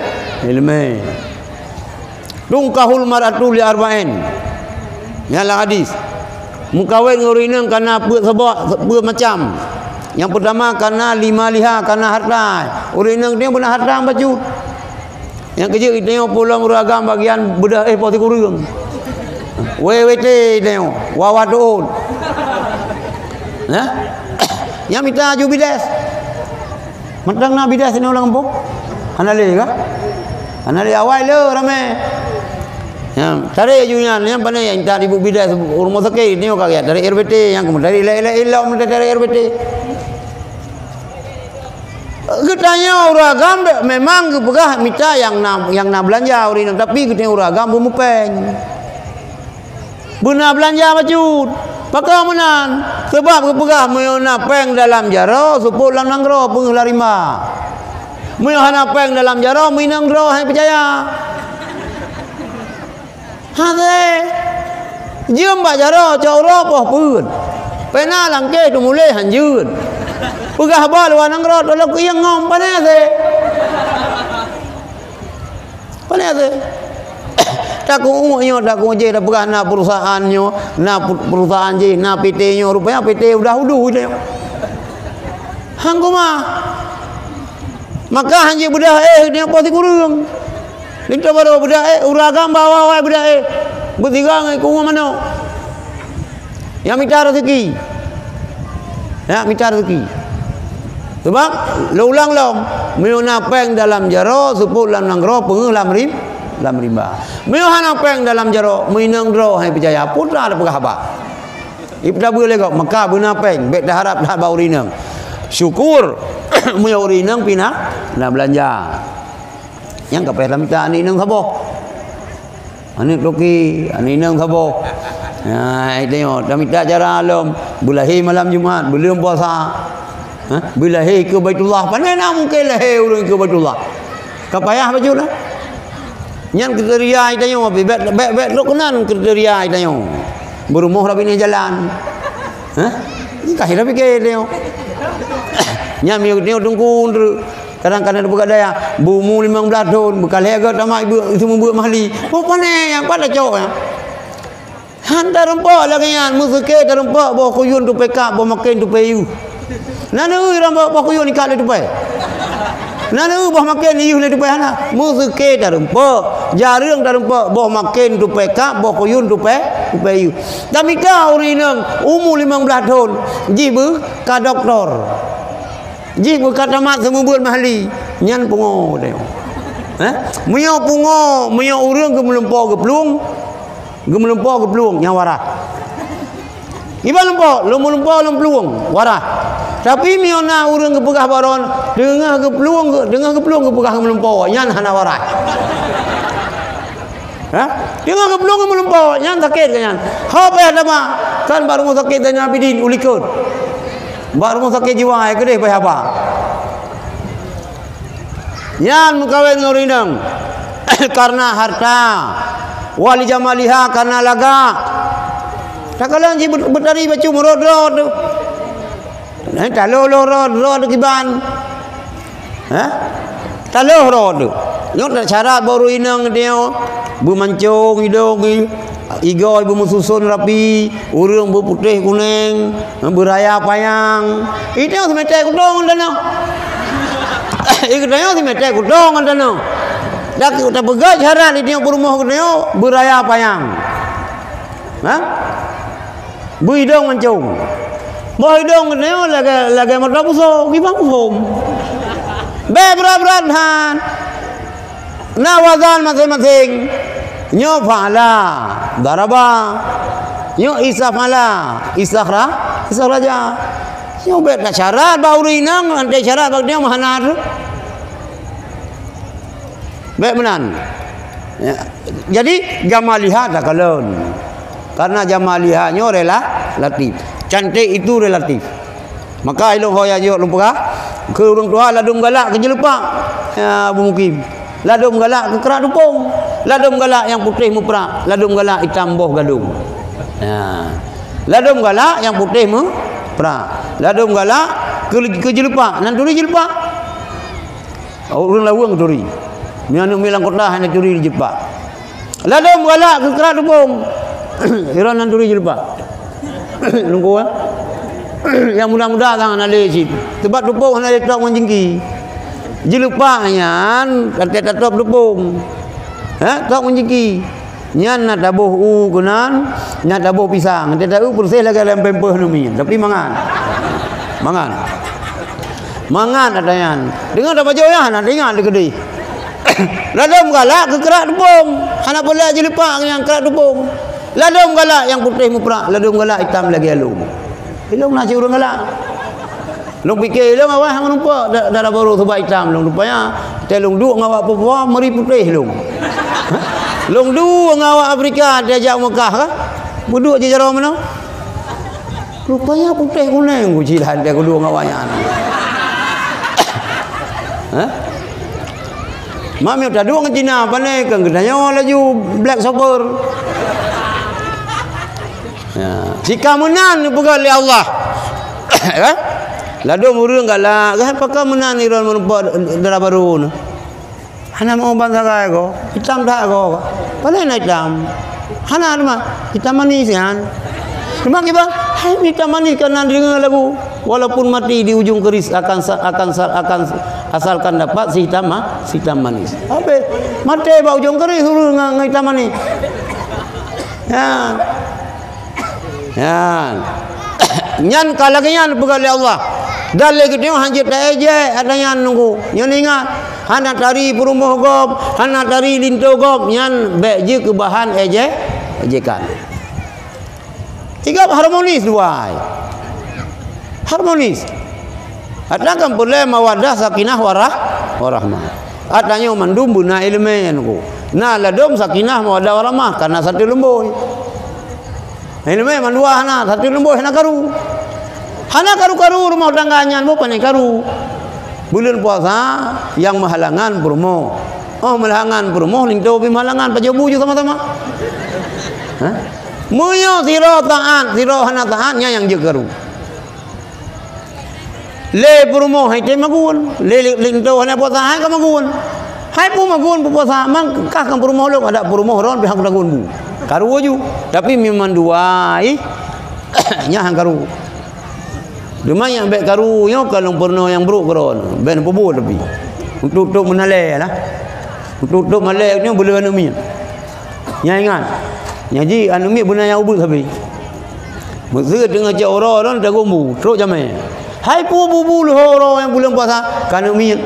ileumèe. Tunkahul mar'atu li arba'in. Nyan lam hadis. Meukawen ngon ureueng inong kana peuet sabab, peuet macam. Nyang peutama kana limaliha, kana hareuta. Ureueng inong geutanyoe beuna hareuta nyang bacut. Nyang keujeuet geutanyoe pulang ureueng agam bagian beudôh éh poh sikureueng. Wé W T geutanyoe, wawa tuôt. Nah? Nyang mita aju bides. Mantong na bides inoe lam gampông? Hana lé kah? Hana lé, awai le ramè. Nyan, tarek aju nyan, nyan pane nyang intat ibu bides rumoh sakét, nyoe ka geutarek R B T, nyang keumeung tarek ilèe-ilèe ilom, tarek R B T. Geutanyoe ureueng agam memang geupeugah mita nyang na, nyang na beulanja ureueng inong, tapi geutanyoe ureueng agam beumupèng. Beuna beulanja bacut. Pakon meunan? Sabab geupeugah meunyoe na pèng dalam jaroe, seupôt lam nanggroe peungeuh lam rimba. Meunyoe hana péng dalam jaroe, meuinong droe hai peucaya. Hase. Jeuem bak jaroe, cok uroe poh peuet. Pena langkeh teumuléh hanjeut. Peugah haba luwa nanggroe, tolok keu ieng ngom, pane hase. Pane hase. Takue nyoe, takue jih, tapeugah na perusahaan nyoe, na pu-, perusahaan jih, na P T nyoe, rupanya P T udah udu nyoe. Hang kuma. Maka hana jibeudah éh nyoe poh sikureueng. Linto barô beudah éh, ureueng agam bawa wai beudah éh. Beusigoe ngon iku ngon manok. Nyang mita rezeki. Nyang mita rezeki. Sebab, lôn ulang lom, meunyoe na péng dalam jaroe, seupôt lam nanggroe, peungeuh lam rim-, lam rimba. Meunyoe hana péng dalam jaroe, meuinong droe hai peucaya, peue teuma tapeugah haba. Ipeutabeu lé gob, maka beuna péng, bék taharab that bak ureueng inong. Syukur, meunyoe ureueng inong pih na, na beulanja. Nyang ka payah tamita aneuk inong saboh. Aneuk toke, aneuk inong saboh. Nah, tanyoe, tamita cara lom, beulahé malam Jumat, buleuen puasa. Hah? Beulahé keu Baitullah. Pane na mungken lahé ureueng keu Baitullah. Ka payah bacut dah. Nyan kriteria tanyoe, bék, bék, bék trok keunan kriteria tanyoe. Beurumoh lam binéh jalan. Hah? Ka hira pike tanyoe. Nyan miyueb tanyoe teungku treuk. Kadang-kadang teupeugah dayah, beumu limong blaih thon, beukalhée gét tamat ibu, seumeubeuet mahli. Oh, pane nyang pat tacok nyan. Han tareumpok lagée nyan, meuseuké tareumpok boh kuyun tupée kab, boh maken tupée yuh. Na neueu rambok boh kuyun ikat lé tupée. Na neueu boh maken yuh lé tupée hana. Meuseuké tareumpok, jareueng tareumpok boh maken tupée kab, boh kuyun tupée, tupée yuh. Tamita ureueng inong umu limong blaih thon, jih beu ka doktor. Jih beu ka tamat seumeubeuet mahli, nyan pungo teuh. Hah? Meunyoe pungo, meunyoe ureueng geumeulumpo geuplueng, Geumeulumpo geuplueng nyang waras. Iban lumpo, lôn meulumpo lôn plueng, waras. Tapi meunyoe na ureueng geupeugah bak droen, teungoh geuplueng, teungoh geuplueng geupeugah geumeulumpo, nyan hana waras. Hah? Teungoh geuplueng geumeulumpo, nyan sakét geuh nyan. Ho payah taba, kan bak rumoh sakét Zainal Abidin u likot. Bak rumoh sakét jiwa, eh, keudeh payah ba. Nyan meukawen ngon ureueng inong karena harta, wa li jamaliha karena lagak. Takalon jih beut-, beutari bacut meurot-rot tu. Eh, taloh-loh rot, rot tu kiban. Hah? Taloh rot tu. Nyoe tasyarat bak ureueng inong nyoe. Beumancong idong, i-, igoe beumeususon rapi, ureueng beuputéh kuneng, beuraya panyang. Itu nyang seumeté kutong ngon tanoh. Itu nyang seumeté kutong ngon tanoh. Dak tapeugah syarat itu nyang peurumoh geutanyoe beuraya panyang. Ha? Beuidong mancong. Boh idong geutanyoe lagée, lagée mata buso, gimang hom. Bék brat-brat that. Na wazan maséng-maséng. Nyoe fa'ala, daraba. Nyoe istaf'ala, istakhra-, istakhraja. Nyoe bék tasyarat bak ureueng inong, anté syarat bak nyoe meuhana tu. Bék meunan. Ya. Jadi, jamaliha takalon. Karena jamaliha nyoe rela-, relatif. Cantik itu relatif. Maka ilôn ho ya jok lôn peugah, keu ureueng tuha ladôm galak keu jeuleupak, ya, Abu Mukim. Ladôm galak keu krak tupông. Ladôm galak nyang putéh meuprak, ladôm galak itam boh gadông. Ya. Ladôm galak nyang putéh meuprak. Ladôm galak keu, keu jeuleupak, nan turi jeuleupak. Ureueng laweueng turi. Meunyoe aneuk miet lam kota hana turi jeuleupak. Ladôm galak keu krak tupông. Iron nan turi jeuleupak. Lungkua. Nyang muda-muda kan hana lé cit. Sebab tupông hana lé top ngon jingki. Jeuleupak nyan, kata tatop tupông. Ha, top ngon jingki. Nyan na taboh u keunan, na taboh pisang. Teuta u peureséh lagée lam pampers numi, tapi mangat. Mangat. Mangat ata nyan. Deungon tapajoh nyan, hana teuingat teukeudeh. Ladôm galak keu krak tupông. Hana peuleueh jeuleupak nyang krak tupông. Ladôm galak nyang putéh meuprak, ladôm galak itam lagée alôm. Ilông na cit ureueng galak. Lôn pike ilông awai hana meurumpok da-, dara barô seubab itam lông. Rupanya, teuh lông duek ngon awak Papua, meuri putéh lông. Lông duek ngon awak Afrika, teuh jak Mekah ka. Peuduek jih jaroe meunoe. Rupanya putéh kuneng ku cit han teuh kuduek ngon awak nyan. Hah? Mak miyueb taduek ngon Cina, pane keu geutanyoe laju black shopper. Ya, sika meunan neupeugah lé Allah. Kan? Ladôm ureueng galak, kan? Pakon meunan droeneuh meureumpok dara barô nyoe? Hana meu ban sagai goe, itam that goe. Pane na itam? Hana teuma, itam manis nyan. Teuma kiban, hai itam manis kan na deungoe lagu. Walaupun mati di ujung keris akan sa-, akan sa-, akan asalkan dapat si hitam ma-, si hitam manis. Habéh, maté bak ujong keris ureueng ngon, ngon hitam manis. Nyan. Nyan. Nyan ka lagèe nyan peugah lé Allah. Dan lé geutanyoe hanjeuet taejek ata nyan nunggu. Nyoe ingat, hana tari peurumoh gob, hana tari linto gob, nyan bèk jeuet keu bahan ejek, ejekan. Tiga harmonis dua. Harmonis. Ata kan peureulèe mawaddah, sakinah, warah-, warahmah. Ata nyoe mandum beuna ileumèe nyan ko. Na ladôm sakinah, mawaddah, warahmah, karena satu leumbôi. Ileumèe mandua hana, satu leumbôi hana karu. Hana karu-karu rumah tangga nyan, boh pane karu. Buleuen puasa nyang meuhalangan peurumoh. Oh, meuhalangan peurumoh, linto pih meuhalangan, pajoh bu ju sama-sama. Hah? Meunyoe sidroe taat, sidroe hana taat, nyan nyang jeuet karu. Lé peurumoh hai tem magun, lé, lé linto hana puasa hai ka magun. Hai peue magun, peue puasa, mang kah kan peurumoh lôn, adak peurumoh ron pih hana tagun bu. Karu ju, tapi memang dua, ih, nyan han karu. Teuma nyang bèk karu nyoe ka lôn peurunoe nyang brôk keudroe, bèk neupeubuet tapi. Untuk, untuk meunalèe lah. Untuk, untuk malèe nyoe beu le aneuk miet. Nyan ingat. Nyan jih aneuk miet beuna nyang ubeut sabe. Meuseu teungoh cok uroe lôn tagumbu, trok jamèe. Hai peue bu-bu leuho uroe nyang buleuen puasa, ka aneuk miet.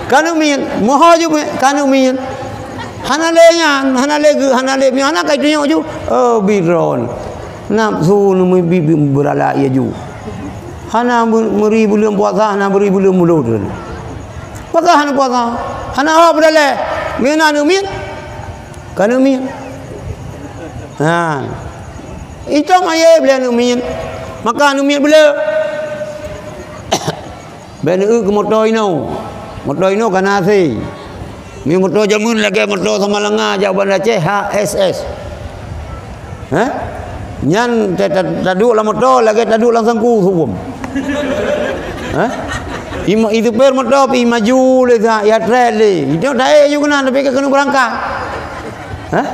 Ka aneuk miet, moho ju, ka aneuk miet. Hana lé nyan, hana lé geu-, hana lé miet, hana ka itunyok ju. Oh, bidron. Nafsu neu meu-, bi-, bi-, beurala ie ju. Hana meu-, meuri buleuen puasa, hana meuri buleuen mulod. Pakon hana puasa? Hana ho beurala. Meunan aneuk miet. Ka aneuk miet. Ha. Itom aye beu le aneuk miet. Maka aneuk miet beu le. Bèk neueu keu moto inoe. Moto inoe ka na asèe. Meunyoe moto jameun lagèe moto Samalanga jak Banda Aceh, H S S. Hah? Nyan ta-, ta-, taduek lam moto lagèe taduek lam sangku su'uem. Hah? Ima-, i supir moto pih maju lé sa, ya trek lé. Itu tae ju keunan tapi ka keuneuk beurangkat. Hah?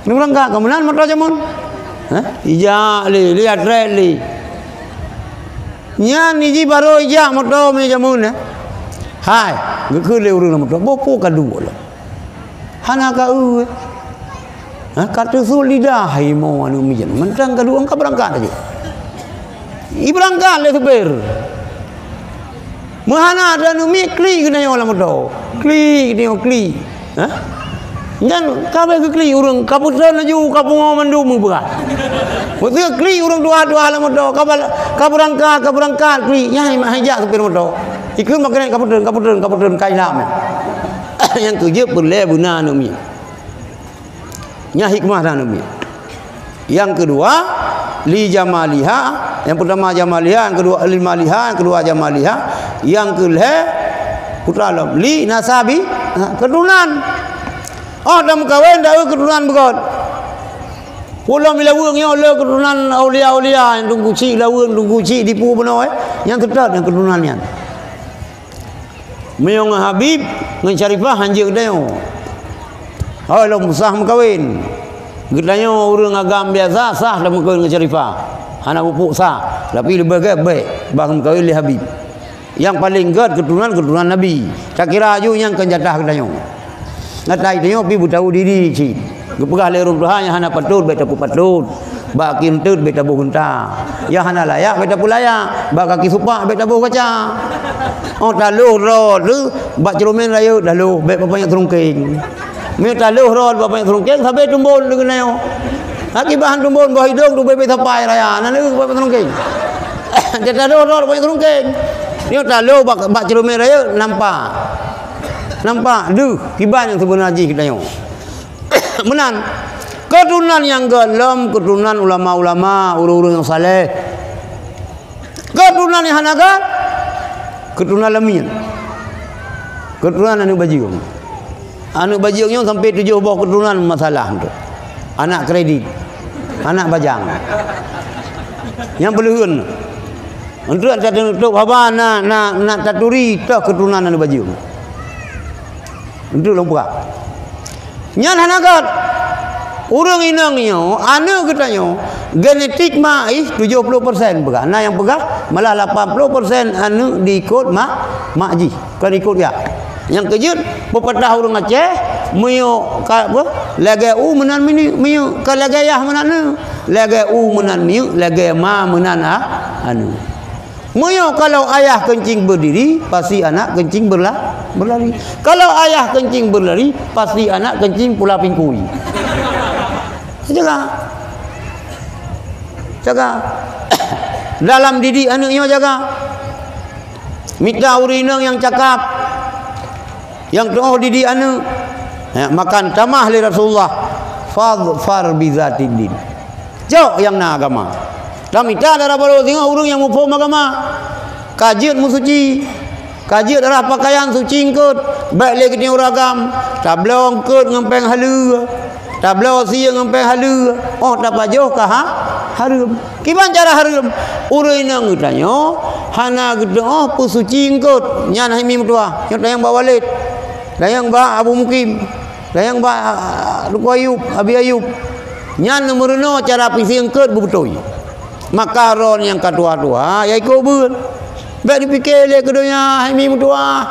Keuneuk beurangkat ka meunan moto jameun. Hah? Ijak lé, lé ya trek lé. Nyan iji barô ijak moto meunyoe jameun, eh. Hai, geukheun lé ureueng lam moto, boh po ka duek lom. Hana ka eu, eh. Ha, ka teusuet lidah hai mo aneuk miet. Mantong ka duek ka beurangkat laju. I beurangkat lé supir. Meuhana ada aneuk miet klik keunoe lam moto. Klik, nyoe klik. Hah? Nyan ka bèk geuklik ureueng, ka peutrön laju, ka pungo mandum meubeurah. Meuseu klik ureueng tuha-tuha lam moto, ka bal-, ka beurangkat, ka beurangkat klik, nyan hai jak supir moto. Ikheun meukeunong ka peutrön, ka peutrön, ka peutrön, ka ilam. Nyang keujeuet peureulèe beuna aneuk miet. Nyan hikmah dan aneuk miet. Yang kedua, li jamaliha, yang pertama jamaliha, yang kedua li maliha, yang kedua jamaliha, yang kelhèe putra lom, li nasabi, ha, keturunan. Oh, dan meukawen dak eu keturunan beugöt. Pulo milaweueng nyoe le keturunan aulia-aulia, nyang teungku cik laweueng, teungku cik dipu bunoe, eh. Nyang teutap nyang keturunan nyan. Meunyoe ngon Habib, ngon Syarifah hanjeuet geutanyoe. Hai lom sah meukawen. Geutanyoe ureueng agam biasa sah lam meukawen ngon Syarifah. Hana pupuk sah, tapi leubeh gèt bèk bah meukawen lé Habib. Nyang paleng gèt keuturonan, keuturonan Nabi. Takira aju nyang kon jatah geutanyoe. Ngat hai tanyoe pih beutahu diri cit. Geupeugah lé ureueng tuha nyang hana patot bèk tapeupatot. Bak kaki eunteut bèk taboh gunta. Nyang hana layak bèk tapeulayak. Bak kaki supak bèk taboh gaca. Oh taloh droe teuh bak ceurumen rayeuk taloh bèk bak panyöt teurungkeng. Meunyoe taloh droe bak panyöt teurungkeng sabe tumbon deungon nyoe. Akibat han tumbon boh idong tubé-bé sapai raya. Hana lé bak panyöt teurungkeng. Taloh droe bak panyöt teurungkeng. Nyoe taloh bak, bak ceurumen rayeuk nampak. Nampak deuh kiban nyang seubeuna jih geutanyoe. Meunan, keuturonan nyang gèt lom keuturonan ulama-ulama, ureueng-ureueng nyang saleh. Keuturonan nyang hana gèt, keuturonan lamiet. Keuturonan aneuk bajeueng. Aneuk bajeueng nyoe sampai tujoh boh keuturonan masalah tu. Anak kredit, anak bajang. Nyang peuleuheun. Untuk tateutup haba na, na, na taturi toh keuturonan aneuk bajeueng. Untuk lôn peugah. Nyan hana göt. Ureuëng inong nyoe, aneuk geutanyoe, genetik mak jih tujoh ploh persen peugah. Na nyang peugah malah lapan ploh persen aneuk diikot mak, mak jih, kon ikot yah. Nyang keujeuet, peupatah ureuëng Aceh, miyueb ka apa? Lagée u meunan mini-, miyueb, ka lagée yah meunan neuk. Lagée u meunan miyueb, lagée ma meunan a-, aneuk. Meunyoe kalau ayah kencing berdiri, pasti anak kencing berla-, berlari. Kalau ayah kencing berlari, pasti anak kencing pula pingkui. Jaga. Jaga. Dalam didik aneuk nyoe jaga. Mita ureuëng inong nyang cakap, nyang tuoh didik aneuk. Ya, maka tamah lé Rasulullah, "Fadhfar bizatid din." Cok nyang na agama. Tamita dara barô singoh ureuëng nyang muphom agama. Ka jeuet meusuci. Ka jeuet rhah peukayan suci eungkot. Bék lé geutanyoe ureuëng agam. Tabloe eungkot ngon péng haleue. Tabloe sie ngon péng haleue. Oh, tapajoh ka ha-, hareuem. Kiban cara hareuem? Ureuëng inong geutanyoe hana geutuoh peusuci eungkot. Nyan hai mi meutuah. Nyoe tanyong bak Walid. Tanyong bak Abu Mukim. Tanyong bak, ah, Teungku Ayub, Abi Ayub. Nyan meurunoe cara pisi eungkot beubeutôi. Maka droe nyang ka tuha-tuha, ya ikot beuet. Bék dipike lé keu donya, hai mi meutuah.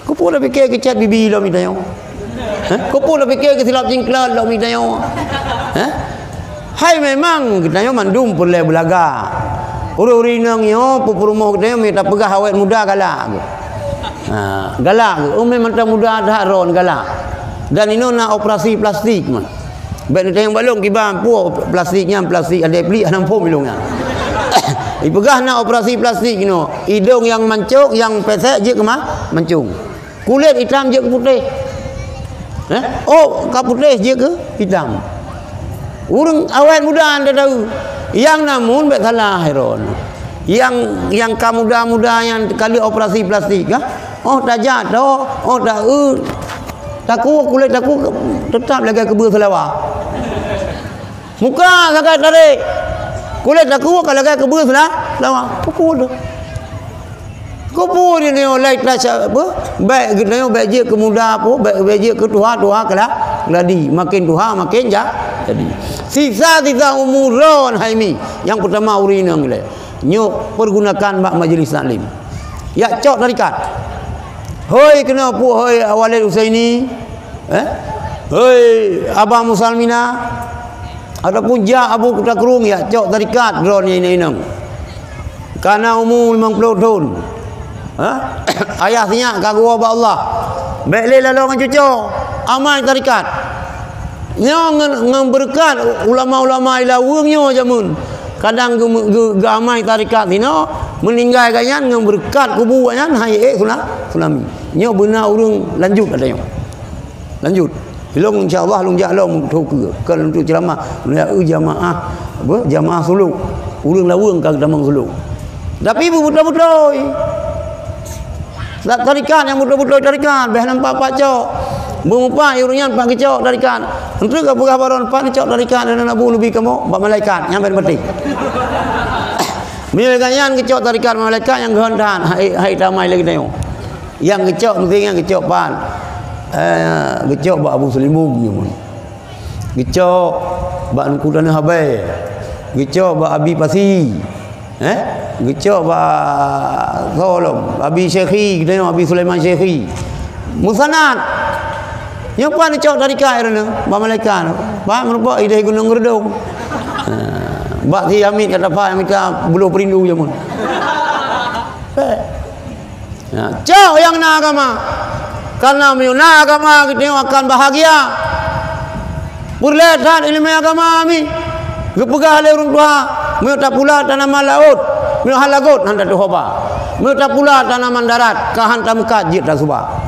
Keupeue dipike keu chat bibi lom geutanyoe? Hah? Keupeue dipike keu silap jingklat lom geutanyoe? Hah? Hai memang geutanyoe mandum peureulée beulaga. Ureuëng-ureuëng inong nyoe, peupeurumoh geutanyoe, mita peugah awet muda galak geuh. Ha, galak geuh. Umai mantong muda that ron galak. Dan inoe na operasi plastik man. Bék neutanyong bak lôn kiban peue plastik nyan, plastik adé plik hana muphom ilong nyan. Ipeugah na operasi plastik inoe, idong nyang mancok, nyang pesek jeuet keu ma-, mancong. Kulét itam jeuet keu putéh. Eh? Oh, ka putéh jeuet keu itam. Ureuëng awet muda anda tahu. Yang namun bék salah heron. Yang, yang ka muda-muda nyang kali operasi plastik, ha? Oh, tajak toh, oh, ta-, eh, takue, kulét takue tetap lagée keubeue seulawa. Muka sagai tarék. Kulét takue ka lagée keubeue seula-, seulawa. Peue tu? Keupeue di nyoe lai teurasa apa? Baik geutanyoe baik jeuet keu muda apa, baik, baik jeuet keu tuha, tuha kela-, keladi. Makin tuha, makin ja-, jadi. Sisa-sisa umu ron hai mi. Nyang peutama ureuëng inong ilée. Nyoe pergunakan bak majlis taklim. Yak cok tarikat. Hoi keunoe pu hoi Walid Husaini. Eh? Hoi Abah Musalmina. Ataupun jak Abu Kuta Krueng, yak cok tarikat droe nyan inong-inong. Kana umu limong ploh thon. Ha? Ayah sinyak ka geuwoe bak Allah. Bék lé laloe ngon cuco. Amai tarikat. Nyoe ngon, ngon beureukat ulama-ulama ilaweueng nyoe jameun. Kadang geu-, geu-, geuamai tarikat sinoe, meuninggai gobnyan ngon beureukat kubu gobnyan hai ék suna-, tsunami. Nyoe beuna ureuëng lanjut ata nyoe. Lanjut. Ilong insya Allah lôn jak lom tho keue. Kon untuk ceramah, lôn jak eu jamaah, apa? Jamaah suluk. Ureuëng laweueng ka geutamong suluk. Tapi beubeutôi-beutôi. Tarikat nyang beutôi-beutôi tarikat, beh nampak pat cok. Beumeupat ureuëng nyan pat geucok tarikat. Enteuk ka peugah baron pat geucok tarikat dan abu leubeh kamoe bak malaikat nyang ben beutih. Meunyoe gobnyan geucok tarikat malaikat nyang geuhon that, hai, hai tamai lagée tanyoe. Nyang geucok mungkin nyang geucok pat. Eh, geucok bak Abu Sulimum nyoe. Geucok bak Teungku Tanoh Abai. Geucok bak Abi Pasi. Eh? Geucok bak soe lom? Abi Syekhi, geutanyoe Abi Sulaiman Syekhi. Meusanad. Nyoe pat neucok tarikat droeneuh, bak malaikat. Bak meureumpok ideh gunong geureudong. Ha. Bak si Hamid kata Fah nyang mita buloh peurindu jameun. Eh. Ya, cok nyang na agama. Karena meunyoe na agama, geutanyoe akan bahagia. Peureulée that iéleumé agama mi. Geupeugah lé ureuëng tuha, meunyoe tapula tanaman laôt, meunyoe hana lagot, hana tatuho ba. Meunyoe tapula tanaman darat, ka hana tameukat jeuet tasuba.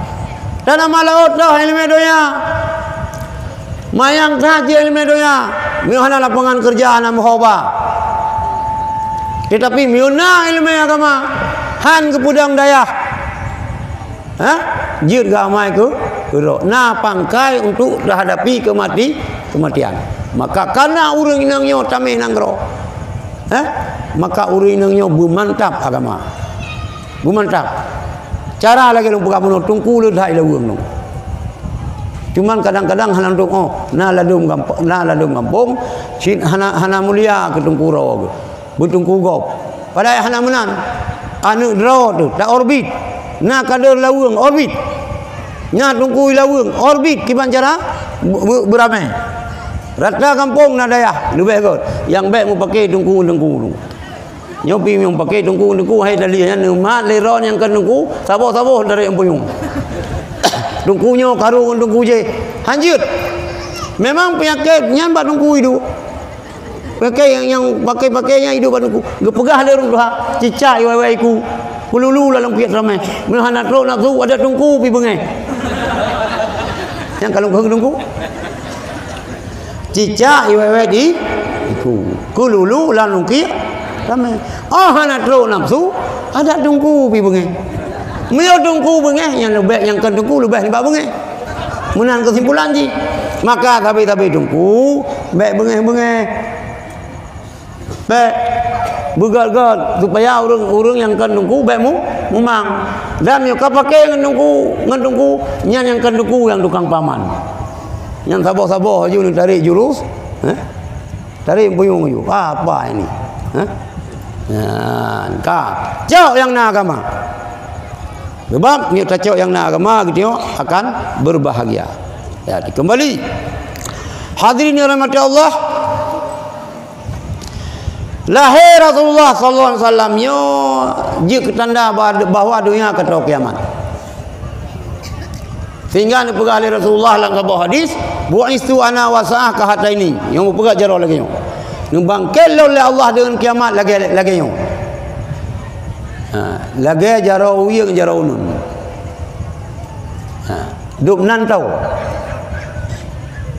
Tanaman laôt toh iéleumé donya. Manyang that jih iéleumé donya, meunyoe hana lapangan keureuja hana meuho ba. Teutapi meunyoe na iéleumé agama, han geupeudong dayah. Ha? Jeuet geuamai keu, keu droe. Na pangkai untuk teuhadapi keumati-, keumatian. Maka kana ureuëng inong nyoe tamé nanggroe. Ha? Maka ureuëng inong nyoe beumantap agama. Beumantap. Cara lagée lôn peugah bunoe, teungku le that i laweueng nyoe. Cuman kadang-kadang hana tueng, oh, na ladom gampông, na ladom gampông, cit hana, hana mulia keu teungku droe geuh. Beuteungku gob. Padahai hana meunan. Aneuëk droe teuh, ta orbit. Na kader laweueng, orbit. Na teungku i laweueng, orbit kiban cara be-, be-, beuramé. Rata gampông na dayah, leubeh göt. Nyang bék mupake teungku-teungku. Nyoe pi mupake teungku-teungku, hai tali nyan, neumat lé droe nyang kon teungku, saboh-saboh dari empunyueng. Teungku nyoe karu ngon teungku jéh. Hanjeuet. Memang peunyakét nyan bak teungku iduek. Pakai nyang, nyang pakai-pakai nyang iduek bak teungku. Geupeugah lé ureuëng tuha, cicak iwai-wai iku. Kululu lam lungkiek ramé. Meuhana trok nafsu ada teungku pi beungéh. Nyang kalon keu teungku. Cicak iwai-wai di iku. Kululu lam lungkiek ramé. Oh hana trok nafsu, ada teungku pi beungéh. Meunyoe teungku beungéh, nyang leubeh nyang kon teungku leubeh nibak beungéh. Meunan keusimpulan jih. Maka sabe-sabe teungku, bék beungéh-beungéh. Bék beugét-gét, supaya ureuëng-ureuëng nyang kon teungku bék mu-, mumang. Dan nyoe ka pakai ngon teungku, ngon teungku, nyan nyang kon teungku nyang tukang paman. Nyang saboh-saboh aju neutarek jurus, eh? Tarek puyueng aju. Ah, apa ini? Eh? Nyan, ka. Cok nyang na agama. Sebab nyoe tacok nyang na agama, gitu, akan berbahagia. Ya, dikembali. Hadirin yang dirahmati Allah, lahé Rasulullah sallallahu alaihi wasallam nyoe jeuet keu tanda bah-, bahwa donya ka troh kiamat. Sehingga neupeugah lé Rasulullah lam saboh hadis, "Bu'istu ana wa sa'ah kahataini." Nyang meupeugah jaroe lagée nyoe. Neubangkét lôn lé Allah deungon kiamat lagée, lagée nyoe. Ha, lagée jaroe uyeueng jaroe uneun. Ha, dub nan tau.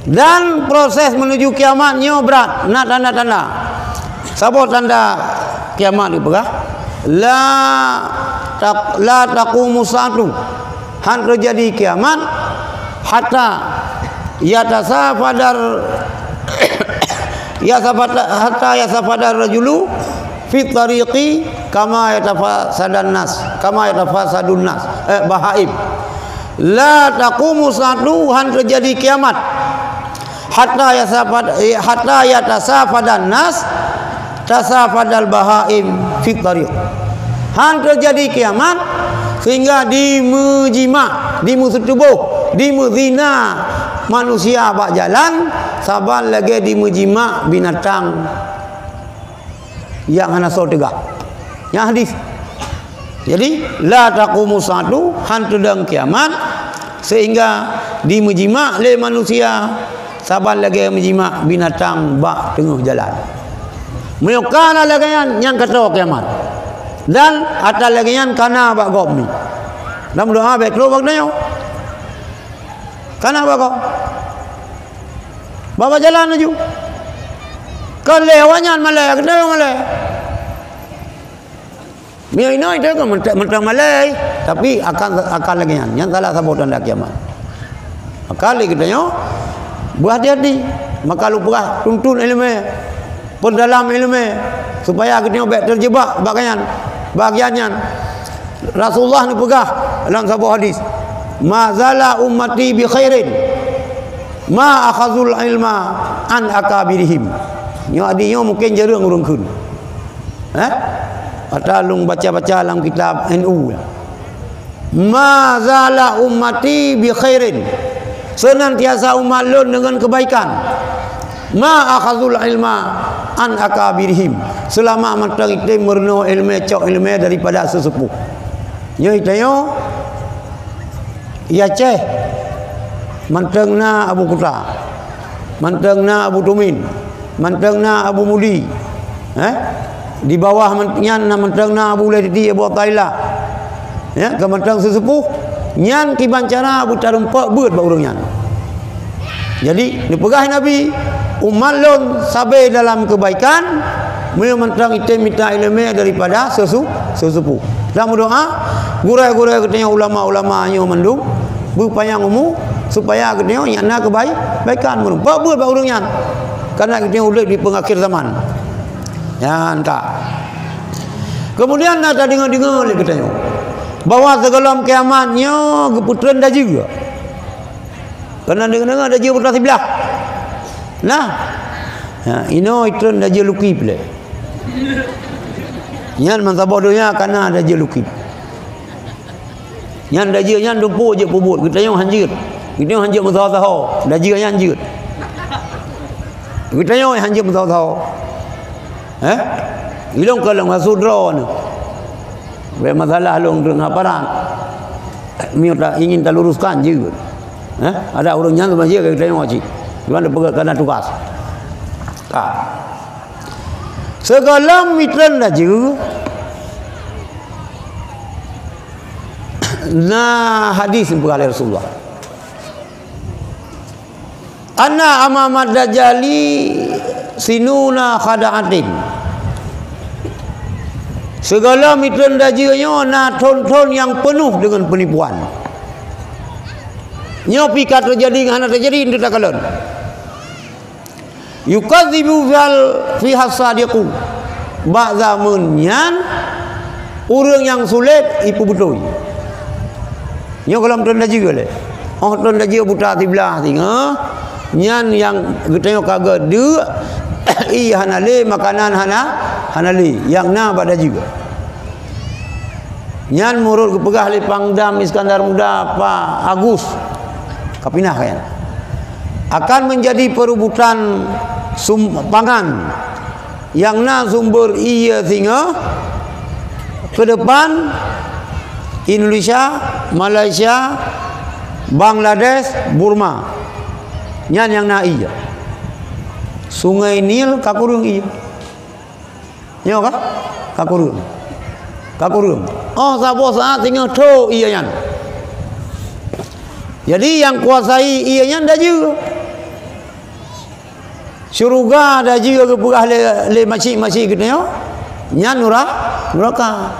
Dan proses menuju kiamat nyoe brat, na tanda-tanda. Saboh tanda kiamat dipeugah, la taq-, la taqumu sa'atu, han teujadi kiamat, hatta yatasafadar, yasafada-, hatta yasafadar rajulu fi tariqi kama yatafasadan nas, kama yatafasadun nas, eh, bahaim. La taqumu sa'atu, han teujadi kiamat. Hatta yasafad-, eh, hatta yatasafadan nas, tasafadal bahaim fit tariq. Han teujadi kiamat sehingga dimeujimak, dimeuseutuboh, dimeuzina manusia bak jalan saban lagée dimeujimak binatang nyang hana soe teuga. Nyan hadis. Jadi, la taqumu sa'atu, han teudong kiamat, sehingga dimeujimak lé manusia saban lagée meujimak binatang bak teungoh jalan. Meunyoe ka na lagée nyan, nyan ka troh kiamat. Dan ata lagée nyan ka na bak gob mi. Lam doa bék troh bak tanyoe. Ka na bak gob. Bak jalan laju. Kon lé awaknyan malée, geutanyoe malée. Meunyoe inoe itu kan mantong, mantong malée, tapi akan, akan lagée nyan. Nyan salah saboh tanda kiamat. Maka lé geutanyoe beuhati-hati. Maka lôn peugah tuntut iéleumé, peudalam iéleumé, supaya geutanyoe bék teujeubak bak nyan, bagian nyan. Rasulullah neupeugah lam saboh hadis, "Ma zala ummati bi khairin ma akhazul ilma an akabirihim." Nyoe adi nyoe mungken jareueng ureuëng kheun. Eh? Ata lôn baca-baca lam kitab N U. "Ma zala ummati bi khairin." Senantiasa umat lôn deungon keubaikan. "Ma akhazul ilma an akabirihim." Seulama mantong item meurunoe iéleumé, cok iéleumé daripada seuseupôh. Nyoe itanyoe i Aceh, mantong na Abu Kuta, mantong na Abu Tumin, mantong na Abu Mudi. Eh? Di bawah man-, nyan na mantong na Abu Ulée Titi, Abu Athaillah. Ya, ka mantong seuseupôh, nyan kiban cara beutareumpok beuet bak ureuëng nyan. Jadi, neupeugah Nabi, "Umat lôn sabe dalam keubaikan, meunyoe mantong item mita iéleumé daripada seusu-, seuseupôh." Dan meudoa, gurée-gurée geutanyoe, ulama-ulama nyoe mandum, beupanyang umu, supaya geutanyoe nyang na keubai-, kebaikan mandum. Bak buet bak ureuëng nyan. Karena geutanyoe udeb di peungakhir zaman. Nyan ka. Kemudian na tadeungoe-deungoe lé geutanyoe bahwa sigohlom kiamat nyoe geupeutreun dajeu. Kana deungoe-deungoe dajeu buta siblah. Nah. Ha, inoe itreun dajeu lukib lé. Nyan meusaboh donya kana dajeu lukib. Nyan dajeu nyan dumpeue jeuet peubuet, geutanyoe han jeuet. Geutanyoe han jeuet meusaho-saho, dajeu nyan jeuet. Geutanyoe han jeuet meusaho-saho. Eh? Ilong ka lôn maksud droeneuh. Bèk masalah lôn deungon aparan. Meunyoe ta ingin taluruskan jeuet. Eh? Ada ureuëng nyan seumah jeuet geutanyoe cit. Cuman peugah kana tugas. Ka. Sigohlom itreun dajeu, na hadis peugah lé Rasulullah. Anna amamad dajjali sinuna khada'atin. Sigohlom itreun dajeu nyoe na thon-thon nyang peunoh deungon peunipuan. Nyoe pih ka teujadi ngon hana teujadi, eunteuk takalon. Yukadzibu fihal, fihas sadiqu. Bak zameun nyan, ureuëng nyang sulet ipeubeutôi. Nyoe gohlom treun dajeu lé. Oh, treun dajeu buta siblah singoh, nyan nyang geutanyoe ka geudeuk, ié hana lé, makanan hana, hana lé, nyang na bak dajeu. Nyan meunurot geupeugah lé Pangdam Iskandar Muda, Pak Agus, ka pinah kan, akan menjadi perebutan sum-, pangan nyang na sumber ié singoh. Keudepan Indonesia, Malaysia, Bangladesh, Burma, nyan nyang na ié. Sungai Nil ka kureueng ié. Nyoe ka? Ka kureueng. Ka kureueng. Oh, saboh saat singoh tho ié nyan. Jadi, nyang kuasai ié nyan dajeu. Syeuruga dajeu geupeugah lé, lé masyik-masyik geutanyoe, nyan nura-, nuraka.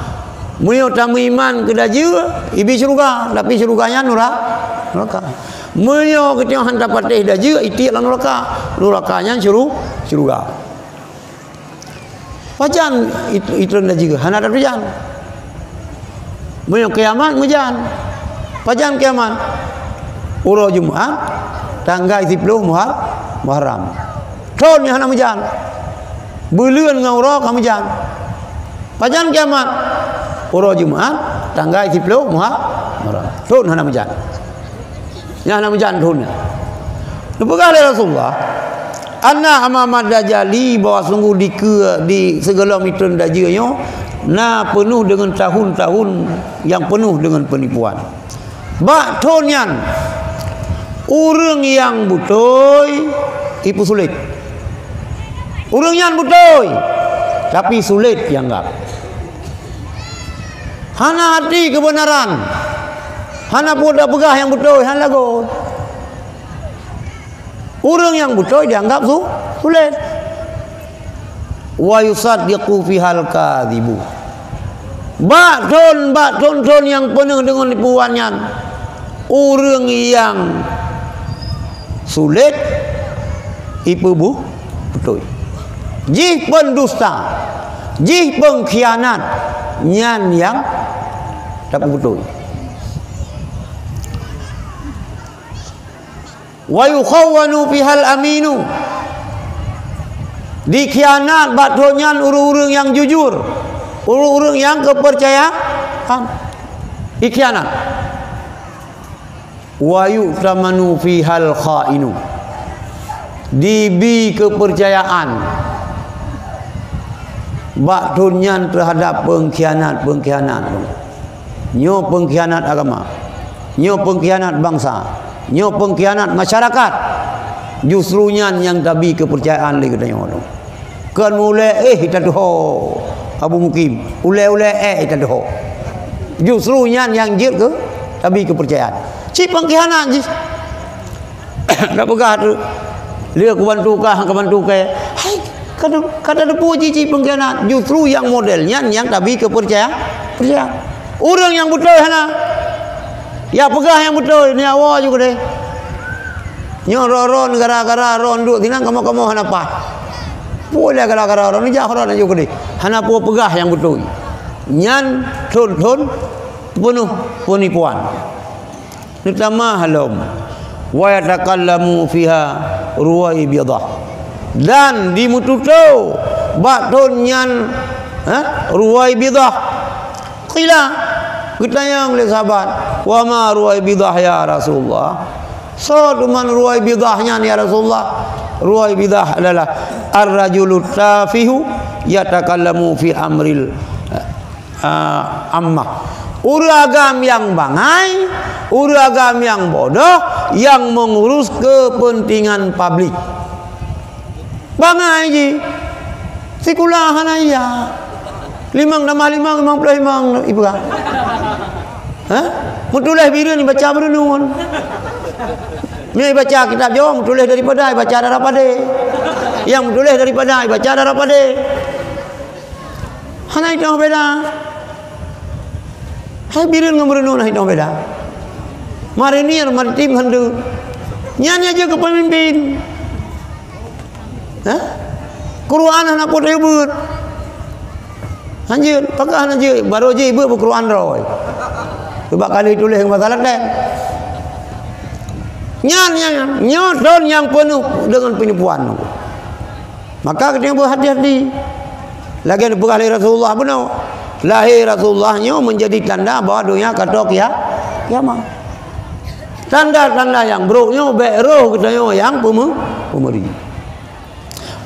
Meunyoe tameuiman keu dajeu, ibi syeuruga, tapi syeuruga nyan nura-, nuraka. Meunyoe geutanyoe han tapatéh dajeu, itiek lam nuraka. Nuraka nyan syuru-, syeuruga. Pajan it-, itreun dajeu, hana tatujan. Meunyoe kiamat meujan. Pajan kiamat? Uroe Jumat, tanggai siploh Muhar-, Muharram. Thon nyoe hana meujan. Buleuen ngon uroe ka meujan. Pajan kiamat? Uroe Jumat, tanggai siploh Muha-, Muharram. Thon hana meujan. Nyan hana meujan thon nyan. Neupeugah lé Rasulullah, anna amamad dajjali, bahwa sungguh dikeue di sigohlom itreun dajeu nyoe na peunoh deungon tahun-tahun nyang peunoh deungon peunipuan. Bak thon nyan, ureuëng nyang beutôi ipeusulet. Ureuëng nyan beutôi, tapi sulet ianggap. Hana hati keubeunaran. Hana peue tapeugah nyang beutôi, hana lagot. Ureuëng nyang beutôi dianggap su-, sulet. Wa yusaddiqu fihal kadzibu. Bak thon, bak thon-thon nyang peunoh deungon nipuan nyan, ureuëng nyang sulet ipeubuh beutôi. Jih peundusta, jih peungkhianat, nyan nyang tapeubeutôi. Wa yukhawwanu fihal aminu. Dikhianat bak thon nyan ureuëng-ureuëng nyang jujur, ureuëng-ureuëng nyang keupeurcayaan dikhianat. Wa yu'tamanu fihal khainu. Dibi keupeurcayaan bak thon nyan teuhadap peungkhianat-peungkhianat. Nyoe peungkhianat agama, nyoe peungkhianat bansa, nyoe peungkhianat masyarakat. Justru nyan nyang tabi keupeurcayaan lé geutanyoe. Kon ulée éh tatuho Abu Mukim, ulée-ulée éh tatuho. Justru nyan nyang jeuet keu tabi keupeurcayaan. Cit peungkhianat jih. Dak peugah tu, lé kubantu kah, kubantu kah. Hai, kada, kada teupuji cit peungkhianat. Justru nyang model nyan nyang tabi keupeurcaya-, peurcayaan. Ureuëng nyang beutôi hana. Ya peugah nyang beutôi, nyoe awai ju keudeh. Nyoe roh-roh gara-gara roh duek sinan kamoe-kamoe hana paih. Peue lé gara-gara roh nijak roh ju keudeh. Hana peue peugah nyang beutôi. Nyan thon-thon peunoh peunipuan. Neutamah lom, "Wa yatakallamu fiha ruwaibidah." Dan dimeututoe bak thon nyan, ha, ruwaibidah. Qila, geutanyong lé sahabat, "Wa ma ruwaibidah ya Rasulullah?" "Soe teuma ruwaibidah nyan ya Rasulullah?" Ruwaibidah adalah ar-rajulu tafihu yatakallamu fi amril ah, ammah. Ureuëng agam nyang bangai, ureuëng agam nyang bodoh, nyang meungurus kepentingan publik. Bangai jih. Sikula hana iya. Limong tambah limong, limong ploh limong ipeugah. Ha? Meutuléh Bireuen ibaca Beureunuen. Meunyoe ibaca kitab Jawa, meutuléh daripada ibaca darah padé. Nyang meutuléh daripada ibaca darah padé. Hana itoh beda. Hai Bireuen ngon Beureunuen hana itoh beda. Marinir, maritim, handu. Nyan nyang jeuet keu peumimpin. Ha? Quran hana peue tayue beuet. Hanjeuet, pakon hana jeuet, barô jih beuet beuquran droe. Coba kali tuléh ngon bahasa Laten. Nyan, nyan, nyan. Nyoe thon nyang peunoh deungon peunipuan. Maka geutanyoe beuhati-hati. Lagée neupeugah lé Rasulullah bunoe, lahé Rasulullah nyoe meunjadi tanda bahwa donya ka toe kia-, kiamat. Tanda-tanda nyang brok nyoe bék roh geutanyoe nyang peumeu-, peumeri.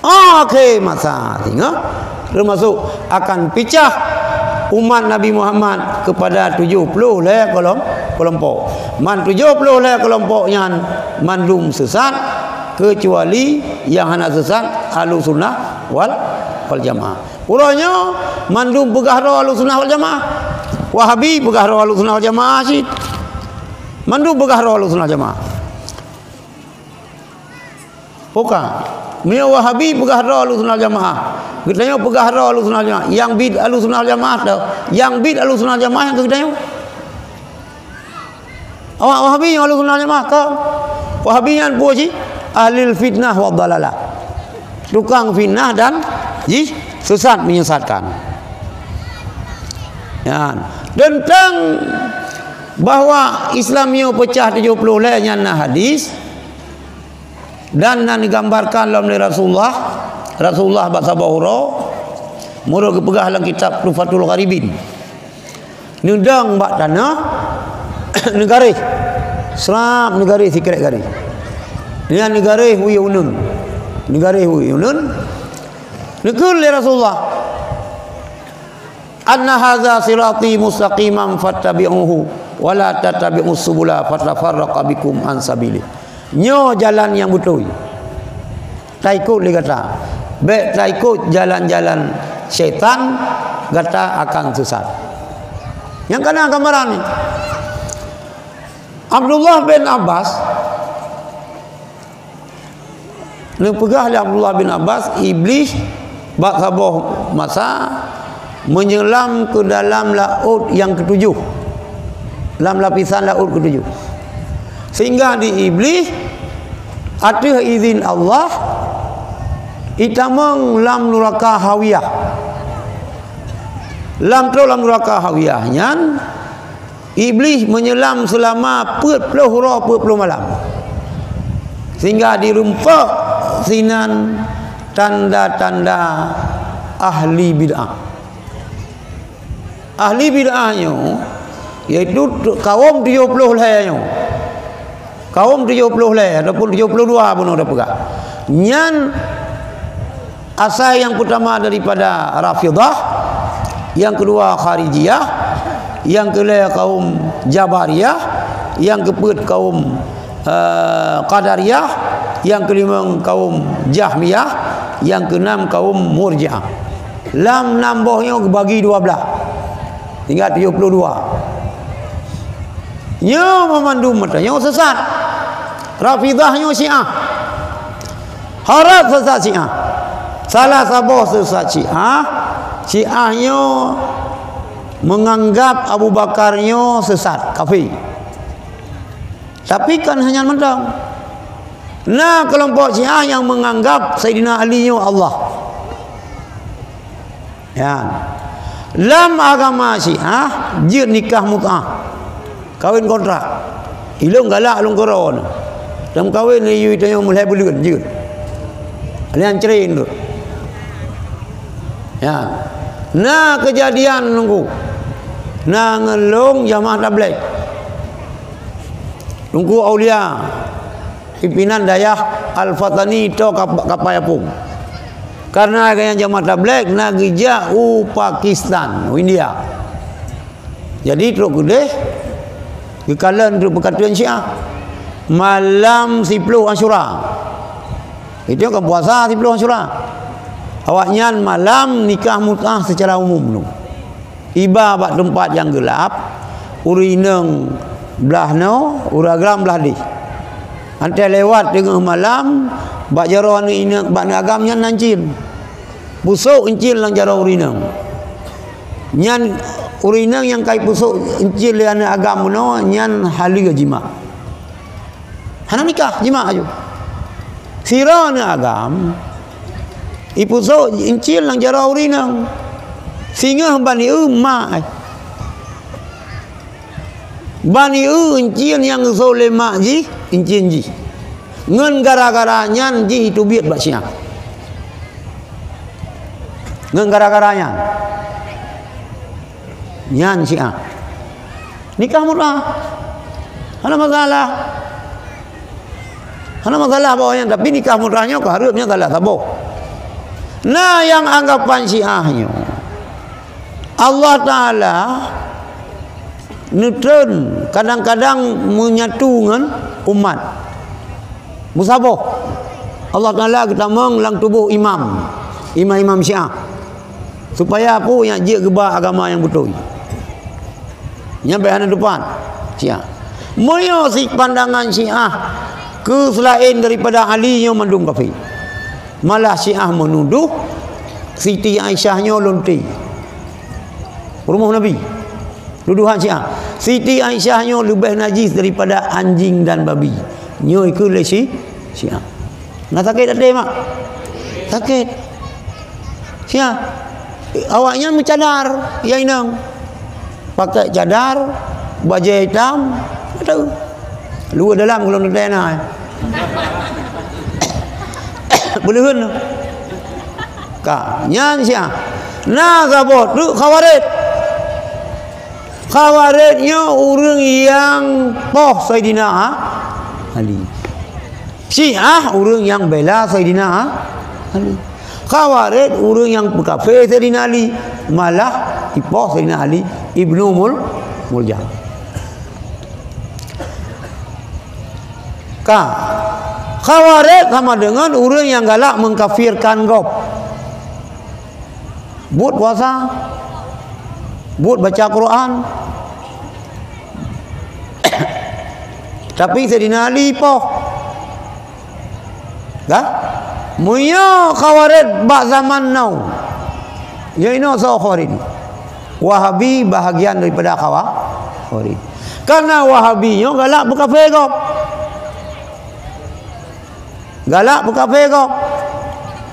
Akhé masa singoh, teumasok akan picah umat Nabi Muhammad kepada tujoh ploh lhée keulom-, keulompok. Man tujoh ploh lhée keulompok nyan mandum sesat, keucuali nyang hana sesat Ahlussunnah wal, wal Jamaah. Uroe nyoe mandum peugah droe Ahlussunnah wal Jamaah. Wahabi peugah droe Ahlussunnah wal Jamaah cit. Mandum peugah droe Ahlussunnah wal Jamaah. Bukan. Meunyoe Wahabi peugah droe Ahlussunnah wal Jamaah. Geutanyoe peugah droe Ahlussunnah wal Jamaah. Nyang bit Ahlussunnah wal Jamaah teuh. Nyang bit Ahlussunnah wal Jamaah nyang keu geutanyoe. Awak Wahabi nyang Ahlussunnah wal Jamaah kon. Wahabi nyan peue cit? Ahlil fitnah wad dalalah. Tukang fitnah dan jih sesat menyesatkan. Nyan. Teuntang bahwa Islam nyoe peucah tujoh ploh lhée nyan na hadis. Dan na neugambarkan lom lé Rasulullah, Rasulullah bak saboh uroe, meunurot geupeugah lam kitab Tuhfatul Gharibin. Neudong bak tanoh, neugaréh. Srab neugaréh sikrek garéh. Nyan neugaréh wie uneun. Neugaréh wie uneun. Neukheun lé Rasulullah, "Anna hadza sirati mustaqiman fattabi'uhu, wa la tattabi'us subula fatafarraqa bikum an sabilih." Nyoe jalan nyang beutôi. Taikot lé gata. Bék taikot jalan-jalan syaitan, gata akan sesat. Nyang kana gambaran ni. Abdullah bin Abbas, neupeugah lé Abdullah bin Abbas, Iblih bak saboh masa meunyelam keu dalam laôt nyang keutujoh, lam lapisan laôt keutujoh. Sehingga di Iblih ateueh izin Allah itamong lam nuraka Hawiyah. Lam trok lam nuraka Hawiyah nyan, Iblih meunyelam seulama peuet ploh uroe peuet ploh malam, sehingga dirumpok sinan tanda-tanda ahli bid'ah. Ahli bid'ah nyoe, yaitu tu-, kaum tujoh ploh lhée nyoe. Kaum tujoh ploh lhée ataupun tujoh ploh dua bunoe tapeugah. Nyan asai nyang peutama daripada Rafidhah, nyang keudua Kharijiyah, nyang keulhée kaum Jabariyah, nyang keupeuet kaum, eh, Qadariyah, nyang keulimong kaum Jahmiyah, nyang keunam kaum Murji'ah. Lam nam boh nyoe geubagi dua blaih. Tinggai tujoh ploh dua. Nyoe meumandum mata nyoe sesat. Rafidhah nyoe Syiah. Harab sesat Syiah. Salah saboh sesat Syiah, Syiah nyoe Menganggap Abu Bakar nyoe sesat, kafé. Tapi kon hanya mantong. Na keulompok Syiah nyang menganggap Saidina Ali nyoe Allah. Ya. Lam agama Syiah, jeuet nikah mut'ah. Kawin kontrak. Ilong galak lôn keudroe. Lam kawin lé yue tanyoe meulhèe buleuen jeuet. Lian cre tu. Ya. Na keujadian nunggu. Na ngon lôn jamaah tabligh. Teungku Aulia, pimpinan dayah Al-Fatani to kap-, Kapai Apung. Karena gaya jamaah tabligh na geujak u Pakistan, u India. Jadi trok keudeh geukalon trok peukateun Syiah. Malam siploh Asyura. Itu kan puasa siploh Asyura. Awaknyan malam nikah mut'ah secara umum tu. Iba bak teumpat nyang geulap, ureueng inong blah noe, ureueng agam blah deh. Antai lewat teungoh malam, bak jaroe aneuk inong, bak aneuk agam nyan na incin. Pusok incin lam jaroe ureueng inong. Nyan ureueng inong nyang ka ipusok incin lé aneuk agam bunoe, nyan haleue jimak. Hana nikah, jimak aju. Sidroe aneuk agam, ipusok incin lam jaroe ureueng inong. Singoh ban ieu mak, eh. Ban ieu incin nyang geusok lé mak jih, incin jih. Ngon gara-gara nyan jih iteubiet bak Syiah. Ngon gara-gara nyan. Nyan Syiah. Nikah mut'ah. Hana masalah. Hana masalah bak nyan, tapi nikah mut'ah nyoe ka hareuem nyan salah saboh. Na nyang anggapan Syiah nyoe, Allah Taala neutreun kadang-kadang menyatu ngon umat. Meusaboh. Allah Taala geutamong lam tuboh imam, imam-imam Syiah. Supaya peue nyang jeuet geuba agama nyang beutôi. Nyan bèk hana teupat. Syiah. Meunyoe si pandangan Syiah keu seulaén daripada Ali nyoe mandum kafé. Malah Syiah meunudoh Siti Aisyah nyoe lonte rumoh Nabi. Tudohan Syiah. Siti Aisyah nyoe leubeh najis daripada anjing dan babi. Nyoe ikheun lé si Syiah. Na sakét até, mak? Sakét. Syiah. Awaknyan meucadar, ya inong. Pakai cadar, bajèe itam, beutôi. Luweue dalam golom teuntèe na. Beuleuheun. Ka, nyan Syiah. Na saboh teuk Khawarij. Khawarij nyoe ureueng nyang poh Saidina Ali. Syiah ureueng nyang bela Saidina Ali. Khawarij ureueng nyang peukafé Saidina Ali, malah ipoh Saidina Ali Ibnu Mul-, Muljam. Ka. Khawarij sama deungon ureueng nyang galak mengkafirkan gob. Buet puasa, buet baca Quran. Tapi Saidina Ali poh. Dah? Meunyoe Khawarij bak zaman now, nyoe inoe soe Khawarij? Wahabi bahagian daripada Khawa-, Khawarij. Karena Wahabi nyoe galak beukafé gob. Galak beukafé gob.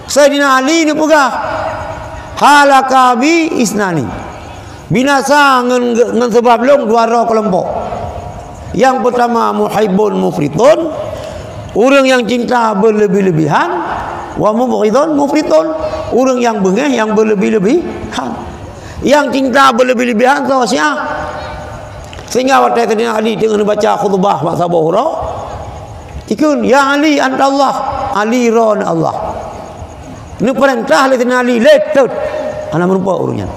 Saidina Ali neupeugah, "Halaka bi isnani." Binasa ngon, ngon sabab lôn dua droe keulompok. Nyang peutama muhibbun mufritun, ureueng nyang cinta beuleubi-leubihan, wa mubghidun mufritun, ureueng nyang beungéh nyang beuleubi-leubihan. Nyang cinta beuleubi-leubihan soe, Syiah. Sehingga watèe Saidina Ali teungoh neubaca khutbah bak saboh uroe, ikheun, "Ya Ali, anta Allah." Ali droeneuh Allah. Neupeurintah lé Saidina Ali, "Lé, teuet." Hana meurumpok ureueng nyan.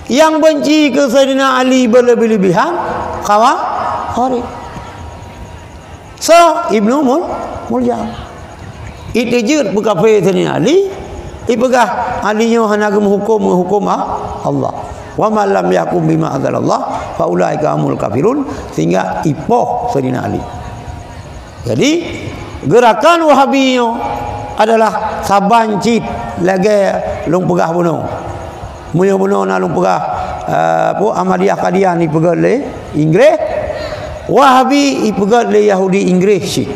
Nyang beunci keu Saidina Ali beuleubi-leubihan, Khawa-, Khawarij. Soe? Ibnu Mul-, Muljam. Iteujeuet peukafé Saidina Ali, ipeugah Ali nyoe hana geumeuhuköm ngon huköm A-, Allah. "Wa man lam yahkum bima anzalallah fa ulaika humul kafirun," sehingga ipoh Saidina Ali. Jadi, geurakan Wahabi nyoe adalah saban cit lagèe lôn peugah bunoe. Meunyoe bunoe na lôn peugah, eh, apa, Ahmadiyah Qadian ipeugét lé Inggréh, Wahabi ipeugét lé Yahudi Inggréh cit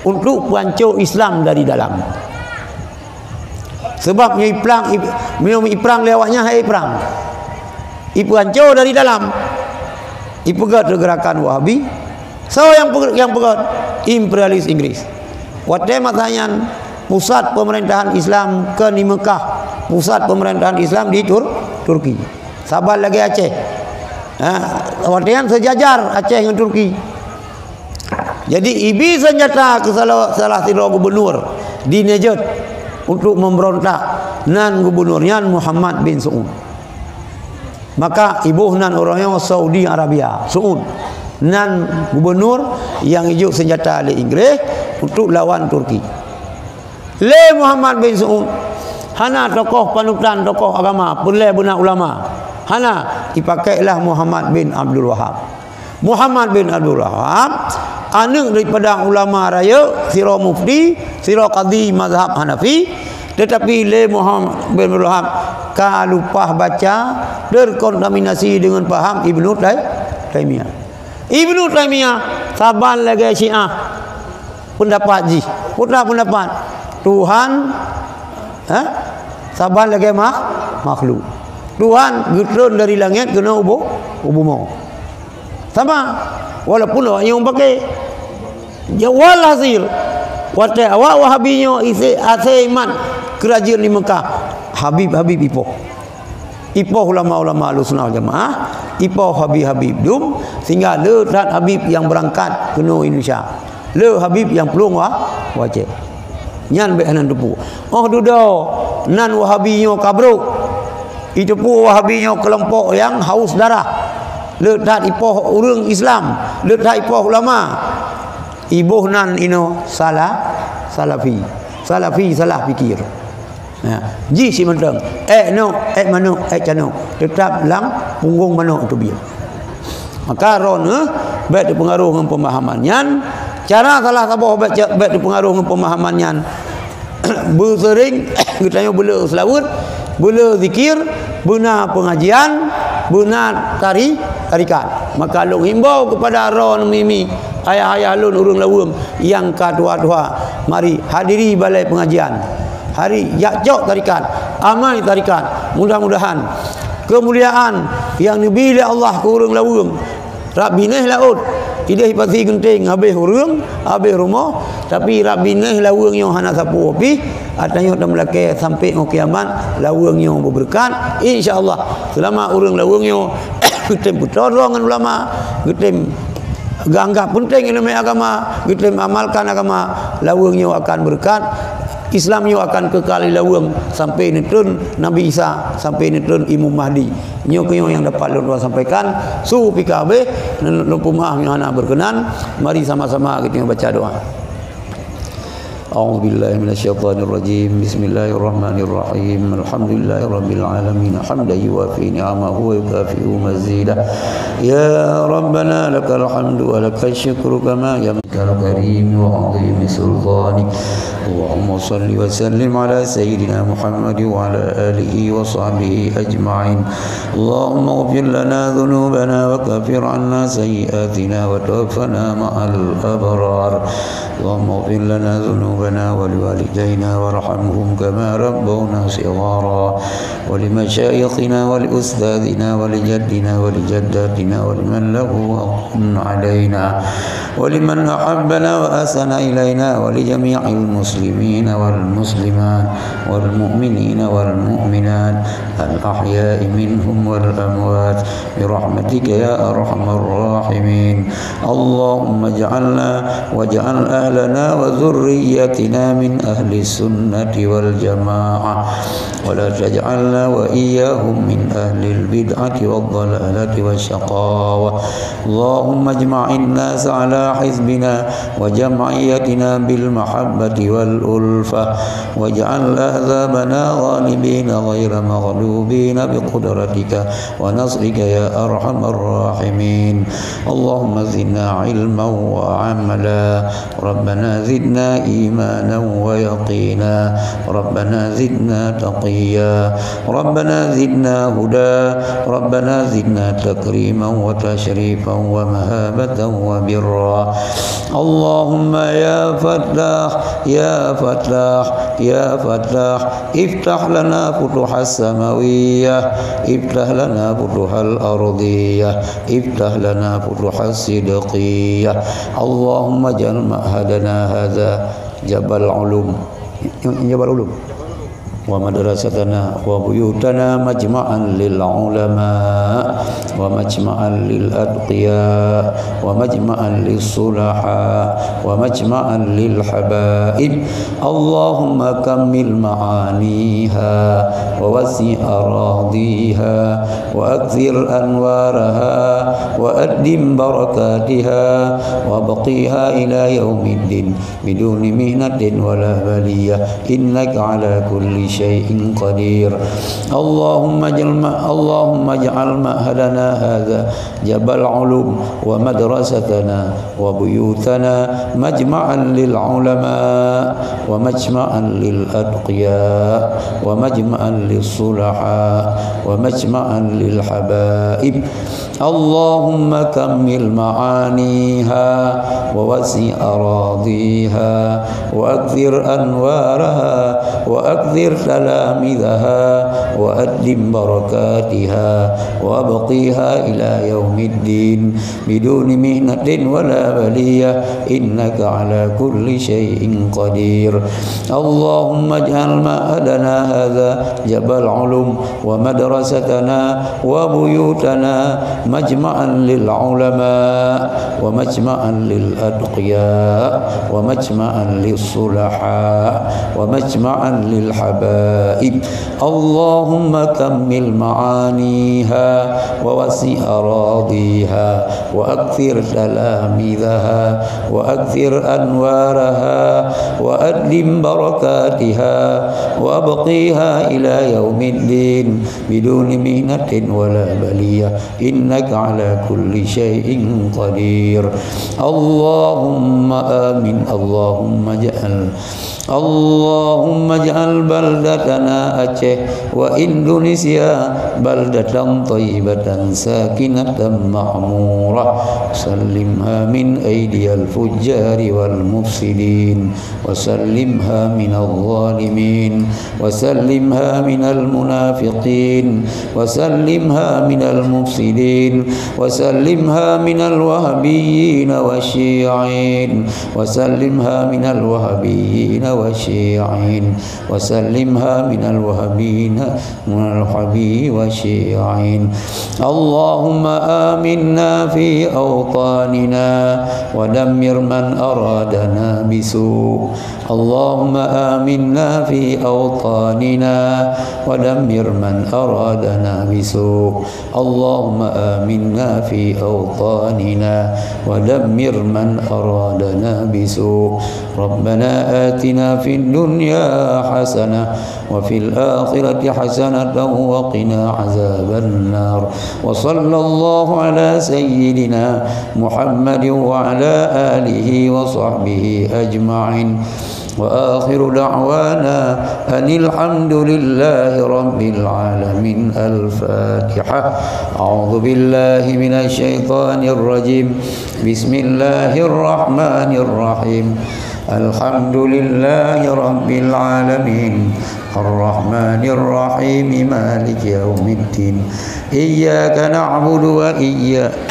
untuk peuhanco Islam dari dalam. Sebab nyoe iprang, ip-, meunyoe iprang lé awaknyan, hai iprang. Ipeuhanco dari dalam. Ipeugét lé gerakan Wahabi. Soe nyang peuge-, nyang peugét? Imperialis Inggris. Watée masa nyan, pusat pemerintahan Islam kon di Mekah, pusat pemerintahan Islam di Tur-, Turki. Saban lagée Aceh. Ha, watée nyan seujajar Aceh ngon Turki. Jadi, ibi seunjata keu salah, salah sidroe gubunur di Najd untuk memberontak, nan gubunur nyan Muhammad bin Su'ud. Maka iboh nan uroe nyoe Saudi Arabia, Su'ud. Nan gubunur nyang ijok seunjata lé Inggréh untuk lawan Turki. Lé Muhammad bin Su'ud, hana tokoh panutan, tokoh agama, peureulée beuna ulama. Hana, ipakailah Muhammad bin Abdul Wahab. Muhammad bin Abdul Wahab, aneuëk daripada ulama rayeuk, sidroe mufti, sidroe kadhi mazhab Hanafi, teutapi lé Muhammad bin Abdul Wahab ka lumpah baca, terkontaminasi deungon paham Ibnu Tai-, Taimiyah. Ibnu Taimiyah saban lagée Syiah pendapat jih. Peue teuma pendapat? Tuhan, ha? Saban lagée makh-, makhluk. Tuhan geutreun dari langét keunoe u bu-, u bumoe. Sama, walaupun awak nyoe pakai. Ya, walhasil, watée awak Wahabi nyoe ise-, asée imat keurajeuen di Mekah, Habib-habib ipoh. Ipoh ulama-ulama Ahlussunnah wal Jamaah, ipoh habib-habib dum, sehingga le that habib nyang beurangkat keunoe Indonesia. Le habib nyang plueng wa-, u Aceh. Nyan bék hana teupeu. Óh dudoe nan Wahabi nyoe ka brok. Iteupeu Wahabi nyoe keulompok nyang haus darah. Le that ipoh ureuëng Islam, le that ipoh ulama. Iboh nan inoe salah, salafi. Salafi salah pikir. Ya, jih si mantong. Ék nok, ék manok, ék canok. Teutap lam punggong manok teubiet. Maka droeneuh bék teupeungaruh ngon peumahaman nyan. Cara salah saboh bék, bék teupeungaruh ngon peumahaman nyan. Beuseuring geutanyoe beuleu seulaweuet, beuleu zikir, beuna peungajian, beuna tari-, tarikat. Maka lôn himbau keupada droeneuh mimi, ayah-ayah lôn ureuëng laweueng nyang ka tuha-tuha, mari hadiri balai peungajian. Hari jak cok tarikat, amai tarikat. Mudah-mudahan keumuliaan nyang neubi lé Allah keu ureuëng laweueng, rab binéh laôt, ideh pasi geunteng habéh ureuëng, habéh rumoh, tapi rab binéh laweueng nyoe hana sapeue pih, ata nyoe tameulakée sampoe ngon kiamat, laweueng nyoe beubeureukat. Insya Allah, seulama ureuëng laweueng nyoe geutem peutoe droe ngon ulama, geutem geuanggap peunteng ileumé agama, geutem amalkan agama, laweueng nyoe akan beureukat, Islam nyoe akan keukal di laweueng sampoe neutreun Nabi Isa, sampoe neutreun Imam Mahdi. Nyoe keuh nyang dapat lôn tuan sampaikan. Su pih ka habéh, lôn peumeu'ah meunyoe hana beureukenan. Mari sama-sama geutanyoe baca doa. أعوذ بالله من الشيطان الرجيم. بسم الله الرحمن الرحيم. الحمد لله رب العالمين. حمدا يوافي نعمه ويكافئ مزيده. يا ربنا لك الحمد ولك الشكر كما ينبغي الكريم وعظيم سلطانك. اللهم صل وسلم على سيدنا محمد وعلى آله وصحبه أجمعين. اللهم اغفر لنا ذنوبنا وكفر عنا سيئاتنا وتوفنا مع الأبرار. اللهم اغفر لنا ذنوبنا ولوالدينا وارحمهم كما ربونا صغارا. ولمشايخنا ولأستاذنا ولجدنا ولجداتنا ولمن له حق علينا ولمن أحبنا وأحسن إلينا ولجميع المسلمين والمسلمات والمؤمنين والمؤمنات الأحياء منهم والأموات برحمتك يا أرحم الراحمين. اللهم اجعلنا واجعل أهلنا وذريتنا من أهل السنة والجماعة، ولا تجعلنا وإياهم من أهل البدعة والضلالة والشقاوة. اللهم اجمع الناس على حزبنا وجمعيتنا بالمحبة والألفة، واجعل أحزابنا غالبين غير مغلوبين بقدرتك ونصرك يا أرحم الراحمين. اللهم زدنا علما وعملا. ربنا زدنا إيمانا ويقينا. ربنا زدنا تقيا. ربنا زدنا هدى. ربنا زدنا تكريما وتشريفا ومهابة وبرا. اللهم يا فتاح، يا فتاح، يا فتاح، افتح لنا فتوح السماوية، افتح لنا فتوح الأرضية، افتح لنا فتوح الصدقية. اللهم اجعل معهدنا هذا جبل علوم، جبل علوم. ومدرستنا وبيوتنا مجمعا للعلماء ومجمعا للأتقياء ومجمعا للصلحاء ومجمعا للحبائب. اللهم كمل معانيها ووسع أراضيها وأكثر أنوارها وأدم بركاتها وأبقها إلى يوم الدين بدون محنة ولا بلية، إنك على كل شيء قدير. اللهم اجعل م-، اللهم اجعل معهدنا هذا جبل علوم، ومدرستنا وبيوتنا مجمعا للعلماء، ومجمعا للأتقياء، ومجمعا للصلحاء، ومجمعا للحبائب. اللهم كمل معانيها ووسع أراضيها وأكثر أنوارها وأكثر تلامذها وأدم بركاتها وأبقيها إلى يوم الدين بدون محنة ولا بلية، إنك على كل شيء قدير. اللهم اجعل معهدنا هذا جبل علوم ومدرستنا وبيوتنا مجمعا للعلماء ومجمعا للأتقياء ومجمعا للصلحاء ومجمعا للحبائب. اللهم كمل معانيها ووسع أراضيها وأكثر تلاميذها وأكثر أنوارها وأدم بركاتها وأبقيها إلى يوم الدين بدون محنة ولا بلية، إنك على كل شيء قدير. اللهم آمين. اللهم اجعل، اللهم اجعل بلدتنا أتشيه وإندونيسيا بلدة طيبة ساكنة معمورة، سلمها من أيدي الفجار والمفسدين، وسلمها من الظالمين، وسلمها من المنافقين، وسلمها من المفسدين، وسلمها من الوهابيين والشيعيين، وسلمها من الوهابيين والشيعيين، وسلمها من الوهابيين والوهابيين والشيعيين. اللهم آمنا في أوطاننا ودمر من أرادنا بسوء. اللهم آمنا في أوطاننا ودمر من أرادنا بسوء. اللهم آمنا في أوطاننا ودمر من أرادنا بسوء. ربنا آتنا في الدنيا حسنة وفي الآخرة حسنة وقنا عذاب النار. وصلى الله على سيدنا محمد وعلى آله وصحبه أجمعين. وآخر دعوانا أن الحمد لله رب العالمين. الفاتحة. أعوذ بالله من الشيطان الرجيم. بسم الله الرحمن الرحيم. الحمد لله رب العالمين. الرحمن الرحيم. مالك يوم الدين. إياك نعبد وإياك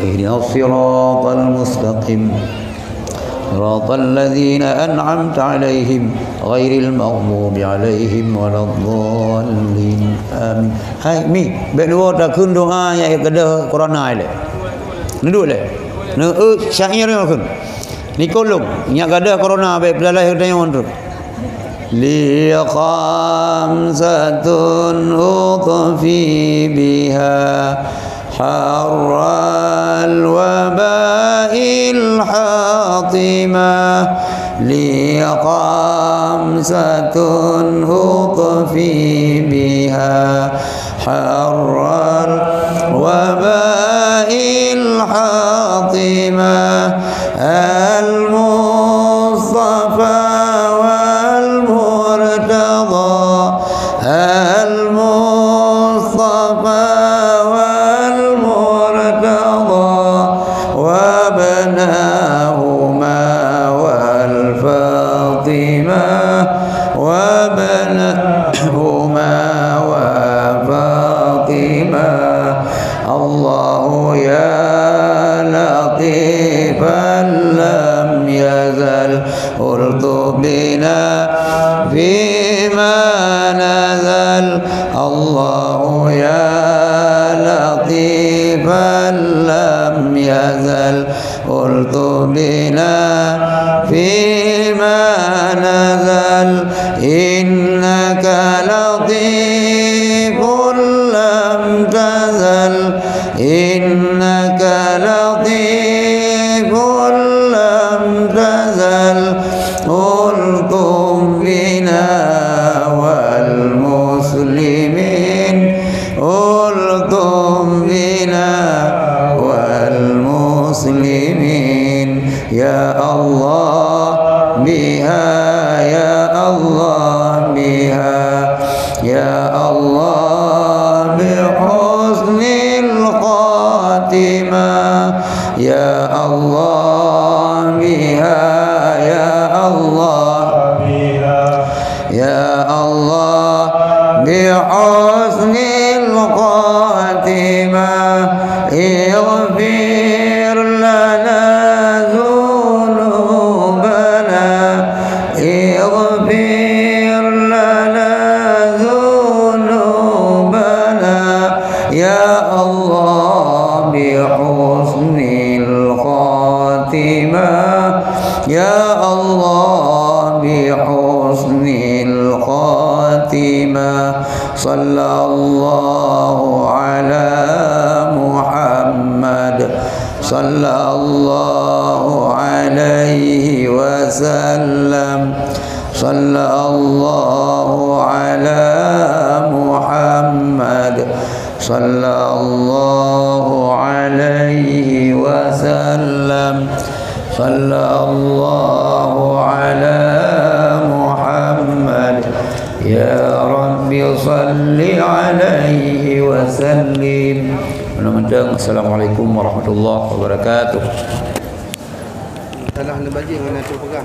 اهدنا الصراط المستقيم. صراط الذين أنعمت عليهم غير المغضوب عليهم ولا الضالين. آمين. Hai, mi, bèk luwa takheun doa nyang gadôh corona ilèe. Neuduek lé. Neu, eh, syair nyoe kheun. Likot lôn, nyang gadôh corona bèk peulalai geutanyoe nyoe. Li khamsatun uthfi biha harral wabal خمسة هطفي بها حر الوباء الحاطمة. المصطفى والمرتضى، المصطفى والمرتضى، وابناهما والفاطمة، وابناهما وفاطمة. الله يا لطيفا لم يزل، الطف بنا فيما نزل. الله يا لطيفا لم يزل، الطف بنا فيما نزل. إنك لطيف لم تزل، إنك لطيف لم تزل، الطف بنا والمسلمين، الطف بنا والمسلمين. يا الله بها، يا الله بها، يا الله بحسن الخاتمة. يا الله بها، يا الله بها، يا الله بحسن الخاتمة. اغفر لنا ذنوبنا، اغفر لنا ذنوبنا، يا الله بحسن الخاتمة، يا الله بحسن الخاتمة. صلى الله على محمد، صلى الله عليه وسلم، صلى الله على محمد، صلى الله عليه وسلم، صلى الله على محمد. يا رب صل عليه وسلم. Assalamualaikum warahmatullahi wabarakatuh. Salah neubajing hana tu peugah.